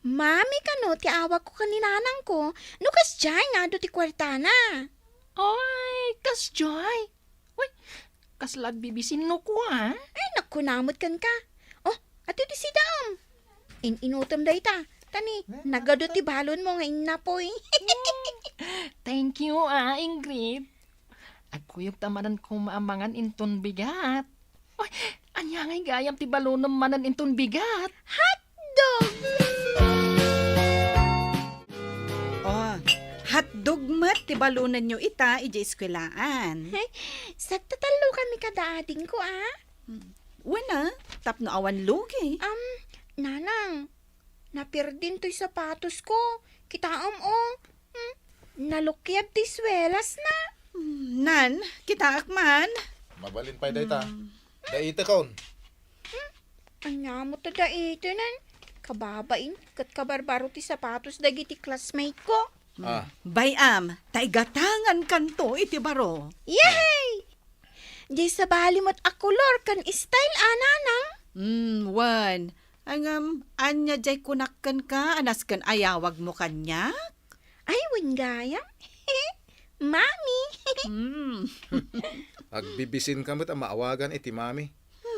Mami kano ti awagko ken ni nanangko, no kasdiay nga adu ti kuartana. Ay, kasdiay? Uy, kasla agbibisin no kua? Ay, nagkuna met kenka. Oh, adu ti sidaam. In-inutem dayta. Ta ni, nagadu ti balonmo nga innapoy. Thank you, a, Ingrid. Agkuyogta manen koma a mangan inton bigat. Oy, ania ngay gayam ti balonem manen inton bigat? Hotdog! Oh, hotdog met ti balonenyo ita idiay eskuelaan. Ay, sagtatallo kami kada adingko, a? Hmm. Wen a, tapno awan lugi. Am, nanang, napirdin toy sapatosko. Kitaem, o. Hmm? Nalukiad ti suelasna. Hmm, nan, kitaak man. Mabalin pay dayta. Hmm. Daitekon. Hmm? Ania met ta daitenen? Kababain ket kabarbaro ti sapatos dagiti classmate ko. Hmm. Ah. Bay-am, ta igatangankanto iti baro. Yay! Diay sabali met a kolor ken style a, nanang? Hmm, wen. Ay ngem, ania diay kunak kenka a nasken ayawagmo kaniak? Ay, wen gayam. Mami. Hmm. Agbibisinka met a maawagan iti mami.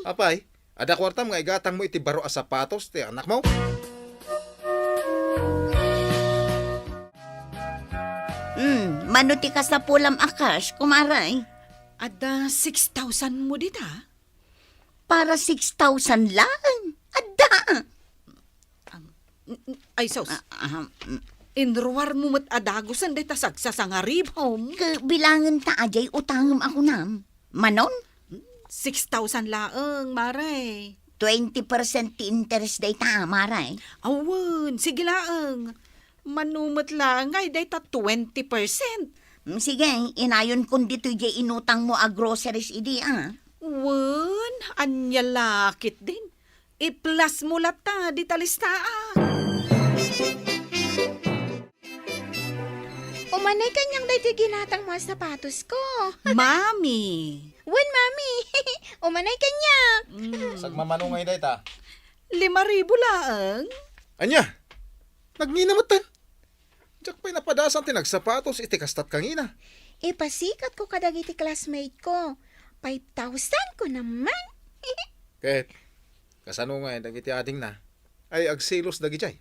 Apay, adda kuartam nga igatangmo iti baro a sapatos ti anakmo? Hmm, mano ti kasapulam a cash, kumare? Adda six thousand mo dita? Para six thousand laeng. Adda. Am, n-, n-, ay, sus. Ah, ah, mm. Inruarmo met a dagusen dayta sagsasangaribhom. Ket bilangenta a diay utangem a kunam. Manon? Six thousand laeng, Mare. Twenty percent ti interes dayta, Mare. Awen, sige laeng. Mano met laeng ay dayta twenty percent. Mm, sige, inayonkon ditoy diay inutangmo a groceries idi, a. Wen, ania la ketdin. I-plus mo latta dita listaa. Umanay kaniak daytoy ginatangmo a sapatosko. Mami! Wen, Mami! Umanay kaniak. Mm. Sagmamano ngay dayta? Lima ribu laeng. Ania? Nagngina metten? Diak pay napadasan ti nagsapatos iti kastat kangina. Ipasikatko kadagiti classmate ko. Five thousand ko naman. Ket kasano ngay dagiti adingna? Ay, agselos dagidiay.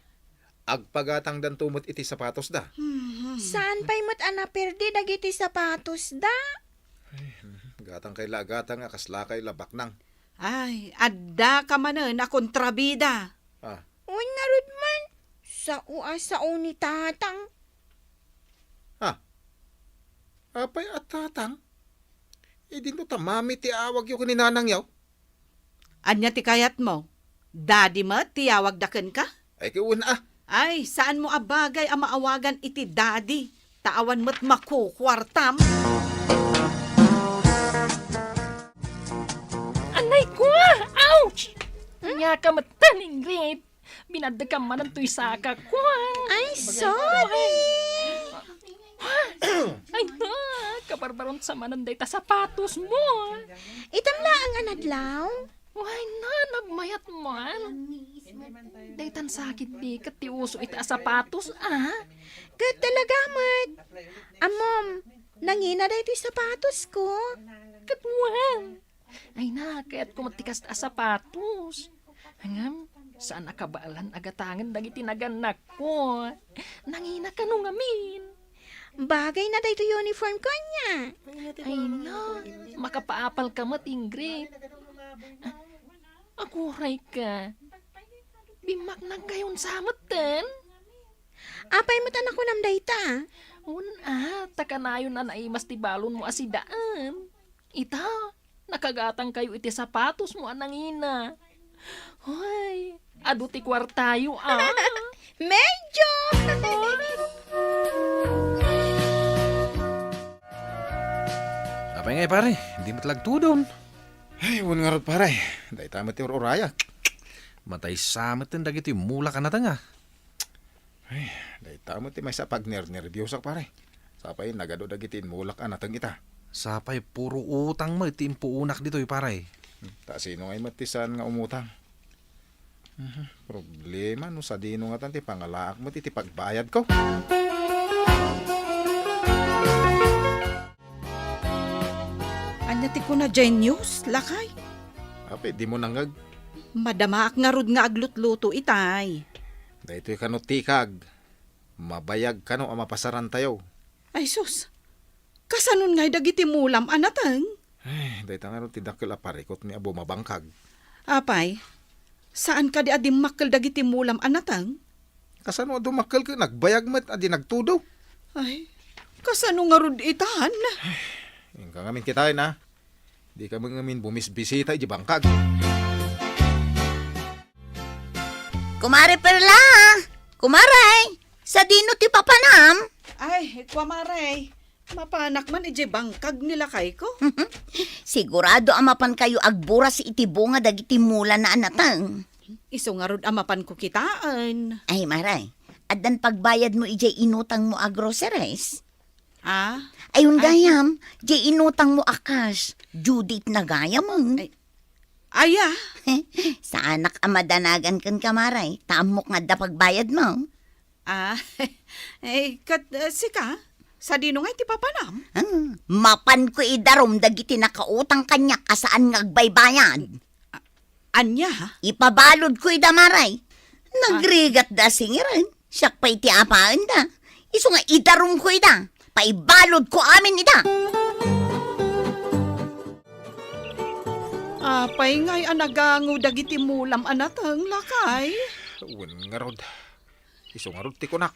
Agpagatangdanto met iti sapatosda. Mhm. Saan pay met a naperdi dagiti sapatosda? Ay, mhm. Gatangkay la a gatang a kaslakay la baknang. Ay, addaka manen a kontrabida. Ah. Wen ngarud man, sao a sao ni Tatang. Ah. Apay a Tatang? Idinto ta Mami ti awagyo ken ni Nanangyo? Ania ti kayatmo? Daddy met ti awagda kenka? Ay, ket wen a. Ay, saanmo a bagay a maawagan iti daddy, ta awan met makukuartam. Anay ko! Ouch! Ania ka met, Ingrid? Binaddekam manen toy sakak. Ay, sorry. Ay, na, kabarbarunsa manen dayta sapatosmo. Itam laeng a nadlaw? Ay na, nagmayat man. Daytan sakit di ket ti uso ita a sapatos, a? Ket talaga met. Ammom, nangina daytoy sapatosko. Ket wen? Ay na, kayatko met ti kasta a sapatos. Ngem, saan a kabaelan a gatangen dagiti nagannakko. Nangina kano ngamin. Bagay na daytoy uniform ko, ania? Ay na, makapaapalka met, Ingrid. Aguray ka. Bimmaknang kayon sa metten? Apay met a nakunam dayta? Wen a, ta kanayon a naimas ti balonmo a sidaan. Ita, nakagatangkayo iti sapatosmo a nangina. Hoy, adu ti kuartayo, a. Medyo! Apay ngay, pare? Di met la agtudon. Ay, wen ngarud, pare. Dayta met ti ur-urayak. Matay sa met dagiti mulak a nateng, a. Ay, dayta met ti maysa a pagnernerbiosak, pare. Sapay nagadu dagiti immulak a nateng ita. Sapay puro utang met ti impuonak ditoy, pare. Hmm, ta sino ngay met ti saan nga umutang? Mhm, problema no sadino ngatan ti pangalaak met iti pagbayadko. Ania ti kuna diay news, lakay? Apay, dimo nangngeg? Madamaak ngarud nga aglutluto itay. Daytoy kano tikag, mabayag kano a mapasarantayo. Ay sus, kasanon ngay dagiti mulam a nateng? Ay, dayta ngarud ti dakkel a parikutmi a bumabangkag. Apay, saan kadi a dimmakkel dagiti mulam a nateng? Kasano a dumakkel ket nagbayag met a di nagtudo? Ay, kasano ngarud itan? Inka ngamin kitaen, a. Dika met ngamin bumisbisita iti bangkag. Kumare Perla! Kumare! Sadino ti papanam? Ay, kumare. Mapanak man idiay bangkag ni lakayko. Sigurado a mapankayo agburas iti bunga dagiti mulana a nateng. Isu ngarud a mapanko kitaen. Ay, mare, addan pagbayadmo idiay inutangmo a groceries? Ah? Ay, ay, gayam, diay inutangmo a cash, due date na gayam, eh. Ay, aya? Saanak a madanagan kenka, mare, ta ammok nga adda pagbayadmo. Ah, eh, ket, eh, sika, sadino ngay ti papanam? Hmm, mapanko idarum dagiti nakautang kaniak a saan nga agbaybayad. A-, ania? Ipabaludko ida, mare. Ah. Nagrigatda a singiren. Siak pay ti apaenda. Isu nga idarumko ida. Paibaludko amin ida. Apay ngay a nagango dagiti mulam a nateng, lakay? Wen ngarud. Isu ngarud ti kunak.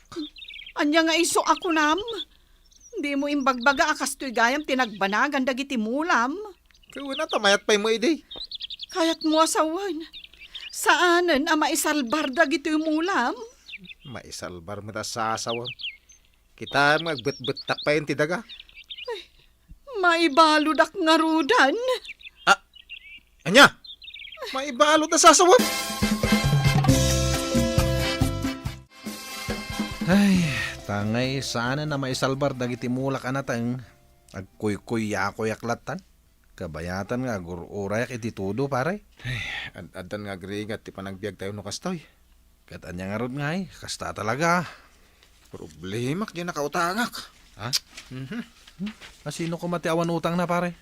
Ania nga isu a kunam? Dimo imbagbaga a kastoy gayam ti nagbanagan dagiti mulam. Ket wen a ta mayat pay met idi. Kayatmo a sawen, saanen a maisalbar dagitoy mulam? Maisalbar met a sasawem. Kitaem nga agbetbettak pay ti daga. Maibaludak ngarudan. Ah, ania? Maibalud a sasawem. Ay, tangay saanen a maisalbar dagiti mulak a nateng. Agkuykuyakuyak lattan. Kabayatan nga agur-urayak iti tudo, pare. Ay, ad-addan nga agrigat ti panagbiagtayo no kastoy. Ket ania ngarud ngay, kasta talaga. Problemak diay nakautangak. Ha? Mhm. Hmm? A sino koma ti awan utangna, pare?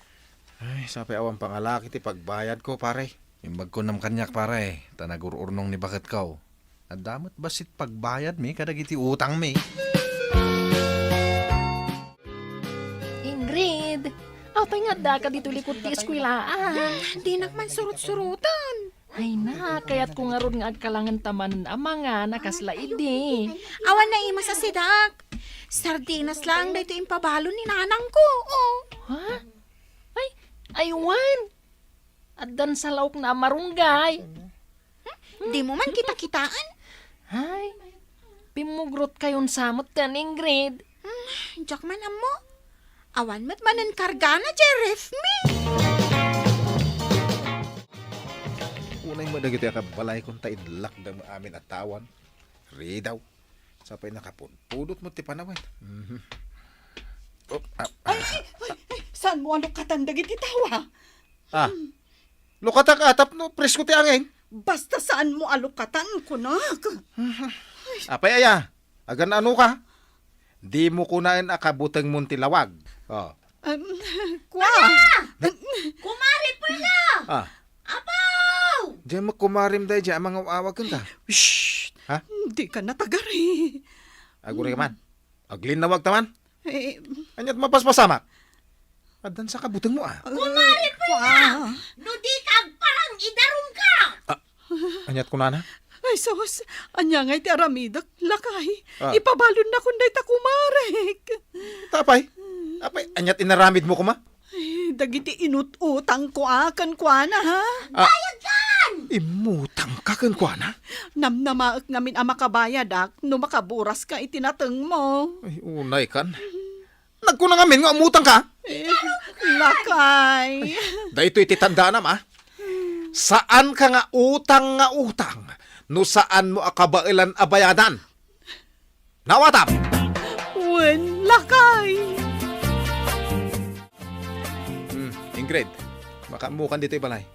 Ay, sapay awan pangalaki ti pagbayadko, pare. Imbag kunam kaniak, pare, ta nagur-urnong ni baketko. Adda met bassit pagbayadmi kadagiti utangmi. Ingrid, apay nga addaka ditoy likod ti eskuelaan? Dinak man surot-suroten. Ay na, kayatko ngarud nga agkalangen ta manen a mangan a kasla idi. Awan naimas a sidak. Sardinas laeng daytoy impabalon ni nanangko. Oh. Ha? Ay, aywan. Addan salaokna a marunggay. Hmm? Dimo man kita-kitaen? Ay, pimmugotkayon sa met ken Ingrid. Hmm, diak man ammo. Awan met manen kargana diay refmi. Unay met dagiti akabalaykon ta inlakda met amin a tawan. Ridaw. Sapay nakapudpudot met ti panawen. Mhm. Oh, ah, ah. Ay, ay, ay, ay, saanmo a lukatan dagiti tawa? Ah. Lukatak a tapno presko ti angin. Basta saanmo a lukatan, kunak. Apay aya, agan-anoka? Dimo kunaen a kabutengmon ti lawag. Oh. Em, kua. Kumare Perla! Ah. Apaw! Diay met kumarem daydiay a mangaw-awag kenka. Shh! Ha? Dika natagari. Aguray ka man. Aglinnawag ta man. Eh, ania't mapaspasamak? Addan sa kabutengmo, ah. Kumare Perla! No dika agparang, idarumka! Ah, ania't kunana? Ay, sus! Ania ngay ti aramidek, lakay? Ah. Ipabalonnakon dayta kumarek. Tapay? Apay, ania't inaramidmo koma? Ay, dagiti inut-utangko a kenkuana, ha? Ah. Bayadkan! Immutangka kenkuana? Namnamaek ngamin a makabayadak no makaburaska iti natengmo. Ay, unay kan. Nagkuna ngamin nga umutangka? Eh, lakay. Daytoy ti tandaanam, ah. Saanka nga utang nga utang no saanmo a kabaelan a bayadan. Nawatam! Wen, lakay! Hmm, Ingrid, makaammokan ditoy balay.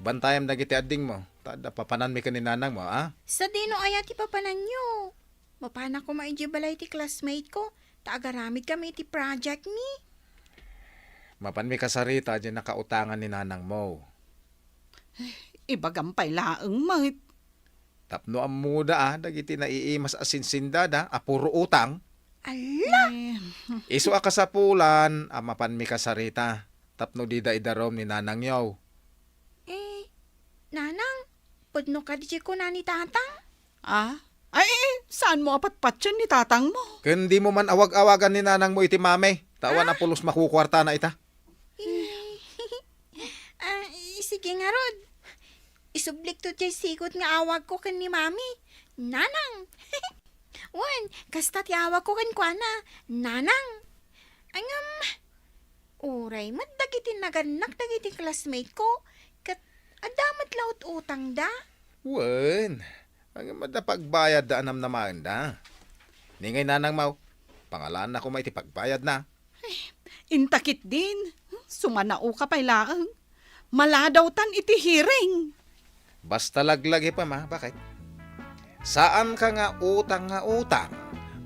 Bantayam dagiti addingmo, ta adda papananmi ken ni nanangmo, a? Sadino aya ti papananyo? Mapanak koma idiay balay ti classmate ko, ta agaramidkami iti project mi. Mapanmi kasarita diay nakautangan ni nanangmo. Ibagam pay laeng met. Tapno ammoda a dagiti naiimas a sinsindada a puro utang. Alla! Eh. Isu a kasapulan a mapanmi kasarita tapno dida idarum ni nanangyo. Eh, nanang, pudno kadi ti kuna ni tatang? Ah? Ay, eh, saanmo a patpatien ni tatangmo? Ken dimo man awag-awagan ni nanangmo iti mami, ta awan a pulos makukuartana ita. Eh, ah, sige ngarud. Isublikto diay sigud nga awagko ken ni mami. Nanang. Wen, kasta ti awagko kenkuana. Nanang. Ngem, uray met dagiti nagannak dagiti classmate ko, ket adda met la ut-utangda. Wen, ngem adda pagbayadda a namnamaenda. Ni ngay nanangmo, pangalaanna koma iti pagbayadna. Inta ketdin, sumanaoka pay laeng. Maladawtan iti hearing. Basta laglagipem a, bakit? Saanka nga utang nga utang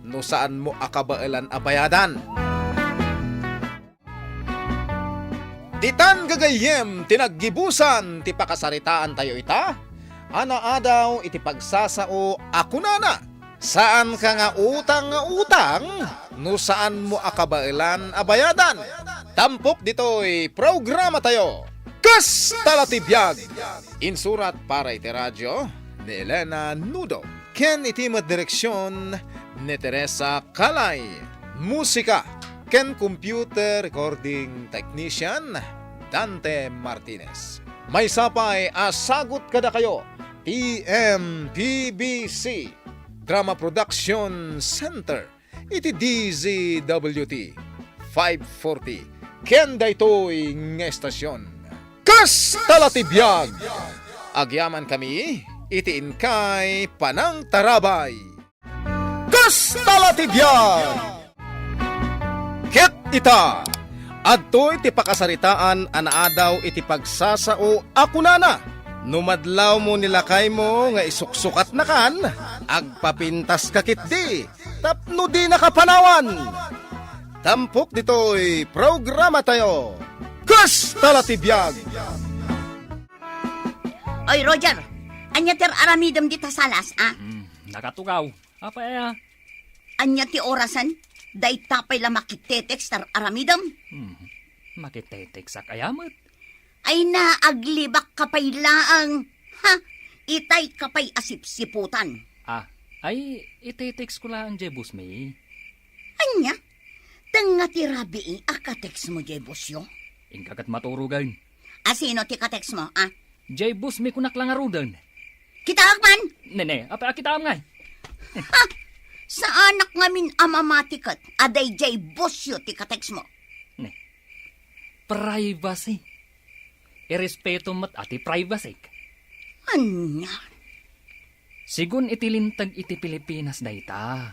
no saanmo a kabaelan a bayadan. Ditan gagayyem ti naggibusan ti pakasaritaantayo ita, a naadaw iti pagsasao a kunana, Saanka nga utang nga utang no saanmo a kabaelan a bayadan. Tampok ditoy programatayo, Kasta la ti Biag! Insurat para iti radio ni Elena Nudo ken iti met direksion ni Teresa Calay, musika ken computer recording technician, Dante Martinez. Maysa pay a sagut kadakayo ti M P B C Drama Production Center iti D Z W T five forty ken daytoy nga estasyon. Kasta la ti biag! Agyamankami iti inkay panangtarabay. Kasta la ti biag! Ket ita, adtoy ti pakasaritaan a naadaw iti pagsasao a kunana, "No madlawmo ni lakaymo nga isuksukatnakan, agpapintaska ketdi tapno dinaka panawan." Tampok ditoy programatayo, Kasta la ti biag! Oy, Roger, ania ti ar-aramidem dita salas, a? Hmm, nakatugaw. Apay aya? Ania ti orasen? Dayta pay la makitetext ti ar-aramidem? Hmm, makitetext ak aya met? Ay na, aglibak ka pay laeng. Ha? Itay ka pay a sipsiputan. Ah, ay, itetext ko laeng jay boss mi. Ania? Tengnga ti rabii a katext mo jay boss yo? Inka ket maturogen. A sino ti katext mo, a? Jay boss mi kunak la ngaruden. Kitaak man! Nene, apay a kitaam ngay? Ha! Saanak ngamin a mamati ket a dayjay boss yo ti katext mo. Ne. Privacy. Irespetom met a ti privacyk. Ania? Sigun iti linteg iti Pilipinas dayta,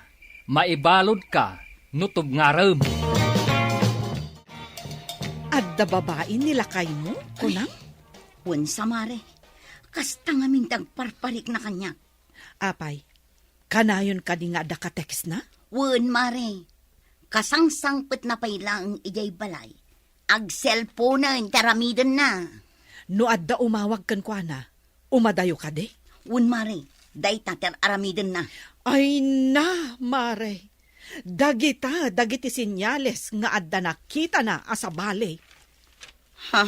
maibaludka no tubngarem. Adda babai ni lakaymo, kunam? Wen sa, mare. Kasta ngamin ti agparparikna kaniak. Apay, kanayon kadi nga adda ka-textna? Wen, mare. Kasangsangpetna pay laeng idiay balay. Agselponen ti aramidenna. No adda umawag kenkuana, umadayo kadi? Wen, mare. Dayta ti ar-aramidenna. Ay na, mare. Dagita dagiti senyales nga adda nakitana a sabali. Ha?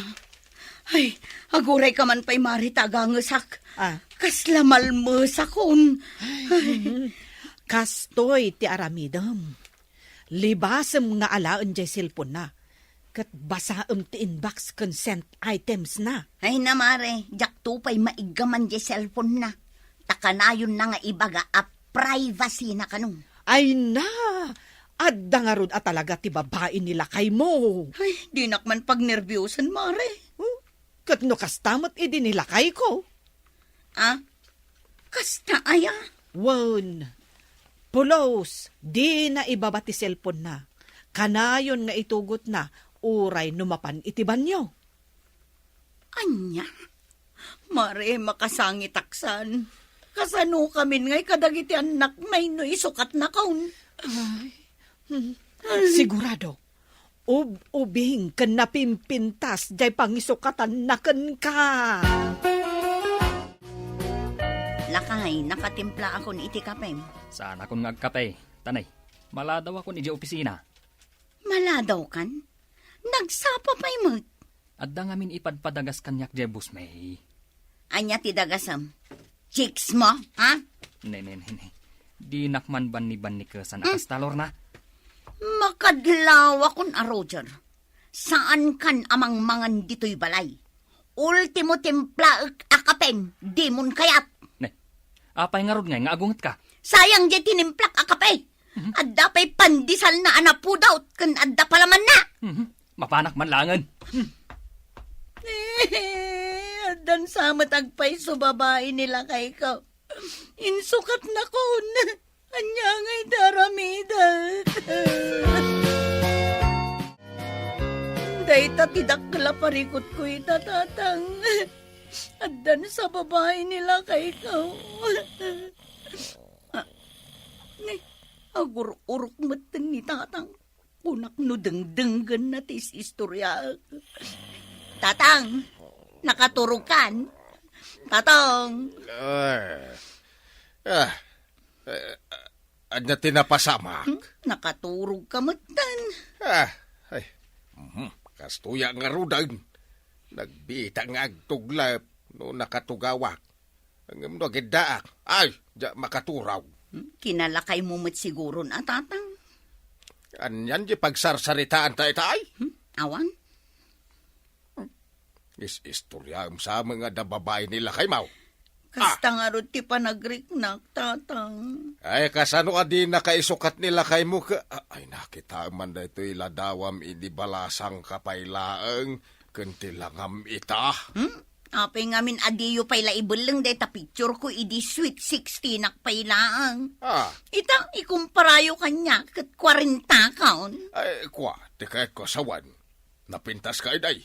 Ay, agurayka man pay, mare, ta agangesak. Ah. Kasla malmesakon. Ay, kastoy ti aramidem. Libasem nga alaen jay cellphone-na, ket basaem ti inbox ken sent items-na. Ay na, mare, diakto pay maiggaman jay cellphone-na. Ta kanayonna nga ibaga a privacy-na kano. Ay na! Adda ngarud a talaga ti babai ni lakaymo. Ay, dinak man pagnerbiusen, mare. Hmm? Ket no kasta met idi ni lakayko? Ah? Kasta aya? Wen, pulos, dina ibaba ti cellphone-na. Kanayon nga itugotna uray no mapan iti banio. Ania? Mare, makasangitaksan. Kasanokamin ngay kadagiti annakna no isukatnakon? Ay, hmm. Sigurado, ub-ubing ken napimpintas jay pangisukatanna kenka. Lakay, nakatimplaakon iti kapem. Saanakon nga agkape, tanay. Maladawakon idiay opisina. Maladawkan? Nagsapa pay met. Adda ngamin ipadpadagas kaniak jay boss mi. Ania ti dagasem? Chicks mo, ha? Ne, ne, ne, ne. Dinak man banni-bannikesan a Hmm? kasta, Lorna. Makadlawakon a, Roger. Saankan a mangmangan ditoy balay. Ultimo timplaek a kapem, dimon kayat. Ne, apay ngarud ngay nga agungetka? Sayang jay tinimplak a kape. Mhm. Adda pay pandisalna a napudot ken adda palamanna. Mhm. Mapanak man laengen. Addan sa met agpayso babai ni lakayko. Insukatnakon. Ania ngay ti aramidek? Dayta ti dakkel a parikutko ita, Tatang. Addan sa babai ni lakayko. Ah, ni, agur-urok metten ni Tatang. Kunak no dengdenggenna ti is-istoriaek. Tatang, nakaturogkan? Tatang. Ah, ah, eh, ania ti napasamak? Hmm? Nakaturogka metten. Ah, ay, mhm, kastoy a ngaruden. Nagbita nga agtuglep no nakatugawak. Ngem no agiddaak, ay, diak makaturog. Hmm? Kinalakaymo met siguron a, Tatang. Anian di pagsarsaritaanta ita ay? Hmm? Awan? Is-istoriaem sa met nga adda babai ni lakaymo. Kasta ngarud ti panagriknak, Tatang. Ay, kasano a dinaka isukat ni lakaymo ke-, a-, ay, nakitaem man daytoy ladawam idi balasangka pay laeng ken ti langam ita. Hmm? Apay ngamin a diyo pay la ibelleng dayta picture ko idi sweet sixteenak pay laeng. Ah. Ita, ikumparayo kaniak ket kwarenta kaon. Ay, kua, ti kayatko a sawen. Napintaska idiay.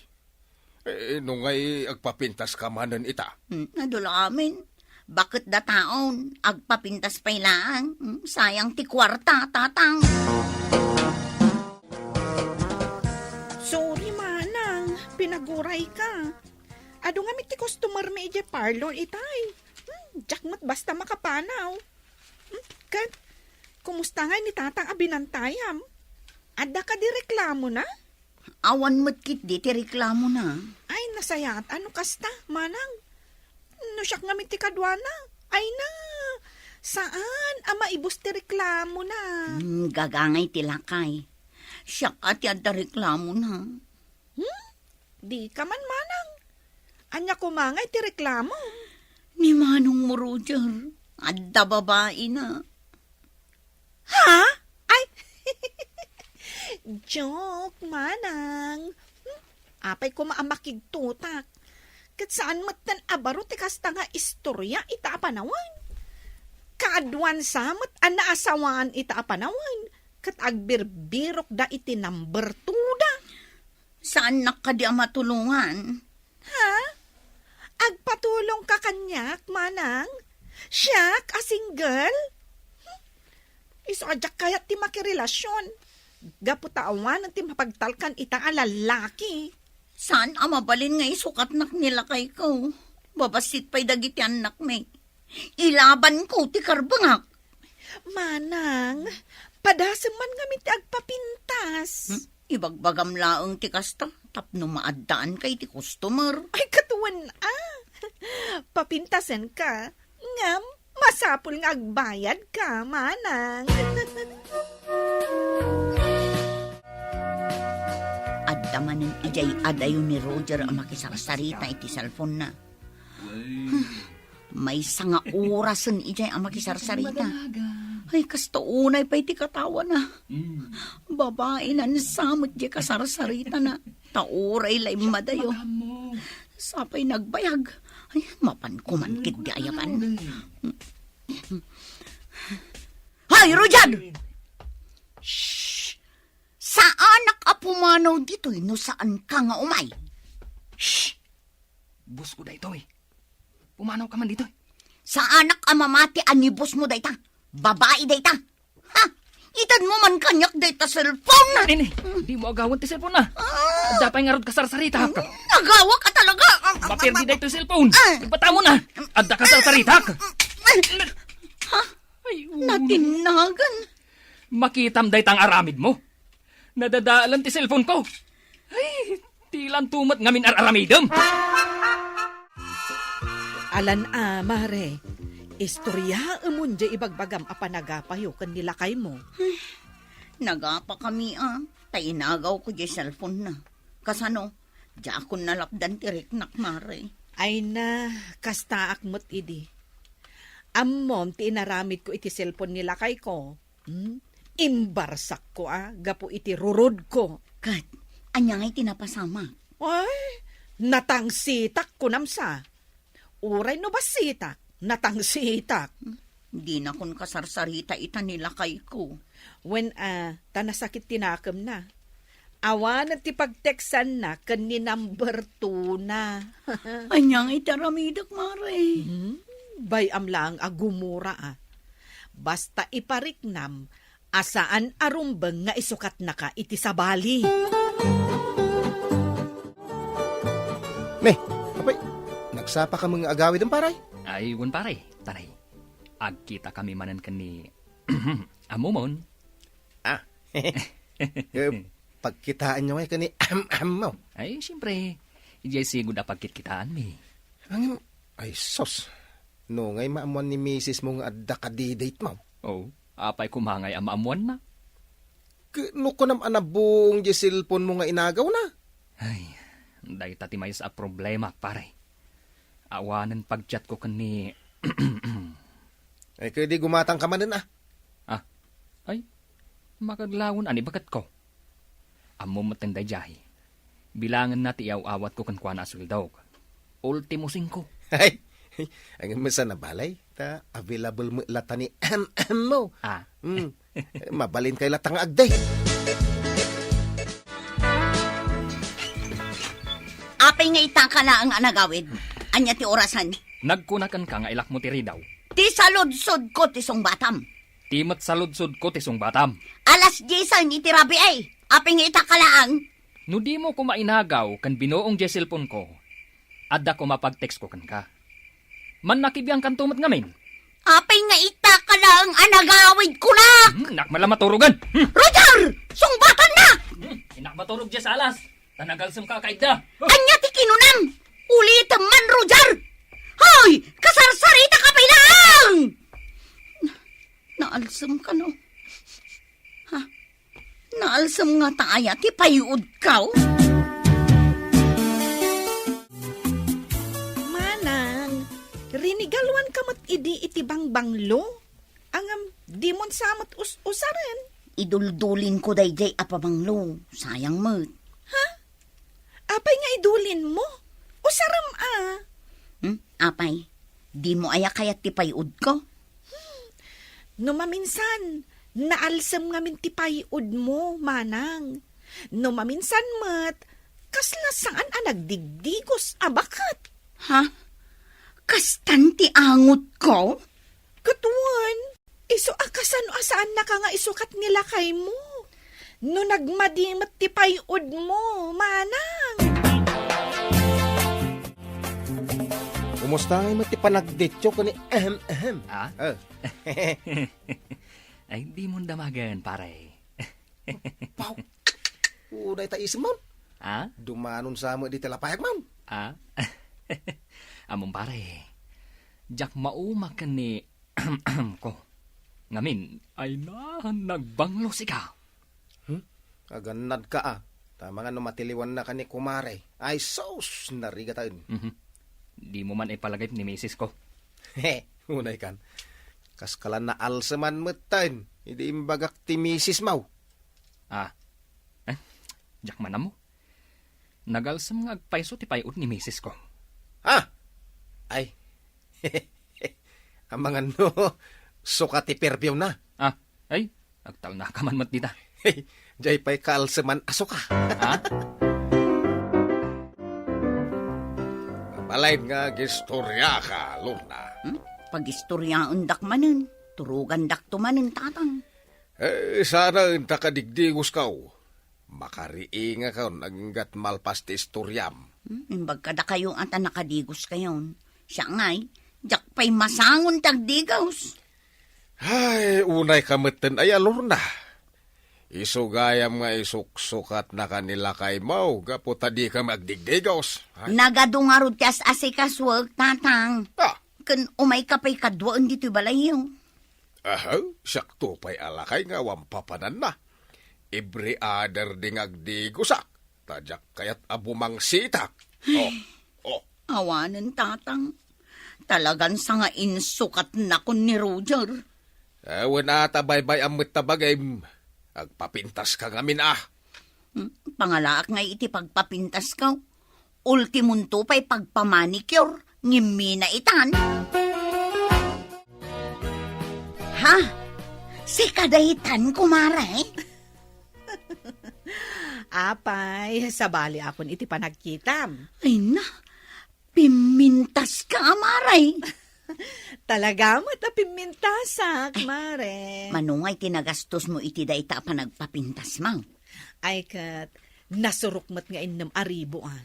Eh, no ngay agpapintaska manen ita? Hmm, adu la amin. Baket dataon, agpapintas pay laeng. Hmm, sayang ti kuarta, Tatang. Sorry, Manang. Pinagurayka. Adu ngamin ti customer mi idiay parlor itay. Hmm, diak met basta makapanaw. Hmm, ket, kumusta ngay ni Tatang a binantayam? Adda kadi reklamona? Awan met ketdi ti reklamona. Ay, nasayaat a no kasta, Manang. No siak ngamin ti kaduana, ay na, saan a maibus ti reklamona. Hmm, gagangay ti lakay. Siak a ti adda reklamona. Hmm? Dika man, Manang. Ania koma ngay ti reklamo? Ni manongmo, Roger. Adda babaina. Ha? Ay! Joke, Manang. Hmm? Apay koma a makigtutak. Ket saan metten a baro ti kasta nga istoria ita a panawen. Kaaduan sa met a naasawaan ita a panawen. Ket agbirbirokda iti number two da. Saannak kadi a matulongan? Ha? Agpatulongka kaniak, Manang? Siak a single? Hmm? Isu a diak kayat ti makirelasyon. Gapu ta awanen ti mapagtalkan ita a lallaki. Saan a mabalin nga isukatnak ni lakayko? Babassit pay dagiti annakmi. Ilabanko ti karbengak. Manang, padasem man ngamin ti agpapintas. Hmm? Ibagbagam laeng ti kasta, tapno maaddaanka iti customer. Ay, ket wen a. Papintasenka, ngem masapul nga agbayadka, Manang. Adda manen idiay adayo ni Roger a makisarsarita iti cellphone-na. Maysa nga orasen idiay a makisarsarita. Ay, kasta unay pay ti katawana. Mm. Babaina sa met diay kasarsaritana. Ta uray la immadayo. Sa pay nagbayag. Ay, mapanko man ketdi ayaban. Hoy, Roger! Shh! Saanak a pumanaw ditoy no saanka nga umay. Shh! Boss ko daytoy. Pumanawka man ditoy. Saanak a mamati a ni boss mo dayta. Babai dayta. Ha? Itedmo man kaniak dayta cellphone. Nini, dimo agawen ti cellphone-na. Ah. Adda pay ngarud kasarsaritak. Nagawak a talaga. Mapirdi daytoy cellphone. Ah. Ibatamona. Adda kasarsaritak. Ah. Ha? Ay, uno. Natinnagan. Makitam dayta nga aramidmo. Nadadalan ti cellphone ko. Ay, dilanto met ngamin ar-aramidem. Alan a, Mare, istoryaem diay ibagbagam a panagapayo ken ni lakaymo. Nagapakami a, ta inagawko diay cellphone-na. Kasano? Diakon nalapdan ti riknak, Mare. Ay na, kastaak met idi. Ammom ti inaramidko iti cellphone ni lakayko. Hmm? Imbarsakko a gapu iti rurodko. Ket, ania ngay ti napasamak? Ay, natangsitak, kunam sa. Uray no bassitak, natangsitak. Hmm? Dinakon kasarsarita ita ni lakayko. Wen a, ta nasakit ti nakemna. Awanen ti pagteksanna ken ni number two-na. Ania ngay ti aramidek, Mare? Hmm, bay-am laeng a gumura a. Basta ipariknam a saan a rumbeng nga isukatnaka iti sabali. Ne, apay, nagsapaka met nga agawidem, pare? Ay, wen, pare, tanay. Agkitakami manen ken ni Amumon. Ah. Eh, pagkitaanyo ngay ken ni Am-, Ammo? Ay, siyempre. Idiay sigud a pagkitkitaanmi. Ngem, ay sus. No ngay maammuan ni misis mo nga adda kadi-date mo? Oh, apay koma ngay a maammoanna? Ket no kunam a nabuong diay cellphone-mo nga inagawna? Ay, dayta ti maysa a problema, pare. Awanen pagchat-ko ken ni Ay, ket di gumatangka manen, a. Ah, ay, makaglawen a ni baketko. Ammom met daydiay. Bilangenna ti iaw-awatko kenkuana a sueldok. Ultimo singko. Ay, ay, ngem sa nabalay, ta available met latta ni M M mo. Ah. Hmm. Mabalinkay latta nga agdi. Apay nga ita ka laeng a nagawid? Ania ti orasen? Nagkuna kenka nga ilakmo ti ridaw. Ti saludsodko ti sungbatam. Ti met saludsodko ti sungbatam. Alas diesen iti rabii. Apay nga ita ka laeng? No dimo koma inagaw ken binuong diay cellphone-ko, adda koma pagtextko kenka. Mannakibiangkanto met ngamin. Apay nga ita ka laeng a nagawid kunak? Hmm, innak met la maturogen. Hmm. Roger! Sungbatanna! Hmm, innak maturog diay salas. Ta nagalsemka a kaidda. Ania ti kinunam? Ulitem man, Roger! Hoy! Kasarsaritak pay laeng! Naalsemka, no? Ha? Naalsem ngata aya ti pay-odko? Manang, rinigaluanka met idi iti bangbanglo? Ngem dimon sa met us-usaren? Iduldulinko daydiay a pabanglo. Sayang met. Ha? Apay nga idulinmo? Usarem a. Hmm? Apay, dimo aya kayat ti pay-odko? Hmm. No maminsan, naalsem ngamin ti pay-odmo, manang. No maminsan met, kasla saan a nagdigdigos a baket. Ha? Kastan ti angotko? Ket wen, isu a kasano a saannaka nga isukat ni lakaymo? No nagmadi met ti pay-odmo, manang. Kumusta ngay met ti panagdetyo ken ni ehem, ehem? Ah? Eh. Ay, dimon damagen, pare. Pau. Unay ta isem, Mam. Ah? Dumanon sa met di talapayag, Mam. Ah? Ammom, pare. Diak mauma ken ni ko. Ngamin, ay na, nagbanglo sika. Hmm? Agannadka a. Ta amangan no matiliwannaka ni kumare. Ay, sus, narigataen. Mhm. Dimo man ipalagip ni misis ko. He, unay kan. Kas kala naalseman metten, idi imbagak ti misis mo. Ah. Eh, diak man ammo. Nagalsem nga agpayso ti pay-od ni misis ko. Ah! Ay. Amangan no, suka ti perfume na. Ah, ay, agtalnaka man met dita. Diay pay kaalseman a suka. Ha? Mabalin nga agistoriaka, Lorna. Hmm? Pagistoriaendak manen. Turogandakto manen, Tatang. Eh, saan ta kadigdigosko. Makariingakon aginggat malpas ti istoriam. Hmm, imbag kadakayo a ta nakadigoskayon. Siak ngay, diak pay masangon ti agdigos. Ay, unayka metten aya, Lorna. Isu gayam nga isuksukatnaka ni lakaymo gapu ta dika agdigdigos. Ay. Nagadu ngarud ti as-asikasuek, Tatang. Ah. Ken umayka pay kaduaen ditoy balayyo. Aha, siakto pay a lakay nga awan papananna. Every other day nga agdigosak, ta diak kayat a bumangsitak. Oh, oh. Awanen, Tatang. Talagan sa nga insukatnakon ni Roger. Eh, wen a ta baybay-am met ta bagim. Agpapintaska ngamin a. Hmm, pangalaak ngay iti pagpapintasko. Ultimonto pay pagpamanicure, ngimmi na itan. Ha? Sika daytan, kumare? Apay, sabali akon iti panagkitam. Ay na, pimmintaska, mare. Talaga met a pimmintasak, mare. Mano ngay ti nagastosmo iti dayta a panagpapintasmo? Ay ket, nasurok met nga innem a ribu, a.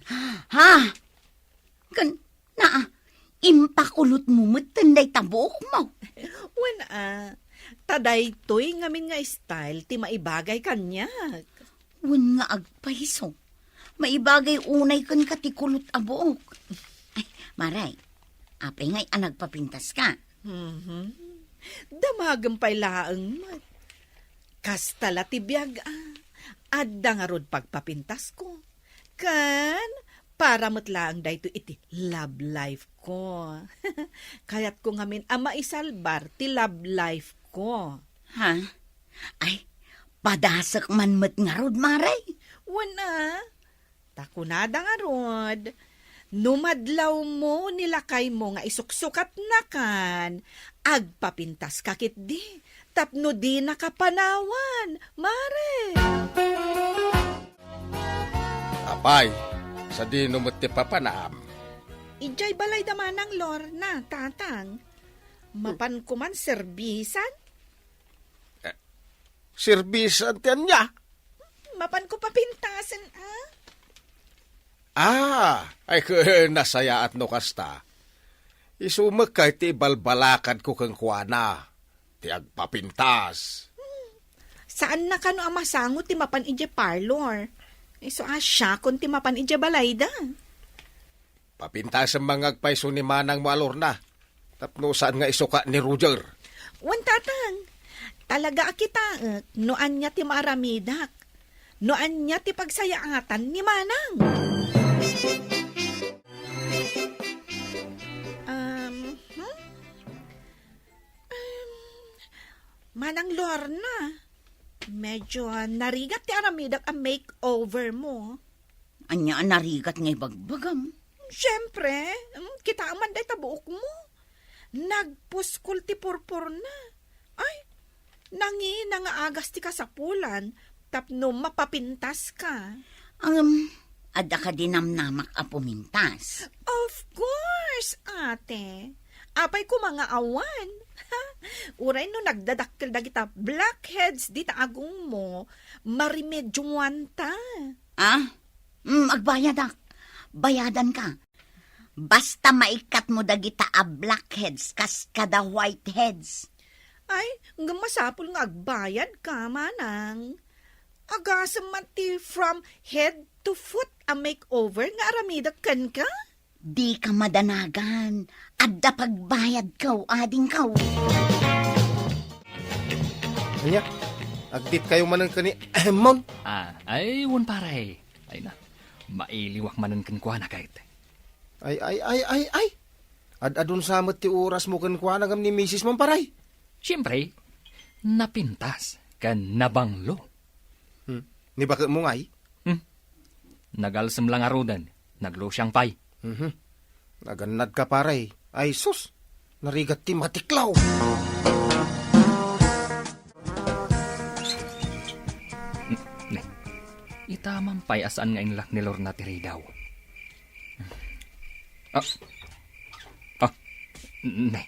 Ha? Ken, naa, impakulotmo metten dayta buokmo? Wen a, ta daytoy ngamin nga style ti maibagay kaniak. Wen nga agpayso, maibagay unay kenka ti kulot a buok. Ay, mare, apay ngay a nagpapintaska? Mhm. Damagem pay laeng met. Kasta la ti biag, a. Adda ngarud pagpapintasko. Ken para met laeng daytoy iti love life ko. Kayatko ngamin a maisalbar ti love life ko. Ha? Ay, padasek man met ngarud, Mare. Wen a, ta kunada ngarud, no madlawmo ni lakaymo nga isuksukatnakan, agpapintaska ketdi tapno dinaka panawan, Mare. Apay, sadino met ti papanam? Idiay balay da Manang Lorna, Tatang. Mapanko man serbisan? Eh, serbisan ti ania? Mapanko papintasen, a? Ah, ay, nasayaat no kasta. Isu met kay ti ibalbalakadko kenkuana, ti agpapintas. Saanna kano a masango ti mapan idiay parlor. Isu a siakon ti mapan idiay balayda. Papintasem man nga agpayso ni manangmo a Lorna, tapno saan nga isuka ni Roger. Wen, Tatang, talaga a kitaek no ania ti maaramidak, no ania ti pagsayaatan ni Manang. Um, hmm? Um, Manang Lorna, medyo narigat ti aramidak a makeover mo. Ania a narigat nga ibagbagam? Siempre, mm, kitaem man dayta buokmo. Nagpuskol ti purpurna. Ay, nangina nga agas ti kasapulan tapno mapapintaska. Ngem, adda kadi namnamak a pumintas? Of course, ate. Apay koma nga awan? Uray no nagdadakkel dagita blackheads dita agongmo, maremedioanta. Ah? Mm, agbayadak. Bayadanka. Basta maikkatmo dagita a blackheads kas kada whiteheads. Ay, ngem masapul nga agbayadka, manang. Agasem man ti from head to foot a makeover nga aramidek kenka? Dika madanagan. Adda pagbayadko, adingko. Ania? Agditkayo manen ken ni Mon? Ah, ay, wen, pare. Ay na, mailiwak manen kenkuana ket. Ay, ay, ay, ay, ay. Ad-adun sa met ti orasmo kenkuana ngem ni misismo, pare? Siempre, napintas ken nabanglo. Hmm. Ni baketmo ngay? Hmm. Nagalsem la ngaruden, naglusiang pay. Mhm. Nagannadka, pare. Ay, sus! Narigat ti matiklaw! Ne, ita man pay a saan nga inlak ni Lorna ti ridaw. Ah. Ah. Ne.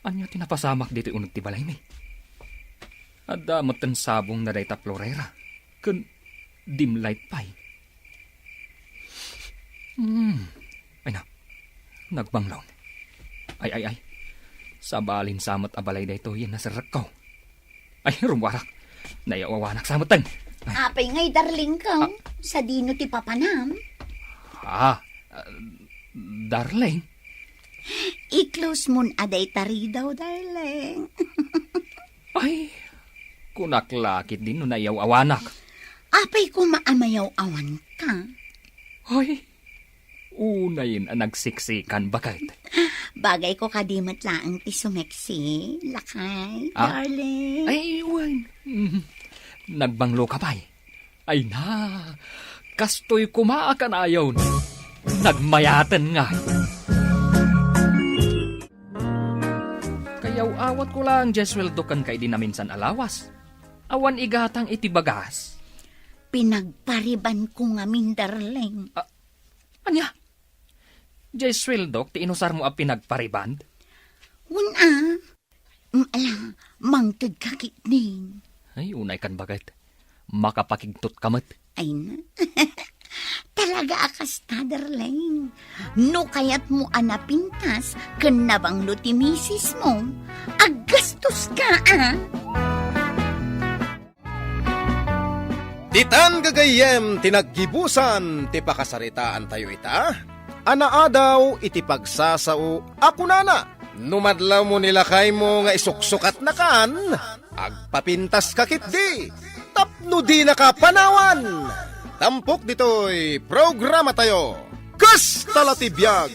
Ania ti napasamak ditoy uneg ti balaymi? Adda metten sabong na dayta florera. Ken dim light pay. Hmm. Ay na. Nagbanglaw. Ay, ay, ay. Sabalin sa met a balay daytoy, naserrekko. Ay, rummuarak. Nayaw-awanak sa met, ay. Apay ngay, darling ko? Ah. Sadino ti papanam? Ah, darling? I-close mon a dayta ridaw, darling. Ay, kunak la ketdin no nayaw-awanak. Apay koma a mayaw-awanka? Ay, unayen a nagsiksikan, baket. Bagayko kadi met laeng ti sumeksi, lakay, ah? Darling. Ay, wen. Mm. Nagbanglo ka pay. Ay na, kastoy koma a kanayon. Nagmayaten nga. Kayaw-awatko laeng diay sueldo kenka idi naminsan a lawas. Awan igatang iti bagas. Pinagparibanko ngamin, darling. Ah, ania? Diay sueldok ti inusarmo a pinagpariband? Wen a. Mm, ala, mangted ka ketdin. Ay, unay kan baket. Makapakigtot ka met. Ay na. Talaga a kasta, darling. No kayatmo a napintas ken nabanglo ti misismo, aggastos ka, a. Ditan gagayyem ti naggibusan ti pakasaritaantayo ita, a naadaw iti pagsasao a kunana, No madlaw mo ni lakaymo nga isuksukatnakan, agpapintaska ketdi tapno dinaka panawan. Tampok ditoy programatayo, Kasta la ti Biag.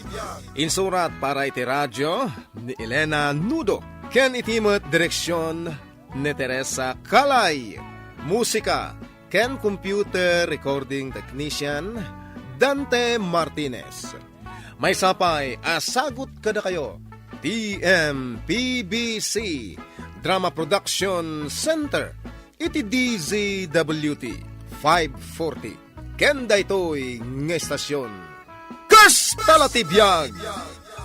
Insurat para iti radio ni Elena Nudo ken iti met direksion ni Teresa Calay. Musika ken computer recording technician, Dante Martinez. Maysa pay a sagut kadakayo ti M P B C Drama Production Center iti D Z W T five forty. Ken daytoy nga estasion, Kasta la ti Biag.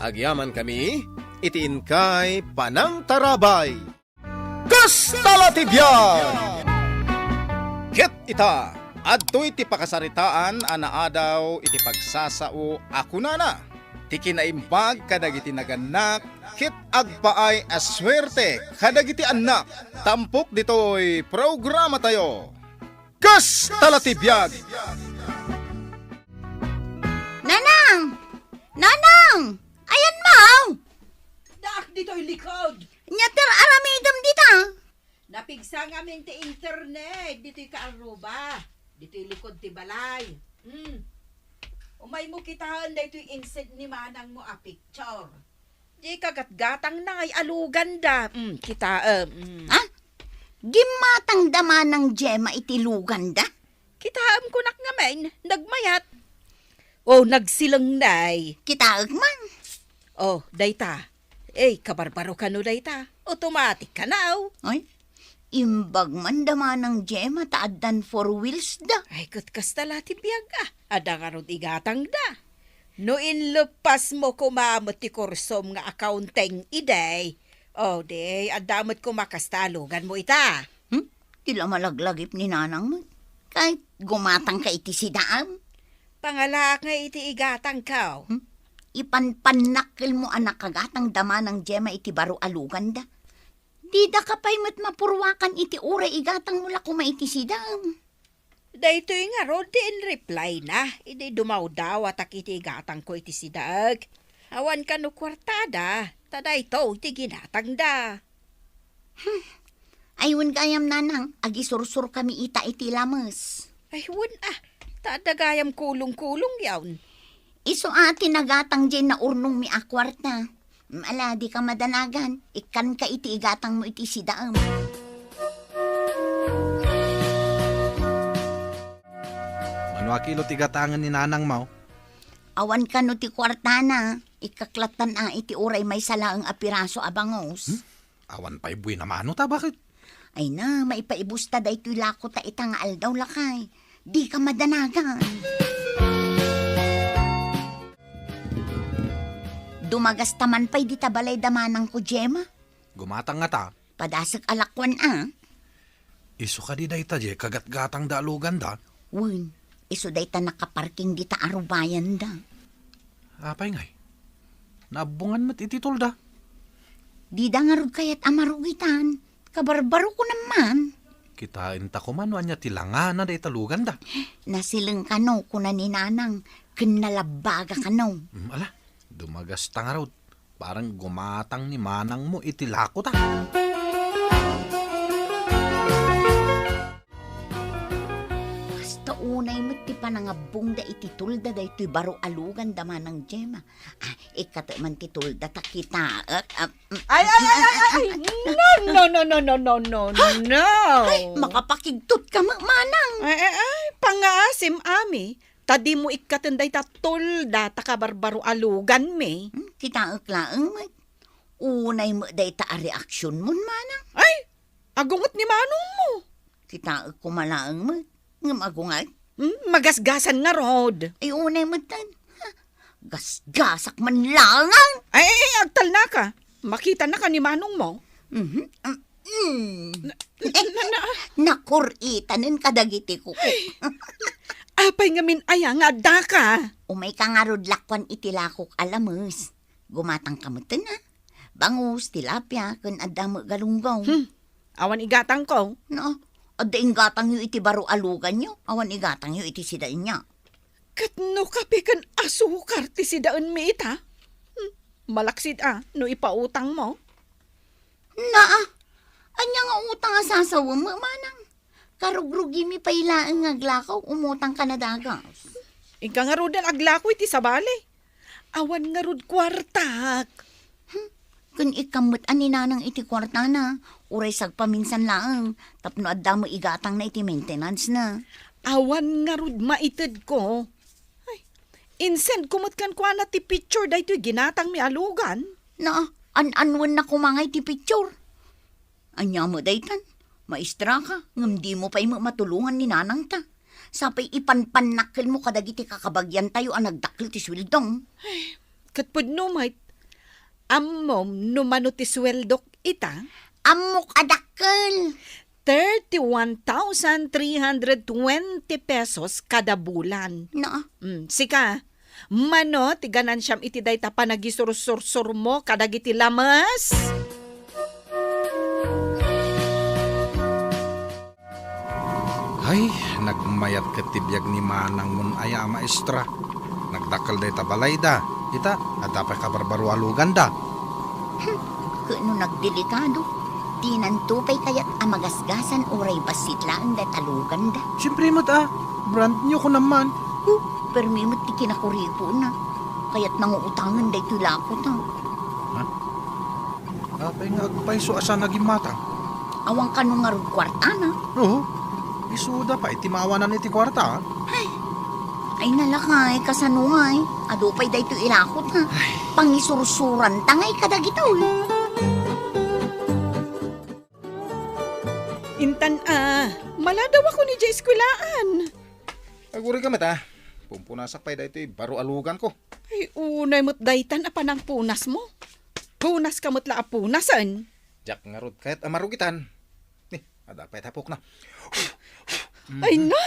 Agyamankami iti inkay panangtarabay. Kasta la ti biag! Ket ita, adtoy ti pakasaritaan a naadaw iti pagsasao a kunana, ti kinaimbag kadagiti nagannak ket agpaay a suerte kadagiti annak. Tampok ditoy programatayo, Kasta la ti biag! Nanang! Nanang! Ayanmo! Daak ditoy likod. Ania ti aramidem dita? Napigsa ngamin ti internet ditoy kaaruba, ditoy likod ti balay. Hmm. Umaymo kitaen daytoy inside ni manangmo a picture. Di kagatgatangna ay a luganda. Hmm, kitaem. Hmm. Ha? Gimmatangda manang Gemma iti luganda? Kitaem kunak ngamin, nagmayat. Oh, nagsileng nay. Kitaek man. Oh, dayta. Eh, kabarbaro kano dayta. Automatic kano. Ay, imbag man da manang Gemma ta addan four wheels da. Ay, ket kasta la ti biag, ah. Adda ngarud igatangda. No inleppasmo koma met ti kursom nga accounting idi, oh, di adda met koma kasta a luganmo ita. Hmm? Ti la malaglagip ni nanang met. Ket gumatangka iti sidaem. Pangalaak nga iti igatangko. Hmm? Ipanpannakkelmo a nakagatang da manang Gemma iti baro a luganda. Didaka pay met mapurwakan iti uray igatangmo la koma iti sidaem. Daytoy ngarud ti in-reply na idi dumawdawatak iti igatangko iti sidaek. Awan kano kuartada, ta daytoy ti ginatangda. Hmm. Ay, wen gayam, nanang, agisursurkami ita iti lames. Ay, wen, ah, ta adda gayam kulong-kulong yaon. Isu a ti nagatang diay naurnongmi a kuarta. Mm, ala, dika madanagan. Ikkanka iti igatangmo iti sidaem. Mano a kilo ti gatangen ni nanangmo? Awan kano ti kuartana. Ikkak lattan a iti uray maysa laeng a piraso a bangus. Hmm? Awan pay buin a mano ta, baket? Ay na, maipaibusta daytoy lako ta ita nga aldaw, lakay. Dika madanagan. Dumagasta man pay dita balay da manangko, Gemma. Gumatang ngata. Padasek a lakuan a. Isu kadi dayta diay kagatgatangda a luganda? Wen, isu dayta nakaparking dita arubayanda. Apay ngay? Naabbongan met iti tolda. Dida ngarud kayat a marugitan. Kabarbaro kunam man. Kitaenta koma no ania ti langana dayta luganda. Nasileng kano, kuna ni nanang, ken nalabbaga kano. Mm, ala, dumagasta ngarud. Parang gumatang ni manangmo iti lako ta. Kasta unay met ti panangabbongda iti tolda daytoy baro a luganda, manang Gemma. Ah, ikkatek man ti tolda ta kitaek. Ah, mm, ay, ay, ay, ay, ay, ay. No, no, no, no, no, no, no, no. Ay, makapakigtot ka, ma-, manang. Ay, ay, ay, pangngaasim, Ami. Ta dimo ikkaten dayta tolda ta kabarbaro a luganmi. Hmm, kitaek laeng met. Unay met dayta a reaksionmon, manang. Ay, agunget ni manongmo. Kitaek koma laeng met. Ngem agunget? Hmm, magasgasan ngarud. Ay, unay met ten. Ha, gasgasak man laeng. Ay, ay, ay, agtalnaka. Makitanaka ni manongmo. Mhm. Mm, mm. Na, na, na, na. Nakur-itanen kadagiti kuko. Apay ngamin aya nga addaka? Umayka ngarud lakuan iti lakok a lames. Gumatangka metten, a. Bangus, tilapia, ken adda met galunggong. Hmm. Awan igatangko. No, adda inggatangyo iti baro a luganyo, awan igatangyo iti sidaenyo. Ket no kape ken asukar ti sidaenmi ita? Hmm. Malaksid a, no ipautangmo. Naa, ania nga utang a sasawem, manang? Karugrugimi pay laeng nga aglakaw, umutang ka na dagas. Inka ngaruden aglako iti sabali. Awan ngarud kuartak. Hmm, ken ikkan met a ni nanang iti kuartana, uray sagpaminsan laeng, tapno adda met igatangna iti maintenance na. Awan ngarud maitedko. Ay, insend ko met kenkuana ti picture daytoy ginatangmi a lugan. Na, an-anwen na kumangay ti picture. Ania met daytan? Maestra ka, ngem dimo pay met matulongan ni nanangta. Sapay ipanpannakkelmo kadagiti kakabagiantayo a nagdakkel ti sueldom. Ket pudno met, ammom no mano ti sueldok ita? Ammok a dakkel. Thirty-one thousand three hundred twenty pesos kada bulan. Na? Mm, sika, mano ti ganansiam iti dayta panagisursursurmo kadagiti lames? Ay, nagmayat ket ti biag ni manangmon aya a maestra. Nagdakkel dayta balayda. Ita, adda pay kabarbaro a luganda. Hmm, ket no nagdelikado, dinanto pay kayat a magasgasan uray bassit laeng dayta luganda. Siempre met a, brand new ko naman. Oh, permi met ti kinakuripona. Kayat nanguutangen daytoy lakota. Ha? Apay nga agpayso a saan a gimmatang? Awan kano ngarud kuartana? Oo. Isuda pay ti maawanan iti kuarta, a? Ay. Ay, nalakay, kasano ngay? Adu pay daytoy ilakot, ha? Ay. Pangisursuranta ngay kadagitoy. Intan a, maladawakon idiay eskwelaan. Agurayka met a. Pumpunasak pay daytoy baro a luganko. Ay, unay met daytan a panangpunasmo. Punaska met la a punasen. Diak ngarud kayat a marugitan. Ni, adda pay tapokna. Ay na,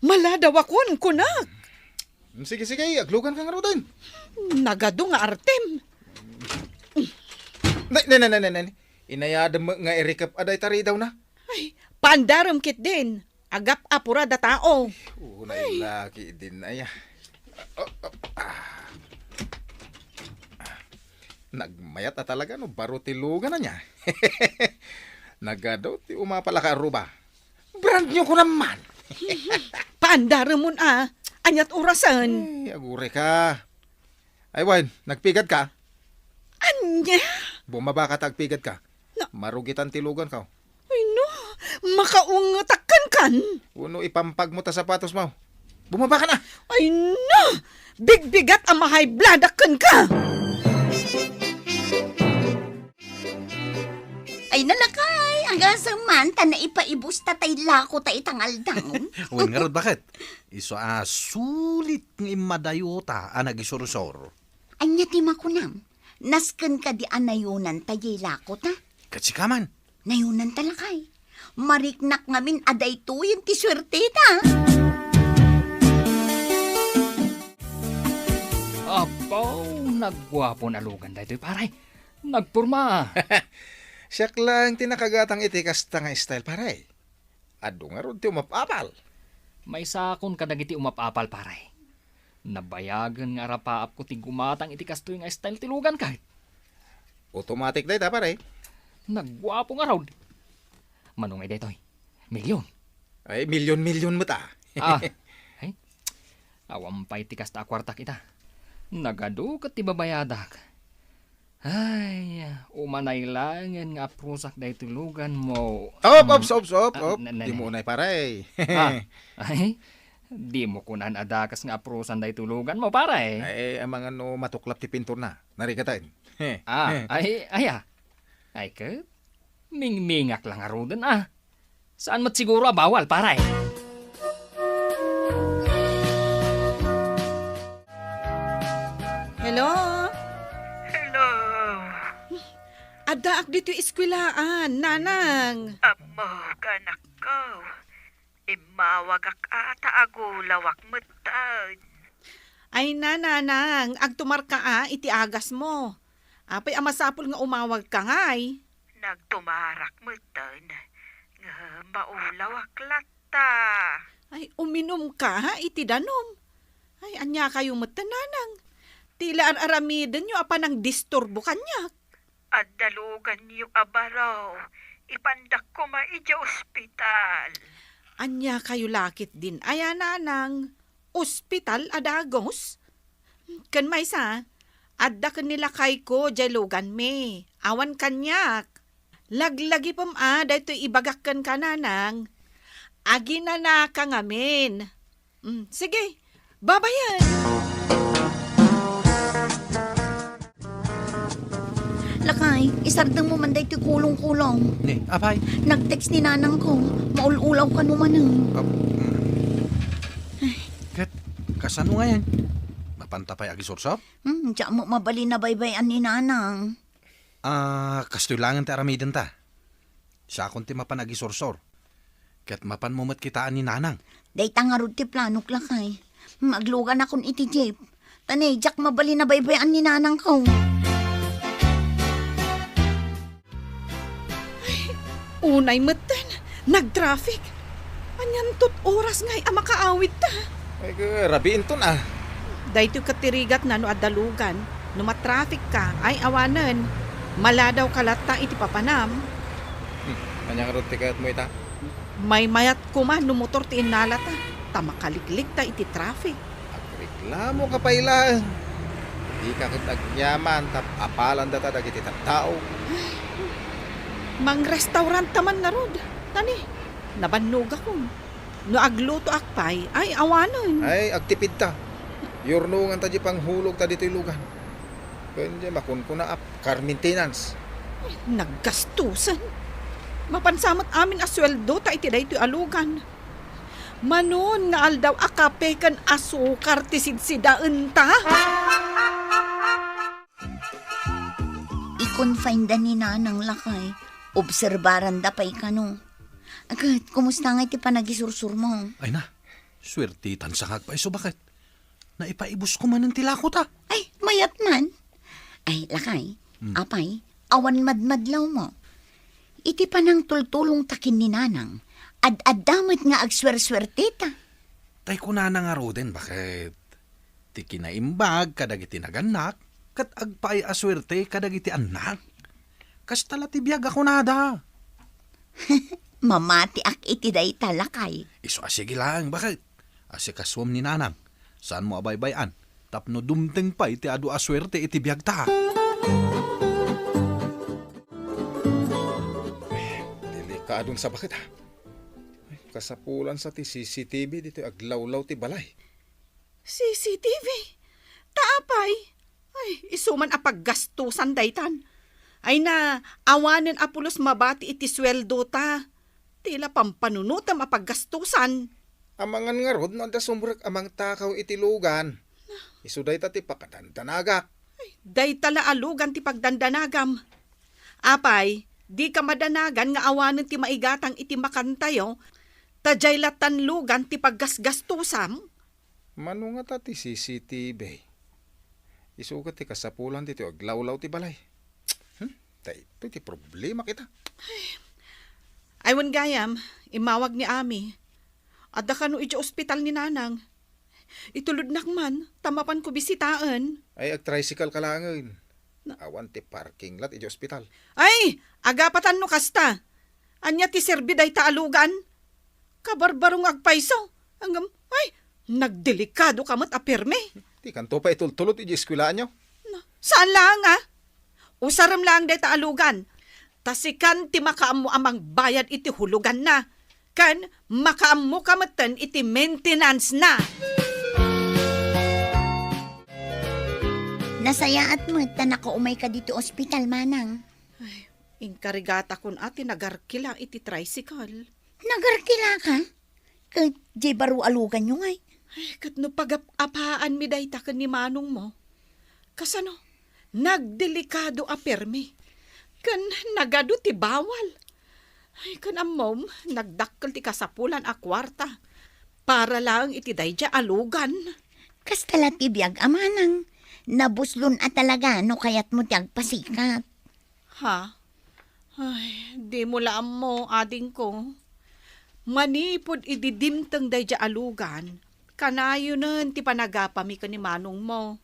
maladawakon, kunak. Sige, sige, agluganka ngaruden. Nagadu nga artem. Ne, ne, ne, ne, ne, ne. Inayadem met nga irikep a dayta ridawna. Ay, paandarem ketdin. Agap-apura da tao. Oo, ay. Nailaki din, ay, ah. Oh, oh, ah. Nagmayat a talaga no baro ti lugan ania. Nagadu ti umapal a kaaruba. Brand new ko naman. Paandaremon a. Aniat orasen? Ay, agurayka. Ay, wen, nagpigad ka? Ania? Bumaba ka ta agpigad ka. Na- Marugitan ti luganko. Ay, no, makaungetak kenkan. Wenno ipampagmo ta sapatosmo. Bumaba ka na. Ay, no, bigbigat a mahaybladak kenka. Ay, nalakay, agasem man, ta naipaibus ta tay lako ta itangaldaw. Wen ngarud, baket? Isu a sulit nga immadayota a nagisursor. Ania ti makunam? Nasken kadi a nayonanta diay lakota? Ket sika man? Nayonanta lakay. Mariknak ngamin a daytoyen ti suerteta. Apo, nagguapon a lugan daytoy, pare. Nagporma. Siak laeng ti nakagatang iti kasta nga style, pare. Adu ngarud ti umap-apal. Maysakon kadagiti umap-apal, pare. Nabayagen nga arapaapko ti gumatang iti kastoy nga style ti lugan ket. Automatic dayta, pare. Nagguapo ngarud. Mano ngay daytoy? Milyon. Ay, milyon-milyon met a. Ah. Ay. Awan pay ti kasta a kuartak ita. Nagadu ket ti babayadak. Ay, umanay laengen nga aprusak daytoy luganmo. Op, op, Mm. op, op, Ah, op. na-, na-, Dimo na- unay, pare. Ah, ay, dimo kunan a dakes nga aprusan daytoy luganmo, pare. Ay, amangan no matuklap ti pinturna. Narigatan. Ah, ay, ay, ah. Ay, ket, mingmingak lang ngaruden, ah. Saan met siguro a bawal, pare? Hello? Hello? Addaak ditoy eskwelaan, Nanang. Ammok, anakko. Immawagak a ta agulawak metten. Ay na, Nanang, agtumarka a iti agasmo. Apay a masapul nga umawagka ngay? Nagtumarak metten, ngem maulawak latta. Ay, uminumka iti danum. Ay, ania kayo metten, Nanang? Ti la ar-aramidenyo a panangdisturbo kaniak. Adda luganyo a baro, ipandak koma idiay ospital. Ania kayo lakit din aya, nanang? Ospital a dagus? Ken maysa, adda ken ni lakayko diay luganmi. Awan kaniak. Laglagipem a daytoy ibagak kenka, nanang. Aginanaka ngamin. Mm, sige, babayen. Lakay, isardeng mo man daytoy kulong-kulong. Ni, apay? Nag-text ni nanangko, maul-ulaw kano manen. Ah, mm. Ket, kasano ngayen? Mapanta pay agisursor? Hmm, diak met mabalin a baybay-an ni nanang. Ah, kastoy laengen ti aramidenta. Siakon ti mapan agisursor. Ket mapanmo met kitaan ni nanang. Dayta ngarud ti planok, lakay. Agluganakon iti jeep. Ta ne, diak mabalin a baybay-an ni nanangko. Ay, unay metten, nag-traffic. Anianto ti oras ngay a makaawidta? Ay, rabiinton a. Daytoy ket ti rigatna no adda lugan. No ma-traffic ka, ay awanen. Maladawka latta iti papanam. Hmm, ania ngarud ti kayatmo ita? Maymayat koma no motor ti innalata, ta makaliklikta iti traffic. Agreklamoka pay laeng. Dika ket agyaman ta apalandata dagiti tattao. Mangrestauranta man ngarud, ta ne, nabannogakon. No aglutoak pay, ay awanen. Ay, agtipidta. Yurnonganta diay panghulogta ditoy lugan. Ken diay makunkuna a car maintenance. Ay, naggastusan. Mapan sa met amin a suweldota iti daytoy a lugan. Manon nga aldaw a kape ken asukar ti sidsidaenta? I-confineda ni nanang, lakay. Obserbaranda pay kano. Ket, kumusta ngay ti panagisursuro? Ay na, suertitan sa nga agpaiso, baket. Naipaibusko manen ti lakota. Ay, mayat man. Ay, lakay, Hmm. apay, awan madmadlawmo. Iti panangtultulongta ken ni nanang, ad-adda met nga agsuersuerteta. Tay kunana ngaruden, baket? Ti kinaimbag kadagiti nagannak, ket agpaay a suerte kadagiti annak. Kasta la ti biag a kunada. Mamatiak iti dayta, lakay. Isu a sige laeng, baket? Asikasuem ni nanang. Saanmo a baybay-an tapno dumteng pay ti adu a suerte iti biagta. Delikadon sa, baket, a. Ay, kasapulan sa ti C C T V ditoy aglawlaw ti balay. C C T V? Ta apay? Ay, isu man a paggastusan daytan. Ay na, awanen a pulos mabati iti suweldota. Ti la pampanunotem a paggastusan. Amangan ngarud no adda sumrek a mangtakaw iti lugan. Isu dayta ti pakadandanagak. Ay, dayta la a lugan ti pagdandanagam. Apay, dika madanagan nga awanen ti maigatang iti makantayo, ta diay lattan lugan ti paggasgastusam? Mano ngata ti C C T V? Isu ket ti kasapulan ditoy aglawlaw ti balay. Hmm? Daytoy ti problema kita. Ay, wen gayam, immawag ni Ami. Adda kano idiay ospital ni Nanang. Itulodnak man, ta mapanko bisitaen. Ay, agtricycle ka laengen. Na- Awan ti parking lot idiay ospital. Ay, agapatan no kasta. Ania ti serbi dayta a lugan? Kabarbaro nga agpayso. Ngem, ay, nagdelikado ka met a pirmi. Dikanto pay tultulot idiay eskuelaanyo? Na, saan laeng a? Usarem laeng dayta a lugan. Ta sikan ti makaammo a mangbayad iti huluganna. Ken makaammo ka metten iti maintenance na. Nasayaat met ta nakaumay ka ditoy ospital, Manang. Ay, inkarigata kun a ti nagarkila iti tricycle. Nagarkila ka? Ket diay baro a luganyo ngay? Ay, ket no pagap-apaanmi dayta ken ni manongmo. Kasano? Nagdelikado a pirmi. Ken nagadu ti bawal. Ay, ken ammom, nagdakkel ti kasapulan a kuarta. Para laeng iti daydiay a lugan. Kasta la ti biag a manang. Nabuslon a talaga no kayatmo ti agpasikat. Ha? Ay, dimo la ammo, adingko. Manipud idi dimteng daydiay a lugan, kanayonen ti panagapami ken ni manongmo.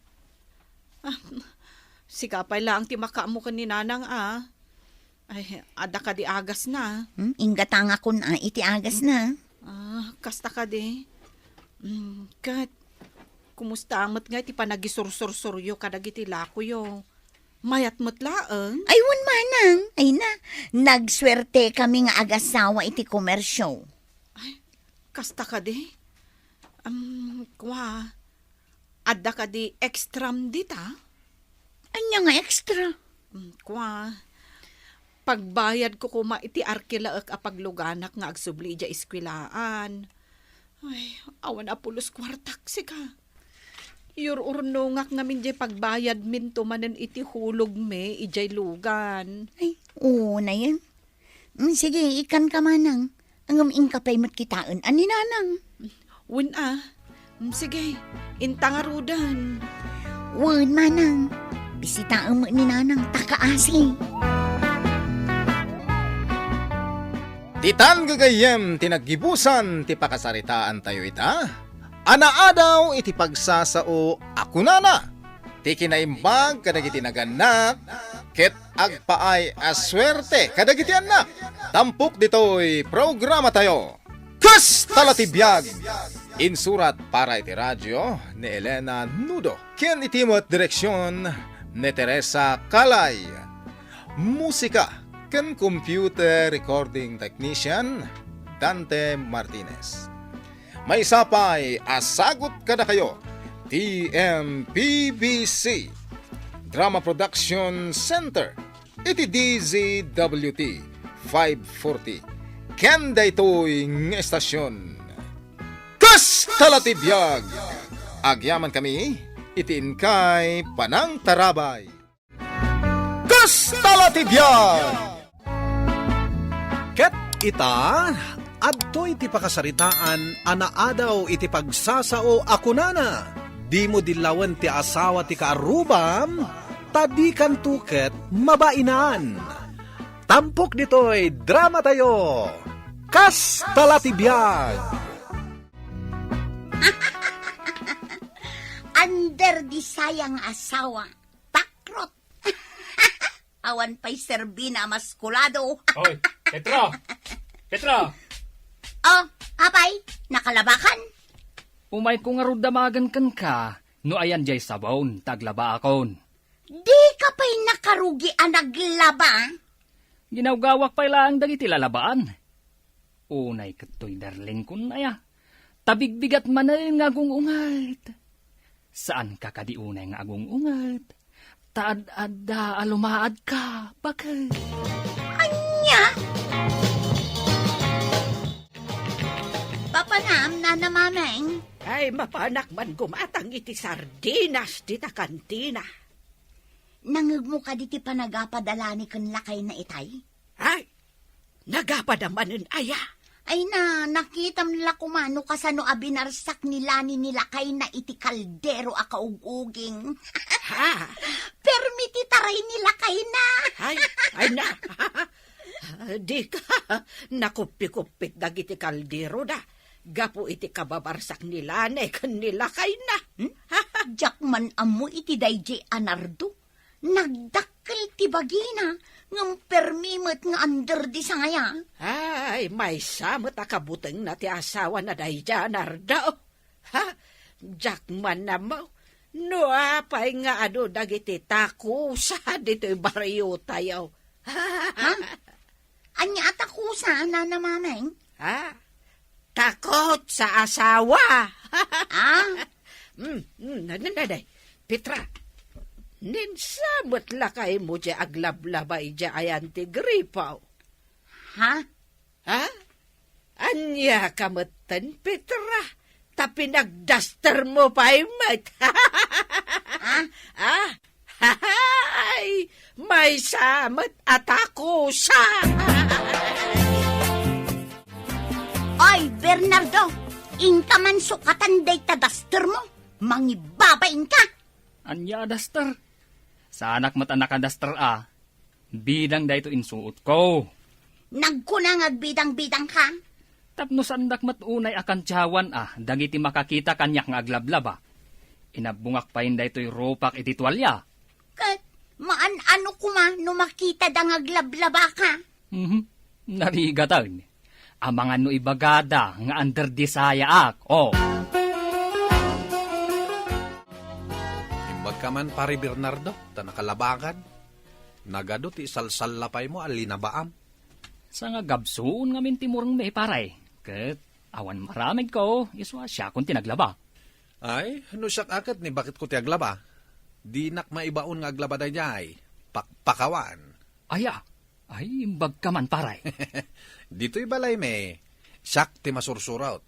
Ah, sika pay laeng ti makaammo ken ni Nanang a. Ay, adda kadi agasna? Hmm, inggatangakon a iti agasna. Ah, kasta kadi. Hmm, ket, kumusta met nga iti panagisursursuryo kadagiti lakoyo? Mayat met laeng? Ay, wen manang. Ay na, nagsuerte kami nga agasawa iti komersio. Ay, kasta kadi? Um, kwa, adda kadi extram dita? Ania nga extra? Mm, kwa, pagbayadko koma iti arkelaek a pagluganak nga agsubli idiay eskuelaan. Ay, awan a pulos kuartak, sika. Yur-urnongak ngamin diay pagbayadminto manen iti hulogmi idiay lugan. Ay, unayen. Mm, sige, ikkanka manang. Ngem inka pay met kitaen a ni Nanang. Wen a. Mm, sige, inta ngaruden. Wen, manang. Bisitaem met ni Nanang, ta kaasi. Ditan gagayyem ti naggibusan ti pakasaritaantayo ita. Anaadaw iti pagsasao a kunana, ti kinaimbag kadagiti nagannak, ket agpaay a suerte kadagiti annak. Tampok ditoy programatayo, Kasta la ti Biag! Insurat para iti radio ni Elena Nudo, ken iti met direksion ni Teresa Calay. Musika ken computer recording technician, Dante Martinez. Maysa pay a sagut kadakayo ti M P B C Drama Production Center iti D Z W T five forty. Ken daytoy nga estasion, Kasta la ti Biag! Agyamankami iti inkay panangtarabay. Kasta la ti biag! Ket ita, adtoy ti pakasaritaan a naadaw iti pagsasao a kunana, "Dimo dillawen ti asawa ti kaarrubam, ta dikanto ket mabainan." Tampok ditoy dramatayo, Kasta la ti Biag! Under di sayang asawa, takrot. Awan pay serbina a maskulado. Hoy, Petra! Petra! Oh, apay, nakalabakan? Umayko ngarud damagen kenka no ayan diay sabon ta aglabaakon. Dika pay nakarugi a naglaba? Ginawgawak pay laeng dagiti lalabaan. Unay ket toy darlingkon aya. Ta bigbigat manen nga agung-unget. Saanka kadi unay nga agung-unget? Ta ad-adda a lumaadka, baket. Ania? Papanam, Nana Mameng? Ay, mapanak man gumatang iti sardinas dita kantina. Nangegmo kadi ti panagapad a lani ken lakayna itay? Ay, nagapad a manen aya? Ay na, nakitam la koma no kasano a binarsak ni Lani ni lakayna iti kaldero a kaug-uging. Ha? Permi ti taray ni lakayna. Ay, ay na. Dika, nakuppi-kuppit dagiti kaldero da. Gapu iti kababarsak ni Lani ken ni lakayna. Hmm? Diak man ammo iti daydi a Nardo. Nagdakkel ti bagina, ngem permi met nga under di sangaya. Ay, maysa met a kabutengna ti asawana daydiay a Nardo. Ha? Diak man ammo no apay nga adu dagiti takusa ditoy bariotayo. Ha? Ania a takusa, Nana Mameng? Ha? Takot sa asawa. Ah? Mm, mm, na, na, na, na. Petra, ninsa met lakaymo diay aglablaba idiay ayan ti gripo? Ha? Ha? Ania ka metten, Petra? Ta pinagdastermo pay met. Ah? Ah? Hay! Maysa met a takusa! Oy, Bernardo! Inka man sukatan dayta dastermo! Mangibabain ka! Ania a daster? Saanak met a nakadaster a. Bidang daytoy insuotko. Nagkuna nga agbidang-bidang ka? Tapno saandak met unay a kantiawan a dagiti makakita kaniak nga aglablaba. Inabbongak pay daytoy rupak iti tualia. Ket maan-ano koma no makitada nga aglablabaka? Mhm. Narigaten. Amangan no ibagada nga under the sayaak. Oh. Imbagka man, Pare Bernardo, ta nakalabakan. Nagadu ti salsallapaymo a linabaam. Sangagabsuon ngamin ti murengmi, pare. Ket awan maramidko, isu a siakon ti naglaba. Ay, no siak a ket ni baketko ti aglaba. Dinak maibaon nga aglaba daydiay. Pakpakawan. Aya, ay, imbagka man, pare. Ditoy balaymi, siak ti masursurot.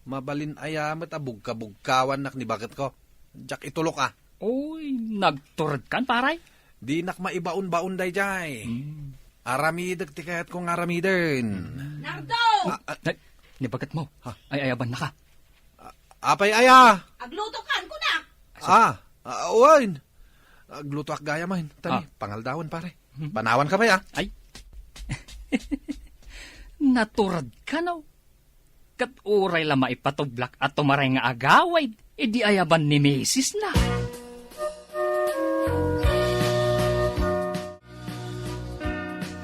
Mabalin aya met a bugkabugkawannak ni baketko. Diak itulok a. Uy, nagturedkan, pare? Dinak maibaon-baon daydiay. Hmm. Aramidek ti kayatko nga aramiden. Nardo! Ah, ah, Ay, ni baketmo. Ha? Ay, ayabannaka. Ah, apay aya? Aglutokan, kunak! Ah, ah, wen. Aglutoak gayam. Tani, Ah. pangaldawen, pare. Mhm. Panawanka pay, ah. Ay. Naturedkan, no? Ket uray la maipatublak a tumaray nga agawid, idi ayaban ni misisna.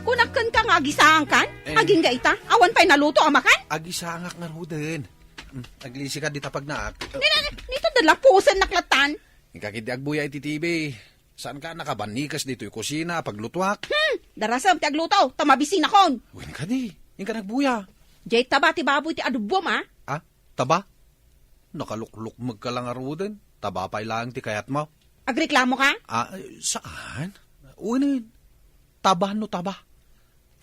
Kunak kenka nga agisaangkan? Eh. Agingga ita, awan pay naluto a makan? Agisaangak ngaruden. Mm, aglisika dita pagnaak. Ni, ni, ni, ta dalapusennak latan. Inka ketdi agbuya iti T V. Saanka a nakabannikes ditoy kusina a paglutuak? Hmm, darasem ti agluto, ta mabisinakon. Wen kadi, inka nagbuya. Jay taba ti baboy ti adobom, a? Ah, taba? Nakaluklukmegka la ngaruden. Taba pay laeng ti kayatmo. Agreklamoka? Ah, saan? Wen, taba no taba.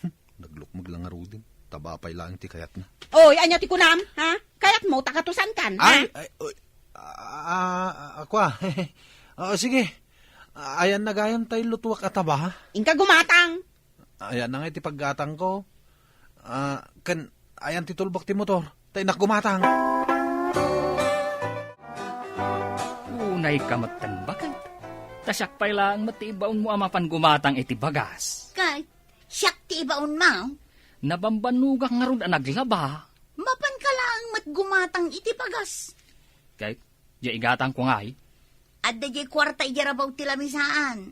Hmm, naglukmeg la ngaruden. Taba pay laeng ti kayatna. Oy, ania ti kunam, ha? Kayatmo, ta katusankan, ha? Ay, ay, oy. Ah, ah, ah, kua. Ah, sige. Ah, ayanna gayam tay lutuak a taba, ha? Inka gumatang. Ayanna nga iti paggatangko. Ah, ken ayan ti tulbok ti motor. Ta innak gumatang. Unayka metten, baket. Ta siak pay laeng met ti ibaonmo a mapan gumatang iti bagas. Ket siak ti ibaonmo? Nabambannogak ngarud a naglaba. Mapanka laeng met gumatang iti bagas. Ket, diay igatangko ngay? Adda diay kuarta idiay rabaw ti lamisaan.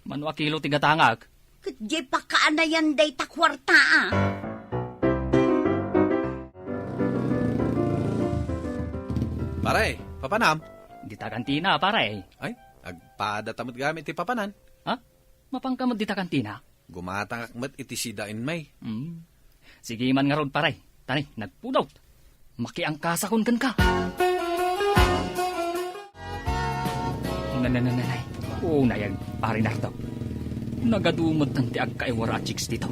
Mano a kilo ti gatangak? Ket diay pakaanayan dayta kuarta, a. Pare, papanam? Dita kantina, pare. Ay, agpadata met gayam iti papanan. Ha? Mapanka met dita kantina? Gumatangak met iti sidaenmi. Hmm. Sige man ngarud, pare. Tani, nagpudot. Makiangkasakon kenka. Nanananay. O, nayag, pare Nardo. Nagadu metten ti agkaiwara a chicks dito.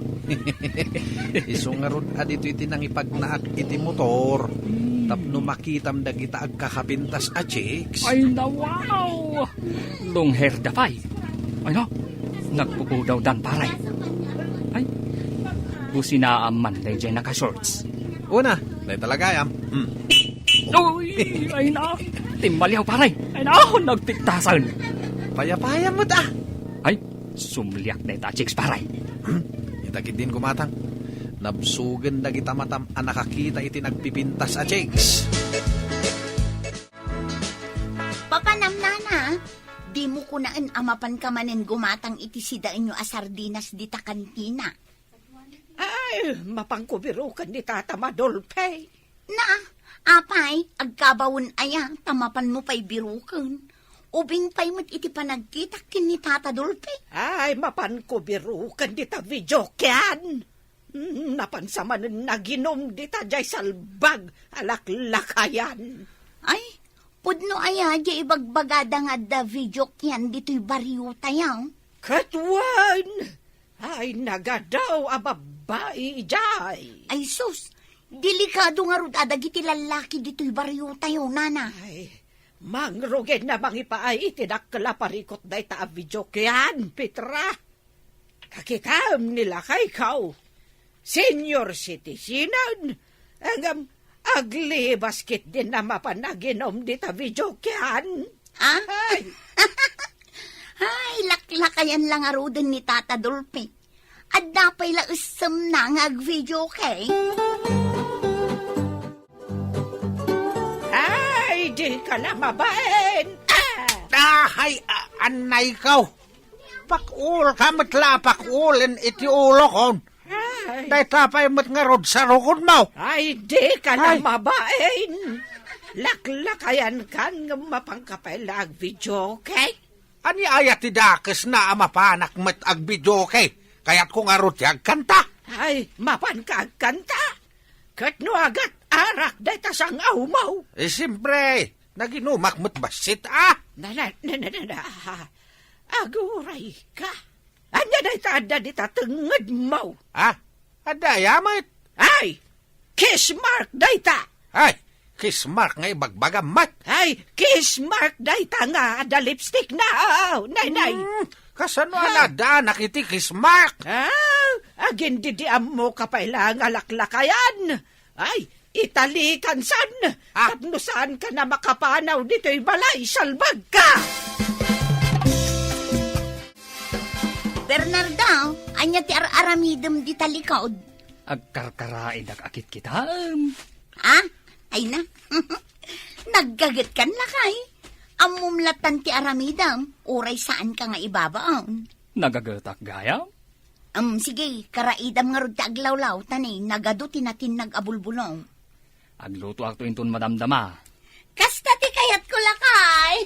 Isu ngarud a ditoy ti nangipagnaak iti motor. Hmm. Tapno makitam dagita agkakapintas a chicks. Ay, na, wow! Long hair da pay. Ay, na, nagpupudawdan, pare. Ay, businaam man daydiay naka-shorts. Una, dayta la gayam. Hmm. Uy, ay na, timmaliaw, pare. Ay na, nagtiktasan. Payapayam met, a. Ay, sumliak dayta a chicks, pare. Hmm, ita ketdin gumatang. Nabsugen dagita matam a nakakita iti nagpipintas a chicks. Papanam, nana, dimo kunaen a mapanka manen gumatang iti sidaenyo a sardinas dita kantina. Ay, mapanko biroken ni Tata Madolpe. Na, apay, agkabawen aya, ta mapanmo pay biroken. Ubing pay met iti panagkitak ken ni Tata Dolpe. Ay, mapanko biroken dita videokean. Mm, napansa manen naginom dita jay salbag a laklakayan. Ay, pudno aya jay ibagbagada nga adda videokean ditoy bariotayo? Ket wen, ay nagadaw a babbai idiay. Ay sus, delikado ngarud a dagiti lallaki ditoy bariotayo, nana. Ay, mangrugen a mangipaay iti dakkel a parikut dayta a videokean, Petra. Kakitam ni lakayko, senior citizen, ngem aglibas ketdin a mapan aginom dita videokean. Ah? Ay. Ay, laklakayan la ngaruden ni Tata Dolphy. Adda pay la essemna nga agvideoke. Ay, dika la mabain! Ahay, a-, annay kaw. Pakuol ka met la, pakuolen iti ulokon. Ay. Dayta pay met ngarud sarukodmo. Ay, di ka na Ay. mabain. Laklakayan kan nga mapangkapay la agvideoke. Ania aya ti dakesna a mapanak met agvideoke? Kayatko ngarud ti agkanta. Ay, mapan ka agkanta? Ket no agat arak dayta sang-awmo? Eh, siyempre, naginumak met bassit, ah. Na, na, na, na, na, na. Aguray ka. Ania dayta adda dita tengngedmo? Ah, adda aya met? Ay, kiss mark dayta. Ay, kiss mark nga ibagbagam met. Ay, kiss mark dayta nga adda lipstick na. Oh, nay, nay. Hmm, kasano a naaddanak iti kiss mark? Ah, agindidiammo ka pay la nga laklakayan. Ay, italikan san. Ah. Tapno saan ka na makapanaw ditoy balay, salbag ka! Bernardo, ania ti ar-aramidem dita likod? Agkarkaraidak a kitkitaem. Ah? Ay na. Naggagetkan lakay. Ammom lattan ti aramidem, uray saanka nga ibabaon. Nagagetak gayam? Em, sige, karaidam ngarud ti aglawlaw, ta ni nagadu ti natinnag a bulbulong. Aglutoakto inton madamdama. Kasta ti kayatko, lakay.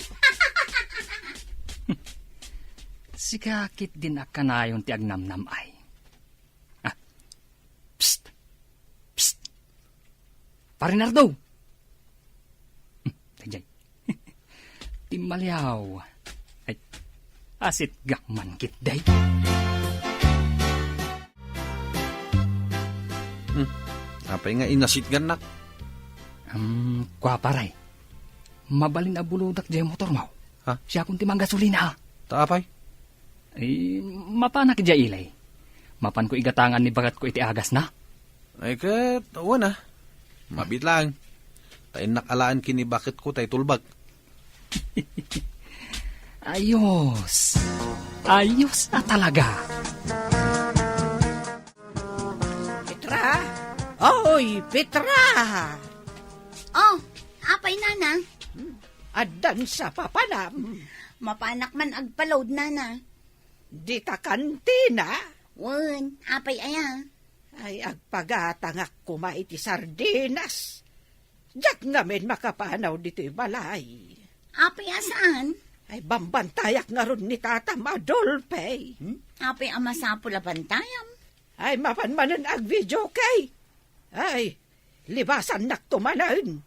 Sika ketdin a kanayon ti agnamnam-ay. Ah. Psst! Psst! Pare Nardo! Hmm, daydiay. Timmaliaw. Ay, asitgak man ketdi. Hmm, apay nga inasitgannak? Hmm, kua, pare. Mabalin a bulodak diay motormo. Ha? Siakon ti manggasolina. Ta apay? Eh, mapanak idiay ili. Mapanko igatangan ni baketko iti agasna. Ay, ket, wen a. Mabiit laeng. Ta innak alaen ken ni baketko tay tulbek. Ayos. Ayos a talaga. Petra? Oy, Petra! Oh, apay, nana? Hmm, addan sa papanam. Mapanak man agpa-load, nana. Dita kantina? Wen, apay aya? Ay, agpagatangak koma iti sardinas. Diak ngamin makapanaw ditoy balay. Apay a saan? Ay, bambantayak ngarud ni Tatam Adolpe. Hmm? Apay a masapul a bantayam? Ay, mapan manen agvideoke. Ay, libasannakto manen.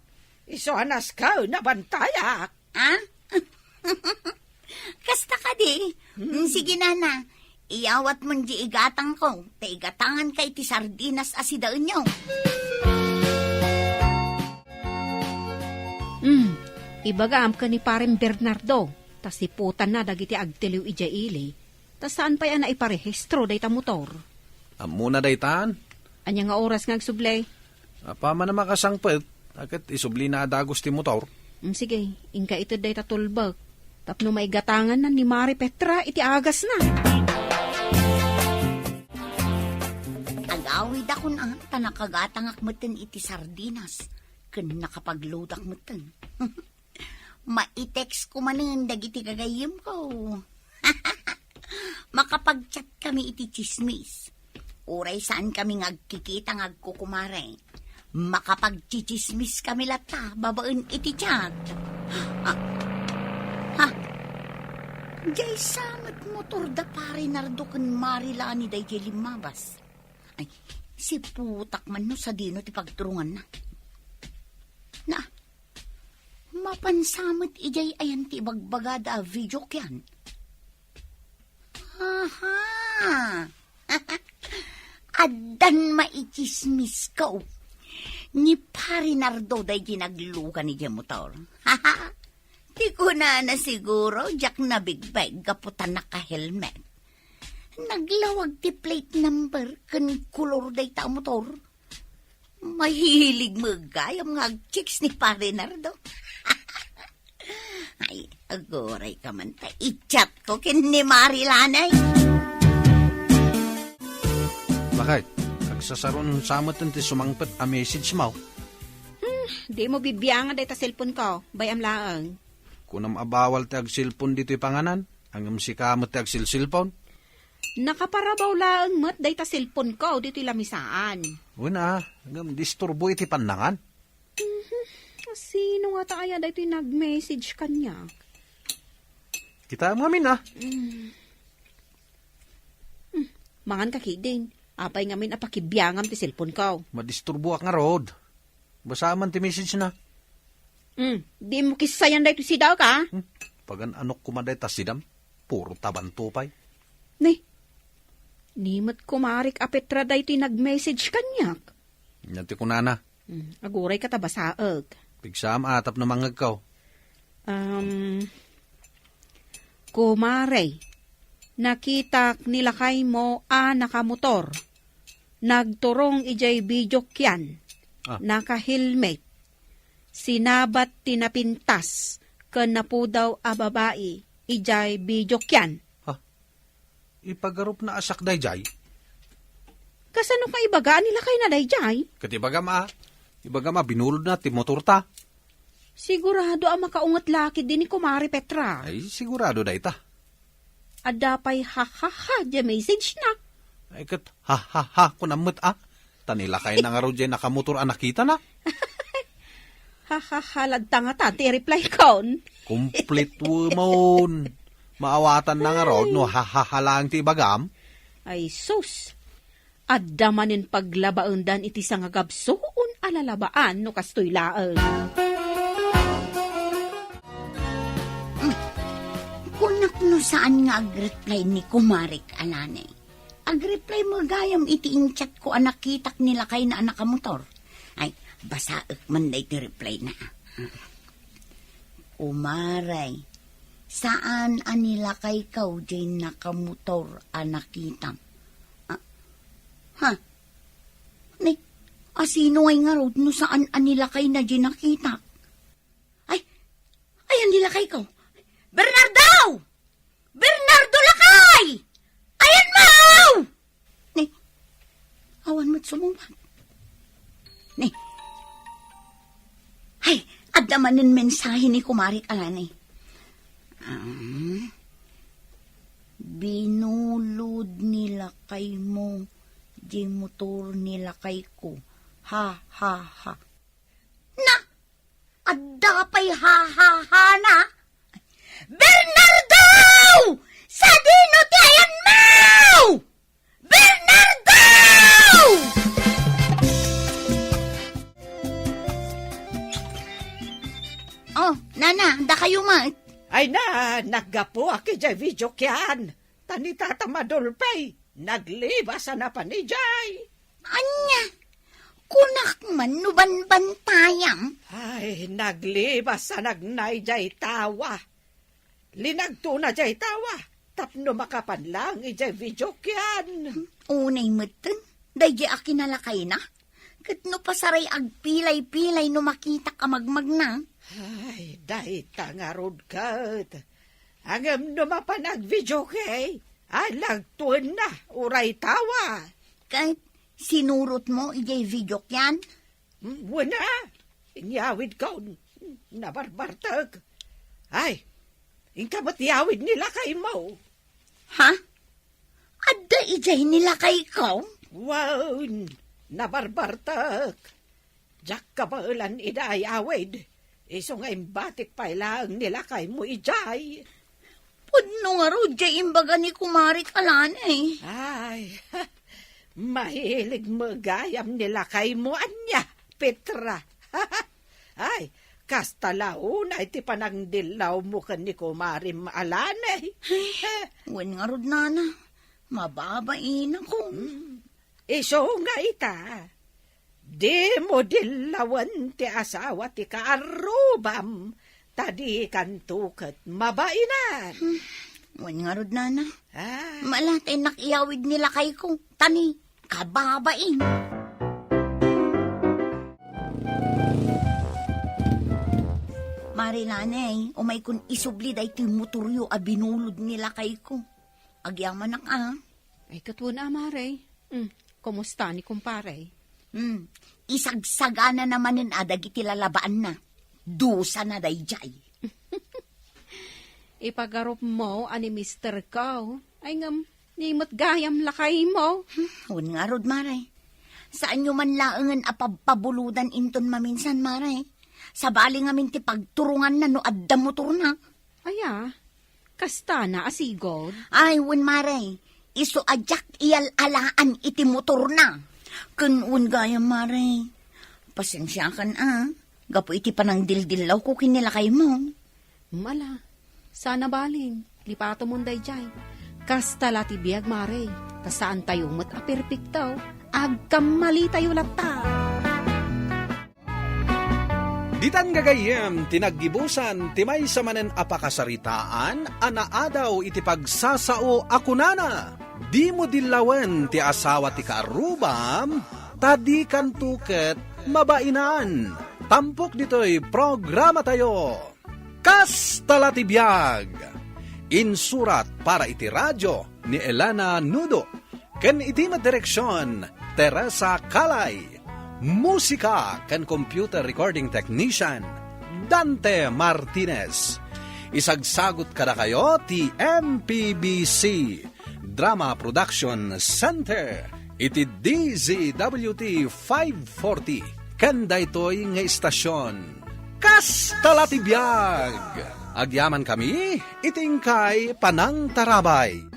Isu a nasken a bantayak. Ah? Kasta kadi? Hmm. Mm, sige, nana. Iyawatmon di igatangko, ta igatanganka iti sardinas a sidaenyo. Hmm, ibagam ken ni Pareng Bernardo, ta siputanna dagiti agtiliw idiay ili, ta saan pay a naiparehistro dayta motor. Ammona daytan? Ania nga oras nga agsubli? Apaman a makasangpet, ta ket isublina a dagus ti motor. Mm, sige, inka ited dayta tulbek. Tapno maigatanganna ni Mari Petra iti agasna. Agawidakon a, ta nakagatangak metten iti sardinas, ken nakapagloadak metten. Maitext ko manen dagiti gagayyemko. Makapagchat kami iti tsismis. Uray saan kami nga agkikita nga agkukumare, makapagtsitsismis kami latta babaen iti chat. Ah, ha? Diay sa met motor da Pare Nardo ken Mari Lani daydiay limmabas. Ay, siputak man no sadino ti pagturunganna. Na, mapan sa met idiay ayan ti ibagbagada a video kian? Aha! Addan maitsismisko. Ni Pare Nardo daydi naglugan idiay motor. Ti kunana siguro, diak nabigbeg gapu ta naka-helmet. Naglawag ti plate number ken kolor dayta a motor. Mahilig met gayam nga agchicks ni Pare Nardo. Ay, aguray ka man ta i-chat ko ken ni Mari Lani. Bakit? Agsasaron sa met ti sumangpet a message mo? Hmm, di mo bibiangan dayta cellphone ko. Bay-am laeng. Kunam a bawal ti agselpon ditoy panganan, ngem sika met ti agselselpon. Nakaparabaw laeng met dayta selponko ditoy lamisaan. Wen a, ngem disturbo iti pannangan. Mhm. Sino ngata aya daytoy nag-message kaniak? Kitaem ngamin a. Mm. Hmm, mangan ka ketdin. Apay ngamin a pakibiangam ti selponko? Madisturboak ngarud. Basaem man ti message na. Hmm, dimo kissayan daytoy sidaek a? Hmm, pagan-anok koma dayta sidam. Puro tabanto pay. Ni, ni met kumarik a Petra daytoy nag-message kaniak. Ania ti kunana? Hmm, aguray ka ta basaek. Pigsam a tapno mangngegko. Um, Kumare, nakitak ni lakaymo a nakamotor. Nagturong idiay videokean. Ah. Naka-helmet. Sinabat ti napintas ken napudaw a babai idiay videokean. Ha? Ipagarupna a siak daydiay? Kasano ka ibaga a nilakayna daydiay? Ket ibagam a, ibagam a binulodna ti motorta. Sigurado a makaunget la ketdi ni Kumare Petra. Ay, sigurado dayta. Adda pay ha-ha-ha diay message na. Ay, ket ha-ha-ha, kunam met a. Ta nilakayna ngarud diay nakamotor a nakitana. Ha-ha-ha, lagta ngata ti reply kon. Complete woman. Maawatanna ngarud no ha-ha-ha laeng ti ibagam. Ay, sus. Adda manen paglabaendan iti sangagabsuon a lalabaan no kastoy laeng. Kunak no saan nga agreply ni Kumarek Alani. Agreply mo gayam iti inchat ko a nakitak ni lakayna a nakamotor. Ay, basaek man daytoy reply na. Kumaray, saan a nilakaykaw diay nakamotor a nakitam? Ah, ha? Ni, asino ngay ngarud no saan a nilakayna diay nakitak? Ay, ayan nilakayko. Bernardo! Bernardo lakay! Ayan mo! Ni, awan met sumungbat. Ni, ay, adda manen mensahe ni Kumarik Alani. Ah, binulod ni lakaymo diay motor ni lakayko. Ha, ha, ha. Na, adda pay ha-ha-ha na? Bernardo! Sadino ti ayanmo? Bernardo! Oh, nana, dakayo met. Ay na, naggapuak idiay videokean. Ta ni Tata Madolpey, naglibas a napan idiay. Ania? Kunak man no banbantayam? Ay, naglibas a nagna idiay tawa. Linagtona diay tawa tapno makapan laeng idiay videokean. Unay metten, daydiay a kinalakayna. Ket no pasaray agpilay-pilay no makitak a magmagna. Ay, dayta ngarud ket. Ngem no mapan agvideoke, ay lagtuenna, uray tawa. Ket sinurotmo idiay videokean? Mm, wen a, inyawidko, nabarbartek. Ay, inka met iyawid ni lakaymo. Ha? Adda idiay ni lakayko? Wen, nabarbartek. Diak kabaelan ida ay awid. Isu nga imbatik pay laeng ni lakaymo idiay. Pudno ngarud diay imbaga ni Kumari Kalani. Ay, mahilig met gayam ni lakaymo ania, Petra. Ay, kasta la unay ti panangdillawmo ken ni Kumarim Alani. Ay, wen ngarud, nana. Mababainakon. Hmm. Isu nga ita, dimo dillawen ti asawa ti kaarrubam, ta dikanto ket mabainan. Hmm. Wen ngarud, nana. Ah. Malatay nak iyawid ni lakayko, ta ni kababain. Mari Lanay, umaykon isubli daytoy motoryo a binulod ni lakayko. Agyamanak, ah. Ay, ket wen a, Mare. Hmm, kumusta ni kumpare? Hmm, isagsagana na manen a dagiti lalabaanna. Dusana daydiay. Ipagarupmo a ni mister ko. Ay ngem, ni met gayam lakaymo. Hmm, wen ngarud, Mare. Saanyo man laengen a pabpabulodan inton maminsan, Mare. Sabali ngamin ti pagturonganna no adda motorna. Aya, kastana a sigud? Ay, wen, Mare. Isu a diak iyal-alaan iti motorna. Ken wen gayam, Mare. Pasensiakan a, gapu iti panangdildillawko ken ni lakaymo. Mala, sana balin, lipatomon daydiay. Kasta la ti biag, Mare, ta saantayo met a perpekto. Agkammalitayo latta. Ditan gagayyem ti naggibusan ti maysa manen a pakasaritaan a naadaw iti pagsasao a kunana, "Dimo dillawen ti asawa ti kaarrubam, ta dikanto ket mabainan." Tampok ditoy programatayo. Kasta la ti biag. Insurat para iti radio ni Elena Nudo, ken iti met direksion, Teresa Calay. Musika ken computer recording technician, Dante Martinez. Isagsagut kadakayo ti M P B C Drama Production Center iti D Z W T five forty. Ken daytoy nga istasion, kasta la ti biag. Agyaman kami iti inkay panangtarabay.